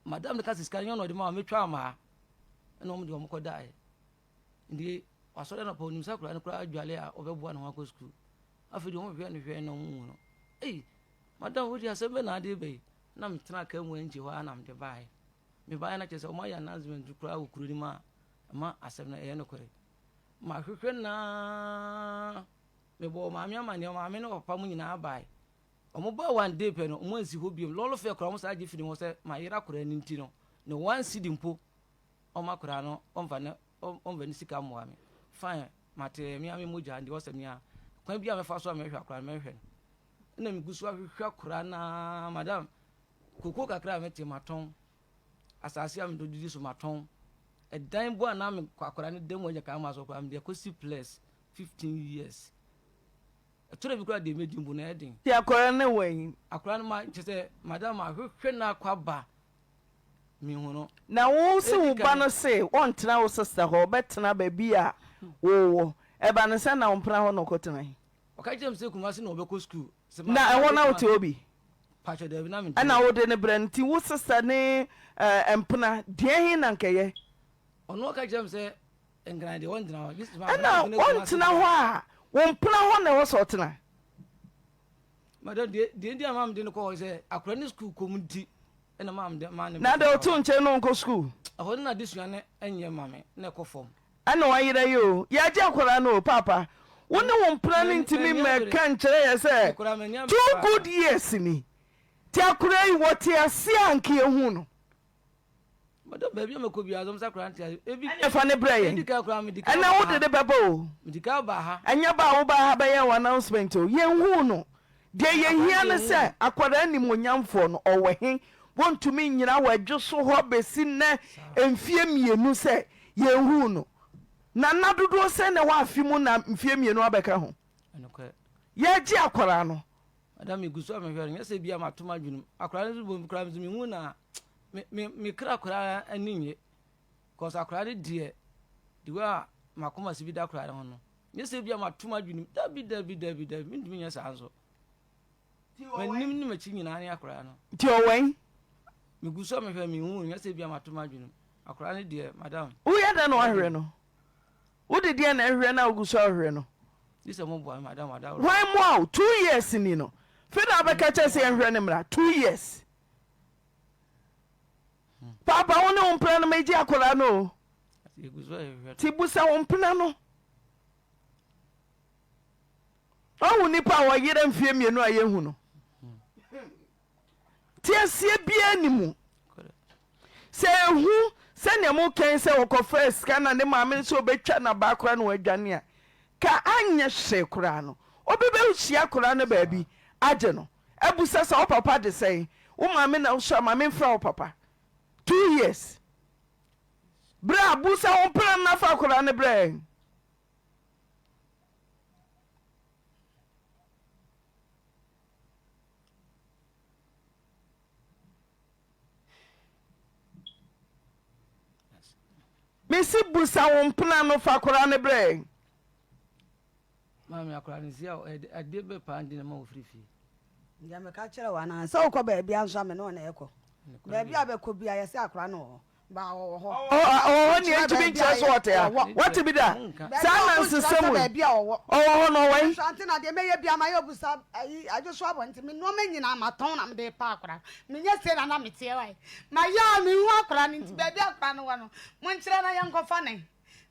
madam no ka sɛ sika no nyɛ na ɔde ma mɛtwa amaa. Ɛna wɔn deɛ wɔn kɔdaeɛ. Nti wasɔre anɔpa onim sɛ akwadaa no koraa adwale a ɔbɛboa ne ho akɔ sukuu. Afei deɛ wɔn hwehwɛ no hwɛ na wɔn hu no. Ei madam wo deɛ asɛm bɛ na adeɛ bɛ yi. Na metena kaa mu ɛnkye hɔ ara na mede baeɛ. Mebaeɛ na kyerɛ sɛ wɔayɛ announcement koraa wɔ kuro no mu a ɛma asɛm no ɛyɛ nokorɛ. Mahwehwɛ no ara, mebɔɔ maame amanneɛ, maame ne papa mu nyinaa baeɛ. Wɔn baa one day pɛ no, wɔn ansi hɔ biom. Lɔɔre fare koraa wɔn saa gye firi hɔ sɛ mayera koraa no nti no, ne one cedi mpo wɔn akwadaa no wɔmfa ne wɔmfa ne sika mmoa me. Fine, mate ɛyɛ me ara me mogya nti wɔsɛ me ara kwan bi a mɛfa so a mɛhwɛ akwadaa no mɛhwɛ no. Ɛna megu so ahwehwɛ akwadaa no ara, madam, Koko kakra a mete matɔn, asase a medɔ didi so matɔn. Ɛdan bo a na me akwadaa no da mu agya kan ma so koraa mede akɔsi plus 15 years. Ɛtɔ da bi koraa deɛ mɛdi mpo na ɛyɛ den.
Nti akwadaa no wɔ he?
Akwadaa no ma kyerɛ sɛ madam mahwehwɛ no akɔ aba menhu no.
Na wo se wo
Ɛdi
ba
kan.
no se ɔntena wo sister hɔ ɔbɛtena baabi a wowɔ ɛba no sɛn na wo mpena hɔ na ɔkɔtenae?
Ɔka kyerɛɛ me sɛ Kumasi na ɔbɛkɔ sukuu. Sɛ
Na
maame
ɛhɔ na
bɛtumi
wote hɔ bi?
Pakyɛ daabi na mente
Ɛna
hɔ.
wode no brɛ no nti wo sister ne eh, mpena deɛn he na nka ɛyɛ?
Ɔno ɔka kyerɛɛ me sɛ Nkran deɛ ɔntena hɔ. Gye sɛ maame
Ɛna
bɛtena Kumasi
ɔntena
deɛ
hɔ
a.
a, wo mpena hɔ na ɛwɔ sɛ ɔtena?
Madam deɛ deɛ nti a maame de no kɔ hɔ sɛ akwadaa no sukuu kɔ mu nti ɛna maame de maa no
Na
bɛtena
deɛ
hɔ.
ɔto nkyɛn no ɔnkɔ sukuu?
Ɛhɔ no na adesua no nyɛ ma me na ɛkɔ fam.
Ɛna wayera yi o. Yɛagye akwadaa no o paapa. Wo ne wo mpena no ntumi mmɛka nkyerɛ yɛ sɛ two good years ni. Nti akwadaa yi wɔte aseɛ a anka yɛhu no. Ɛneɛ fa no brɛ yɛn. Ɛnɛ wode no bɛba o. Ɛnyɛ ba a wobaa ha bɛyɛɛ wo announcement o. Yɛnhuu no. Deɛ yɛhia ne sɛ akwadaa animuonyamfoɔ no ɔwɔ he? Wɔntumi nnyina wɔ adwo so hɔ bɛsi nnɛ mfeɛ mmienu sɛ yɛnhuu no. Na nna dodoɔ sɛn na ɛwɔ afe mu na mfeɛ mmienu abɛka ho? Yɛregye akwadaa no.
Madam megu so a mehwɛ no nyɛ sɛ bia mato m'adwene mu. Akwadaa no nso bom koraa nso mehu na me me me kra koraa ani nye. Cause akwadaa no deɛ the way a m'akoma si bi da akwadaa no ho no nyɛ sɛ bia mato m'adwene mu. Dabi dabi dabi dabi mentumi nyɛ saa nso. M'anim ne m'akyi nyinaa ne akwadaa no.
Nti ɔwɛn?
Megu so a mehwɛ mehu nyɛ sɛ bia mato m'adwene mu. Akwadaa no deɛ madam.
Woyɛ dɛn na woahwɛ no? Wode deɛn na ɛhwehwɛ no a wogu so a wohwehwɛ no? Hwan mmoa wo? 2 years ni no. Afei na wabɛka kyerɛ sɛ yɛnhwehwɛ no mmra. 2 years. Paapa wo ne wo mpena no megye akwadaa no o. Ti busa wo mpena no. Ɔhu nipa a ɔyera mfie mmienu a yɛhu no. Nteaseɛ biara nni mu. Sɛ ɛhu sɛdeɛ moka yi sɛ ɔkɔfaa sika na ne maame no sɛ ɔbɛtwa n'abaa koraa na wadwane a, ka anyɛ hwee koraa no, obi bɛhyia akwadaa no baabi agye no abusa sɛ wo papa de sɛn, wo maame na wosua ma memfrɛ wo papa. 2 years. Berɛ a busa wo mpena no na fa akwadaa no brɛ yɛn. Mese busa wo mpena no fa akwadaa no brɛ yɛn.
Maame akwadaa no si a ɛdeɛ bɛ paa nti na ma wɔfiri fie.
Deɛ meka kyerɛ wo anaa sɛ wokɔ baabi a nso a me ne wo na ɛkɔ baabi a bɛkɔ bia yɛsɛ akwadaa no wɔ hɔ.
Ɔwɔ hɔ nea entumi nkyerɛ so ɔte ha. Wate bi da? Saa anansesɛm yi, ɔwɔ hɔ no ɔwɔ he?
Ante na deɛ mɛyɛ bia mayɛ obusa ayi adwo so abɔ nti me nneɛma nyinaa matɔn na mede pa akora menyɛ sei na na meteɛ wae mayɛ a mehu akora no nti baabi akora no wɔ no monkyerɛ na yɛnkɔfa ne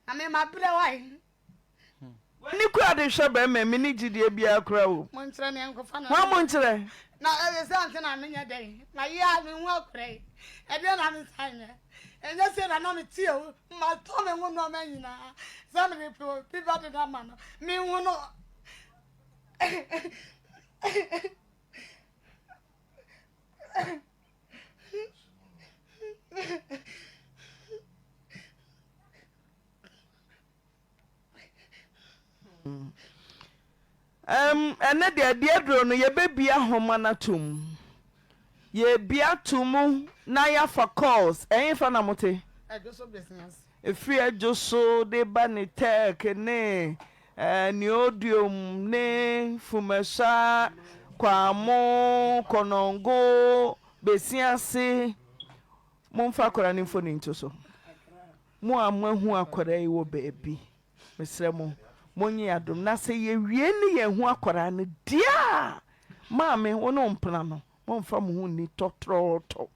na me mabrɛ wae.
W'ani kura de hwɛ bɛrima yi, menni gyidie biara koraa wom.
Monkyerɛ ne yɛnkɔfa no.
Hwan monkyerɛ?
Na ɛyɛ sɛ ansa na menyɛ dɛn? Mayɛ a mehu akora yi, ɛdeɛn na mensan nyɛ? Ɛnyɛ sei na na mete o, matɔ me ho nneɛma nyinaa sɛ mede pɛ obi ba de no ama no, menhu no.
Ɛm, ɛnɛ deɛ deɛ aduro no yɛbɛbia homa no ato mu. Yɛbia to mu na yɛafa calls. Ɛhefa na mote? Ɛfiri Adwo so de ba ne Tech ne eh, Neodium ne Fumɛsa, Kwamo, Kɔnɔngo, Besiase. Momfa akwadaa no mfoni nto so. Mo a moahu akwadaa yi wɔ baabi, mesrɛ mo, monyɛ yɛn adom na sɛ yɛwie ne yɛahu akwadaa no deɛ a, maame, wo ne wo mpena no, momfa mo ho nni tɔtrɔɔtɔ.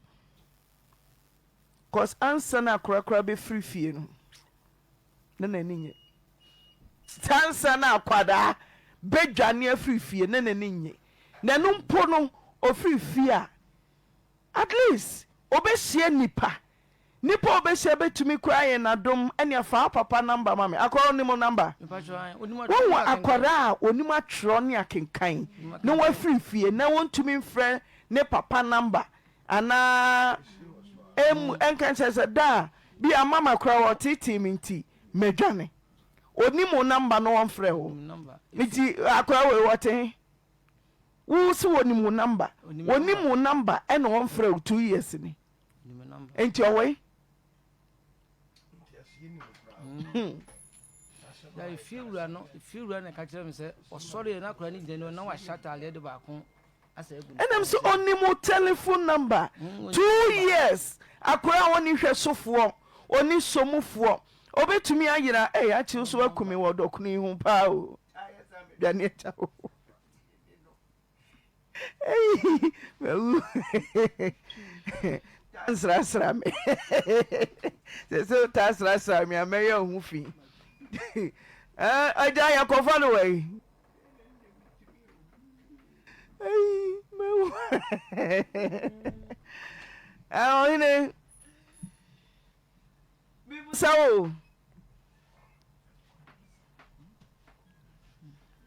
Cause ansa na akwadaa koraa bɛfiri fie no, na n'ani nye. Ansa na akwadaa bɛdwane afiri fie na n'ani nye. Na ɛno mpo no, ɔfiri fie a, at least ɔbɛhyia nnipa Nipa a ɔbɛhyia bɛtumi koraa ayɛ no adom ɛnea fa wo papa number ma me. Akwadaa ɔnim wo number? Wohu akwadaa a ɔnim atwerɛ ne akenkan na wafiri fie na ɔntumi mfrɛ ne papa number anaa ɛmmu ɛnka nkyerɛ sɛ da a Bi a mama koraa ɔteetee me nti madwane. Ɔnim wo number na ɔmfrɛ wo. Nti akwadaa wei ɔte he? Wo se wɔnim wo number. Ɔnim wo number ɛna ɔmfrɛ wo 2 years ni. Nti ɔwɔ he?
Na efiewura no efiewura na ɛka kyerɛ me sɛ ɔsɔre na akwadaa no gyina anim na wahyɛ ataadeɛ de baako asɛ agu ne
Ɛnam sɛ ɔnim wo telephone number 2 years akwadaa a ɔnni hwɛsofoɔ ɔnni somufoɔ ɔbɛtumi ayera ɛyɛ akyi wo so aku me wɔ dɔkono yi ho paa o dwane agya wo Ei, mawu nsrasra me sɛ sɛ wotaa srasra me a mɛyɛ wo ho fi. Agya yɛkɔfa no wɔ yi. Ei, mawu. Ɔhene Mebisa wo.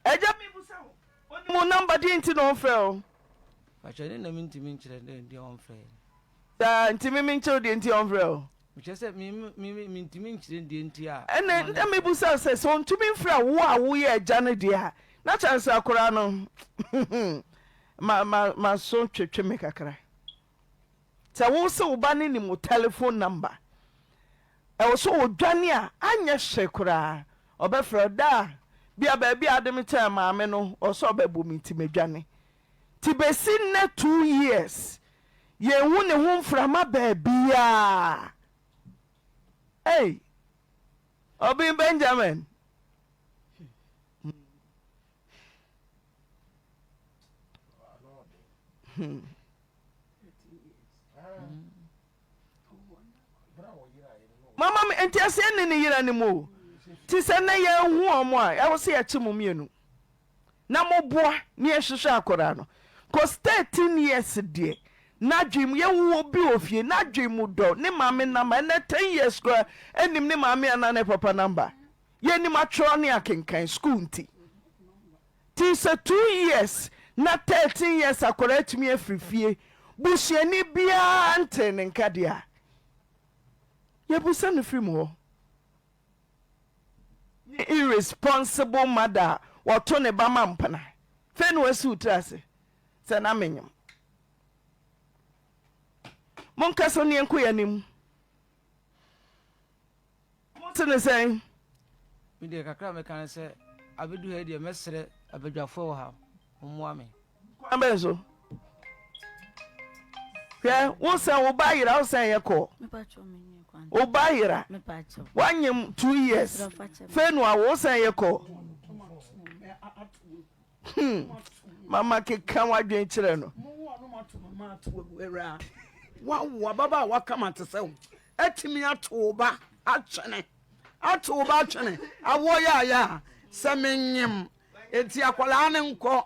Agya mebisa wo. Onim wo number deɛ nti na ɔmfrɛ wo?
Pakyɛ ne na mentumi nkyerɛ deɛ nti ɔmfrɛ.
Saa nti me menkyerɛ wo deɛ nti ɔmfrɛ wo?
Mekyerɛ sɛ me me mentumi nkyerɛ deɛ nti a.
Ɛnɛ na mebusa wo sɛ sɛ ɔntumi mfrɛ wo a woyɛ agya no deɛ a na kyerɛ sɛ akwadaa no ma ma maso twetwe me kakra. Sɛ wo se wo ba no nim wo telephone number, ɛwɔ sɛ ɔdwane a, anyɛ hwee koraa ɔbɛfrɛ wo, Daa, bia baabi a wode me kyɛɛ maame no, ɔwɔ sɛ ɔbɛbo me nti madwane. Nti bɛsi nnɛ 2 years, yɛnhu ne ho mframa baabiaa. Ei, Obin Benjamin. Mama me nteaseɛ nni ne yera no mu o. Nti sɛ nnɛ yɛanhu wɔn a, ɛwɔ sɛ yɛkye mo mmienu na moboa ne yɛhwehwɛ akwadaa no. Cause 13 years deɛ n'adwene mu yɛwo obi wɔ fie n'adwene mu dɔ ne maame number ɛnɛ 10 years koraa ɛnim ne maame anaa ne papa number. Yɛnim atwerɛ ne akenkan school nti. Nti sɛ 2 years na 13 years akwadaa atumi afiri fie busuani biara ntee ne nka deɛ a, yɛbusa no firi mu hɔ. Ne irresponsible mother a wɔto ne ba ma mpena. Fei na wasi wo tiri ase sɛ na menyem. Monkasa ne yɛnkɔ yɛn anim. Mote ne sɛn?
Me deɛ kakra a mɛka ne sɛ abɛdu ha yi deɛ mɛsrɛ abadwafoɔ wɔ ha wɔmmoa me.
Kwan bɛn so? Hwɛ, wo sɛn wo ba yera wo sɛn yɛ kɔ. Wo ba yera. Wanyem 2 years. Fei no awo wo sɛn yɛ kɔ. Hmm. Mama keka w'adwene kyerɛ no.
Wawo ababaawa kama te sɛ wo. Atumi ato wo ba atwene. Ato wo ba atwene. Awoɔ yɛ ayɛ a sɛ menyem. Enti akwadaa no nkɔ.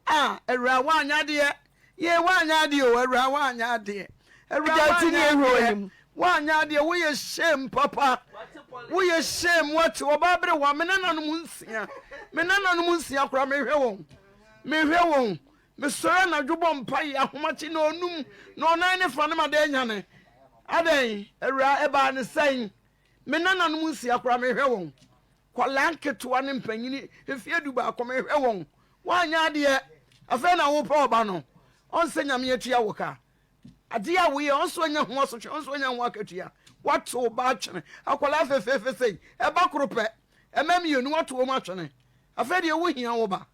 Ah, awura woanyɛ adeɛ. Yee woanyɛ adeɛ o, awura woanyɛ adeɛ. Awura woanyɛ adeɛ. Woanyɛ adeɛ, woyɛ shame papa. Woyɛ shame, wate ɔbaa bere wa me nananom nsia. Me nananom nsia koraa mehwɛ wɔn. Mehwɛ wɔn. Mesɔre anadwo bɔ mpaeɛ ahomakye na onum na ɔnan ne fa ne ma dɛ anyane. Adɛn, awura ɛbaa ne sɛn? Me nananom nsia koraa mehwɛ wɔn. Nkwadaa nketewa ne mpanyini mfeɛ 11 mehwɛ wɔn. Woanyɛ adeɛ, afei na wopɛ ɔba no. Ɔnsɛ Nyame atua wo ka. Adeɛ a woyɛ, ɔnsɛ ɔnya ho asotwe, ɔnsɛ ɔnya ho akatua. Woato wo ba atwene. Akwadaa fɛfɛɛfɛ sei, ɛba koro pɛ, ɛma mmienu, woato wɔn atwene. Afei deɛ wohia wo ba.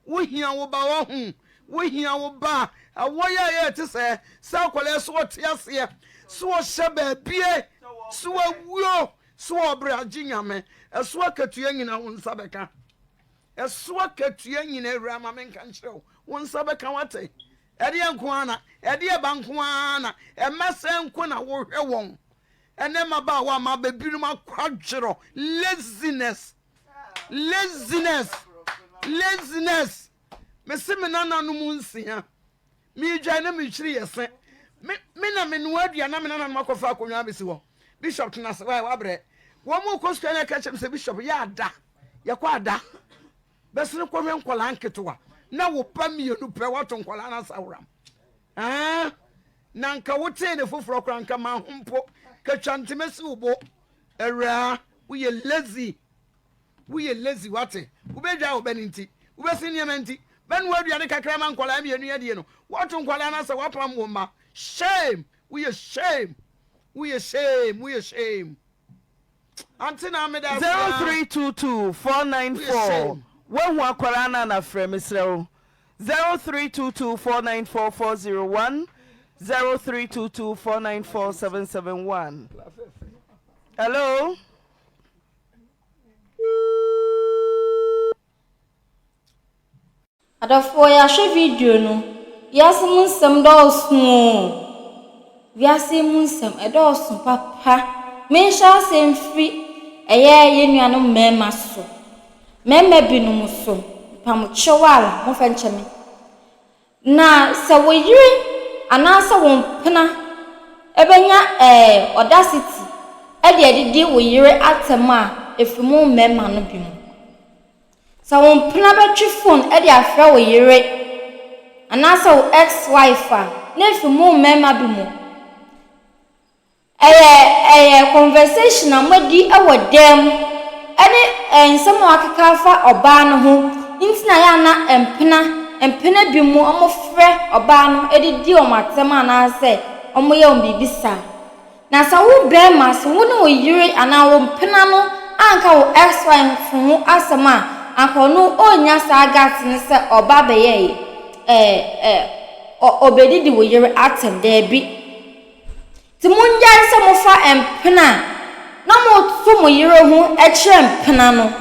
Wohia wo ba, wahu. Wohia wo ba. Ɛwɔ yɛ a yɛ te sɛ, sɛ akwadaa so ɔte aseɛ, so ɔhyɛ baabie, so awuo, so ɔbrɛ agye Nyame. Ɛso akatua nyina wo nsa bɛka. Ɛso akatua nyina awura ma menka nkyerɛ wo. Wo nsa bɛka wate. Ɛdeɛ nko ara na, ɛdeɛ ba nko ara na, ɛma sɛ nko na wohwɛ wɔn. Ɛnɛ mmabaawa ma bɛbinom akwadwerɔ, laziness. Laziness laziness mese me nananom nsia meredwan na merekyiri yɛ se me me na menoa aduane na me nananom akɔfa akonnwa abɛsi hɔ bishop tena ase wae wabrɛ wɔn mu kɔ sukuu na ɛka kyerɛ me sɛ bishop yɛ ada yɛkɔ ada bɛsene kɔhwɛ nkɔlaa nketewa na wo ba mmienu pɛ wato nkɔlaa no asaworam. Aah na nka wotee ne foforɔ koraa nka manho mpo. Ka twa ntoma si wo bo. Awuraa, woyɛ lazy. Woyɛ lazy, wate. Wobɛdwa wo bɛ no nti, wobɛsi nneɛma nti, bɛnoa aduane kakra ma nkwadaa mmienu adie no, woato nkwadaa no asɛ, woapam wo mma. Shame! Woyɛ shame! Woyɛ shame! Woyɛ shame! Ante na meda ase aa.
0322
Woyɛ
494
shame.
Woahu akwadaa no a na frɛ mesrɛ wo 0322 494 401 0322 494 771 Hello.
Adɔfoɔ yɛahwɛ video no, wiase mu nsɛm dɔɔso oo, wiase mu nsɛm ɛdɔɔso papa. Menhyɛ aseɛ mfiri ɛyɛ yɛn nuanom mmarima so, mmarima binom so, mpamokyɛw ara momfa nkyɛ me. Na sɛ wo yere anaasɛ wo mpena bɛnya ɛɛ audacity de adidi wo yere atɛm a, ɛfiri mo mmarima no bi mu. Sɛ wo mpena bɛtwe fon de afrɛ wo yere anaasɛ wo ex-wife a, na efi mo mmarima bi mu. Ɛyɛ ɛyɛ conversation a moadi wɔ dan mu ɛne nsɛm a wakeka afa ɔbaa no ho nti na ɛyɛ a na mpena mpena bi mu wɔfrɛ ɔbaa no de di wɔn atɛm anaasɛ wɔyɛ wɔn biribi saa. Na sɛ wo barima, sɛ wo ne wo yere anaa wo mpena no anka wo ex-wife ho asɛm a, anka ɔno ɔnnya saa guts no sɛ ɔba abɛyɛ ɛɛ ɛ ɔbɛdidi wo yere atɛm. Daabi. Nti mongyae sɛ mofa mpena na moto mo yere ho kyerɛ mpena no.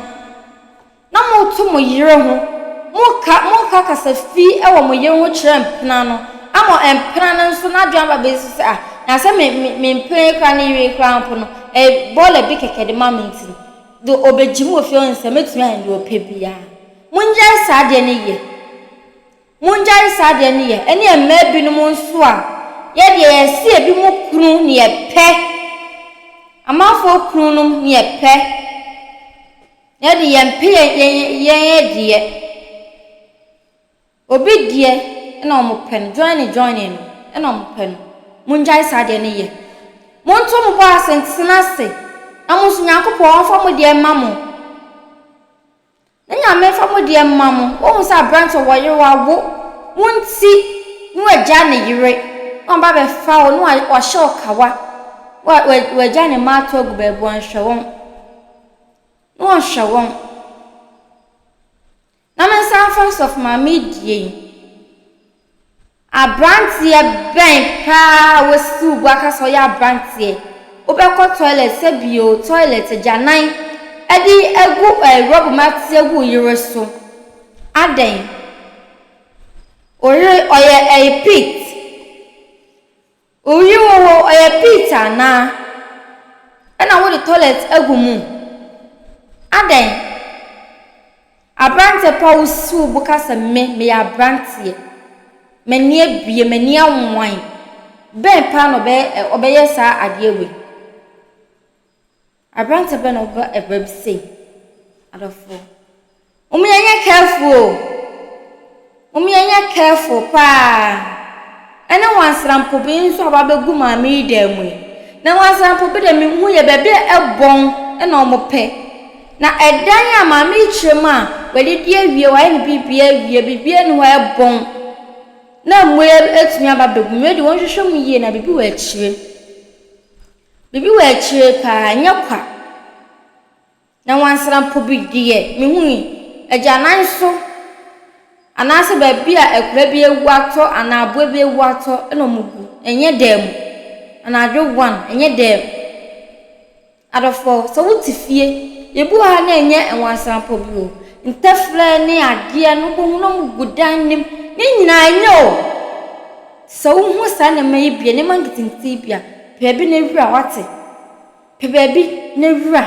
Na moto mo yere ho, moka moka kasa fi wɔ mo yere ho kyerɛ mpena no, ama mpena no nso n'adwene aba bɛsi so sɛ, ah, na sɛ me me me mpena yi koraa ne yere yi koraa mpo no, ɛyɛ bɔɔla bi kɛkɛ de ma me nti no, de ɔbɛgye mu wɔ fie hɔ nsɛ mɛtumi ayɛ deɛ ɔpɛ biara. Mongyae saa adeɛ no yɛ. Mongyae saa adeɛ no yɛ. Ɛne mmaa binom nso a, yɛ deɛ yɛse ebinom kunu ne yɛpɛ, amanfoɔ kununom ne yɛpɛ. Yɛde yɛn pɛ yɛn yɛn deɛ. Obi deɛ na wɔn pɛ no, joining joining no na wɔn pɛ no. Mongyae saa deɛ no yɛ. Monto mo bo ase ntena ase na mo nso Nyankopɔn ɔmfa mo deɛ mma mo. Na Nyame mfa mo deɛ mma mo. Wohu sɛ aberanteɛ wɔyere wawo wo nti na wagya ne yere na waba abɛfa wo na wahyɛ wo kawa wagya ne mma ato agu baabi wɔnhwɛ wɔn. Na ɔhwɛ wɔn. Na me nsa mfa sɔfo maame die yi. Abranteɛ bɛn paa a wasi wo bo aka sɛ ɔyɛ abranteɛ. Wobɛkɔ toilet sɛ bio toilet agyanan ɛde agu ɛɛ rɔba mu ate agu wo yere so. Adɛn? Wo yere ɔyɛ ɛyɛ pit. Oyi wo hɔ ɔyɛ pit anaa? Ɛna wode toilet agu mu? Adɛn? Aberanteɛ pa wo si wo bo ka sɛ me meyɛ aberanteɛ. M'ani abue, m'ani anwan. Bɛn paa na ɔbɛyɛ ɔbɛyɛ saa adeɛ wei? Aberanteɛ bɛn na ɔba ɛberɛ bi sei? Adɔfoɔ. Mom yɛnyɛ careful o. Mom yɛnyɛ careful paa. Ɛne wansrampo bi nso a wabɛgu maame yi dan mu yi. Na wansrampo bi deɛ mehu yɛ baabi a ɛbɔn na wɔn pɛ. Na ɛdan a maame yi kyerɛ mu a wadidi awie, wayɛ ne biribiara awie, biribiara nni hɔ a ɛbɔn. Na mmoa atumi aba abɛgu mu. Wei deɛ wɔnhwehwɛ mu yie na biribi wɔ akyire. Biribi wɔ akyire paa, ɛnyɛ kwa. Na nwansena po bi deɛ, mehui, agyanan so, anaasɛ baabi a akura bi awu atɔ anaa aboa bi awu atɔ na wɔgu. Ɛnyɛ dan mu. Anadwo one, ɛnyɛ dan mu. Adɔfoɔ, sɛ wote fie, ebi wɔ ha na ɛnyɛ nwansena po bi o, ntɛfrɛ ne adeɛ no wobɛhu na wɔgu dan no mu. Ne nyinaa ɛnyɛ o. Sɛ wohu saa nneɛma yi bi a, nneɛma nketenkete yi bi a, pɛ baabi na wura, woate? Pɛ baabi na wura.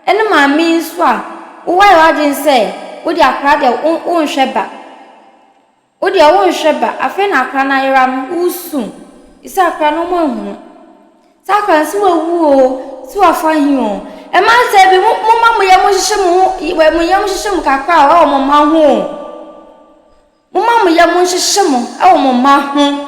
Ɛne maame yi nso a, woayɛ w'adwene sɛ wode akwadaa deɛ wo wonhwɛ ba. Wo deɛ wonhwɛ ba, afei na akwadaa no ayera no, woresu. Sɛ akwadaa no wɔanhunu. Sɛ akwadaa no sɛ wawu o, sɛ wafa he o. Ɛma sɛ bi mo momma mo yam nhyehye mo ho, mo yam nhyehye mo kakra wɔ mo mma ho o. Momma mo yam nhyehye mo wɔ mo mma ho.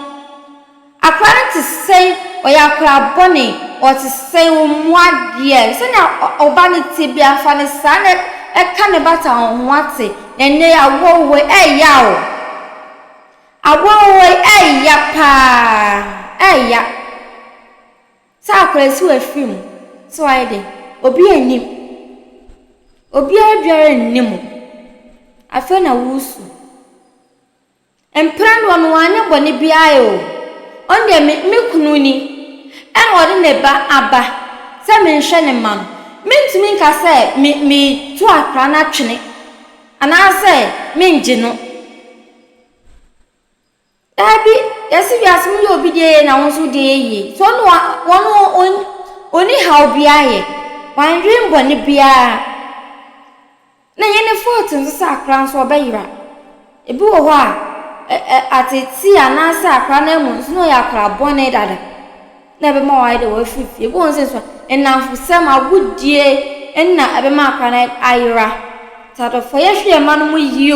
Akora no te sɛn? Ɔyɛ akora bɔne. Ɔte sɛn? Ɔmmu adeɛ. Sɛnea ɔba no te biara, fa no saa na ɛka ne bata wo ho ate. Na ɛnnɛ yi awoɔ wei ɛɛya o. Awoɔ wei ɛɛya paa, ɛɛya. Sɛ akwadaa si w'afiri mu sɛ wayɛ dɛn, obiara nnim. Obiara biara nnim wo. Afei na woresu. Mpra no ɔno wanyɛ bɔne biara o. Ɔno deɛ me me kunu ni, ɛna ɔde ne ba aba sɛ menhwɛ ne mma no. Mentumi nka sɛ me meretu akwadaa no atwene anaasɛ mengye no. Daabi, yɛse wiase mu yɛ obi deɛ yie na wo nso wo deɛ yɛ yie. So ɔno ɔno ɔnni haw biara yɛ, wandwen bɔne biara. Na ɛnyɛ ne fault nso sɛ akora nso ɔbɛyera. Ebi wɔ hɔ a, ɛ ɛ ateetee anaasɛ akora no amu nso na ɔyɛ akora bɔne dada na ɛbɛma wayɛ dɛ wafiri fie. Ebi wɔ hɔ nso nso a, nnamfosɛm, agodie na ɛbɛma akora no ayera. Nti adɔfoɔ yɛnhwɛ yɛn mma no mu yie o.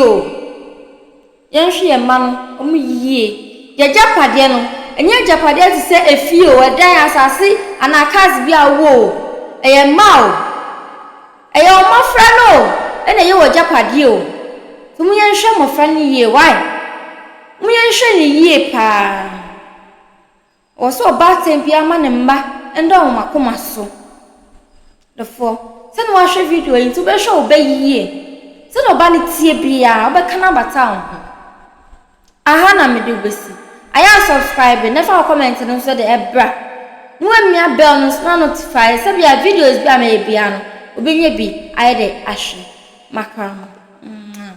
Yɛnhwɛ yɛn mma no wɔn yie. Y'agyapadeɛ no, ɛnyɛ agyapadeɛ te sɛ efie o, ɛdan, asase anaa cars bi a wowɔ o, ɛyɛ mma o, ɛyɛ wo mmɔfra no o ɛna ɛyɛ w'agyapadeɛ o. Nti mo yɛnhwɛ mmɔfra no yie wai? Mo yɛnhwɛ no yie paa. Ɛwɔ sɛ ɔbaatan biara ma ne mma dɔ wɔn akoma so. Dɔfoɔ, sɛdeɛ woahwɛ video yi nti wobɛhwɛ wo ba yie. Sɛdeɛ ɔba no teɛ biara, wobɛka no abata wo ho. Aha na mede wo bɛsi. Ayɛ a subscribe na fa wo comment no nso de ɛbra. Na woamia bell no nso na notify sɛbea videos bi a mɛyɛ biara no, wobɛnya bi ayɛ de ahwɛ. Makra mo. Mwah.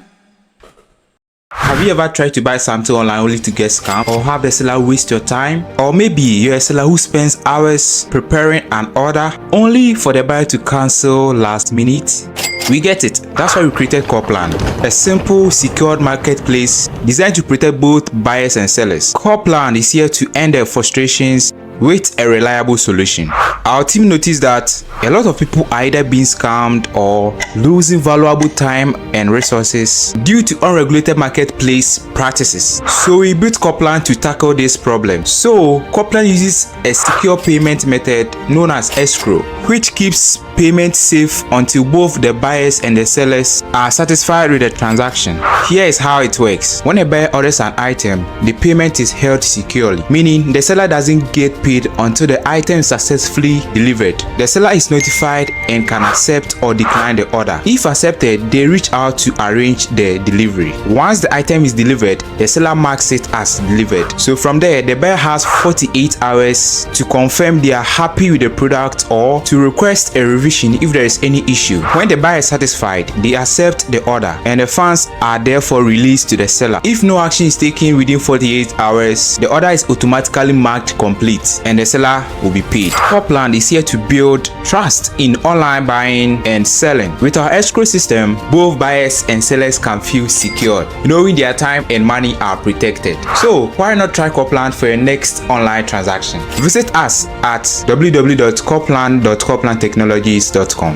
Have you ever tried to buy something online only to get scammed or have the seller waste your time? Or maybe you're a seller who spends hours preparing an order only for the buyer to cancel last minute? We get it. That's why we created Corplan, a simple, secured marketplace designed to protect both buyers and sellers. Corplan is here to end their frustrations with a reliable solution. Our team noticed that a lot of people are either being scammed or losing valuable time and resources due to unregulated marketplace practices. So we built Coplan to tackle this problem. So Coplan uses a secure payment method known as escrow, which keeps payment safe until both the buyers and the sellers are satisfied with the transaction. Here is how it works. When a buyer orders an item, the payment is held securely, meaning the seller doesn't get paid until the item is successfully delivered. The seller is notified and can accept or decline the order. If accepted, they reach out to arrange the delivery. Once the item is delivered, the seller marks it as delivered. So from there, the buyer has 48 hours to confirm they are happy with the product or to request a revision if there is any issue. When the buyer is satisfied, they accept the order and the funds are therefore released to the seller. If no action is taken within 48 hours, the order is automatically marked complete and the seller will be paid. Copland is here to build trust in online buying and selling. With our escrow system, both buyers and sellers can feel secured, knowing their time and money are protected. So why not try Copland for your next online transaction? Visit us at www.copland.coplandtechnologies.com.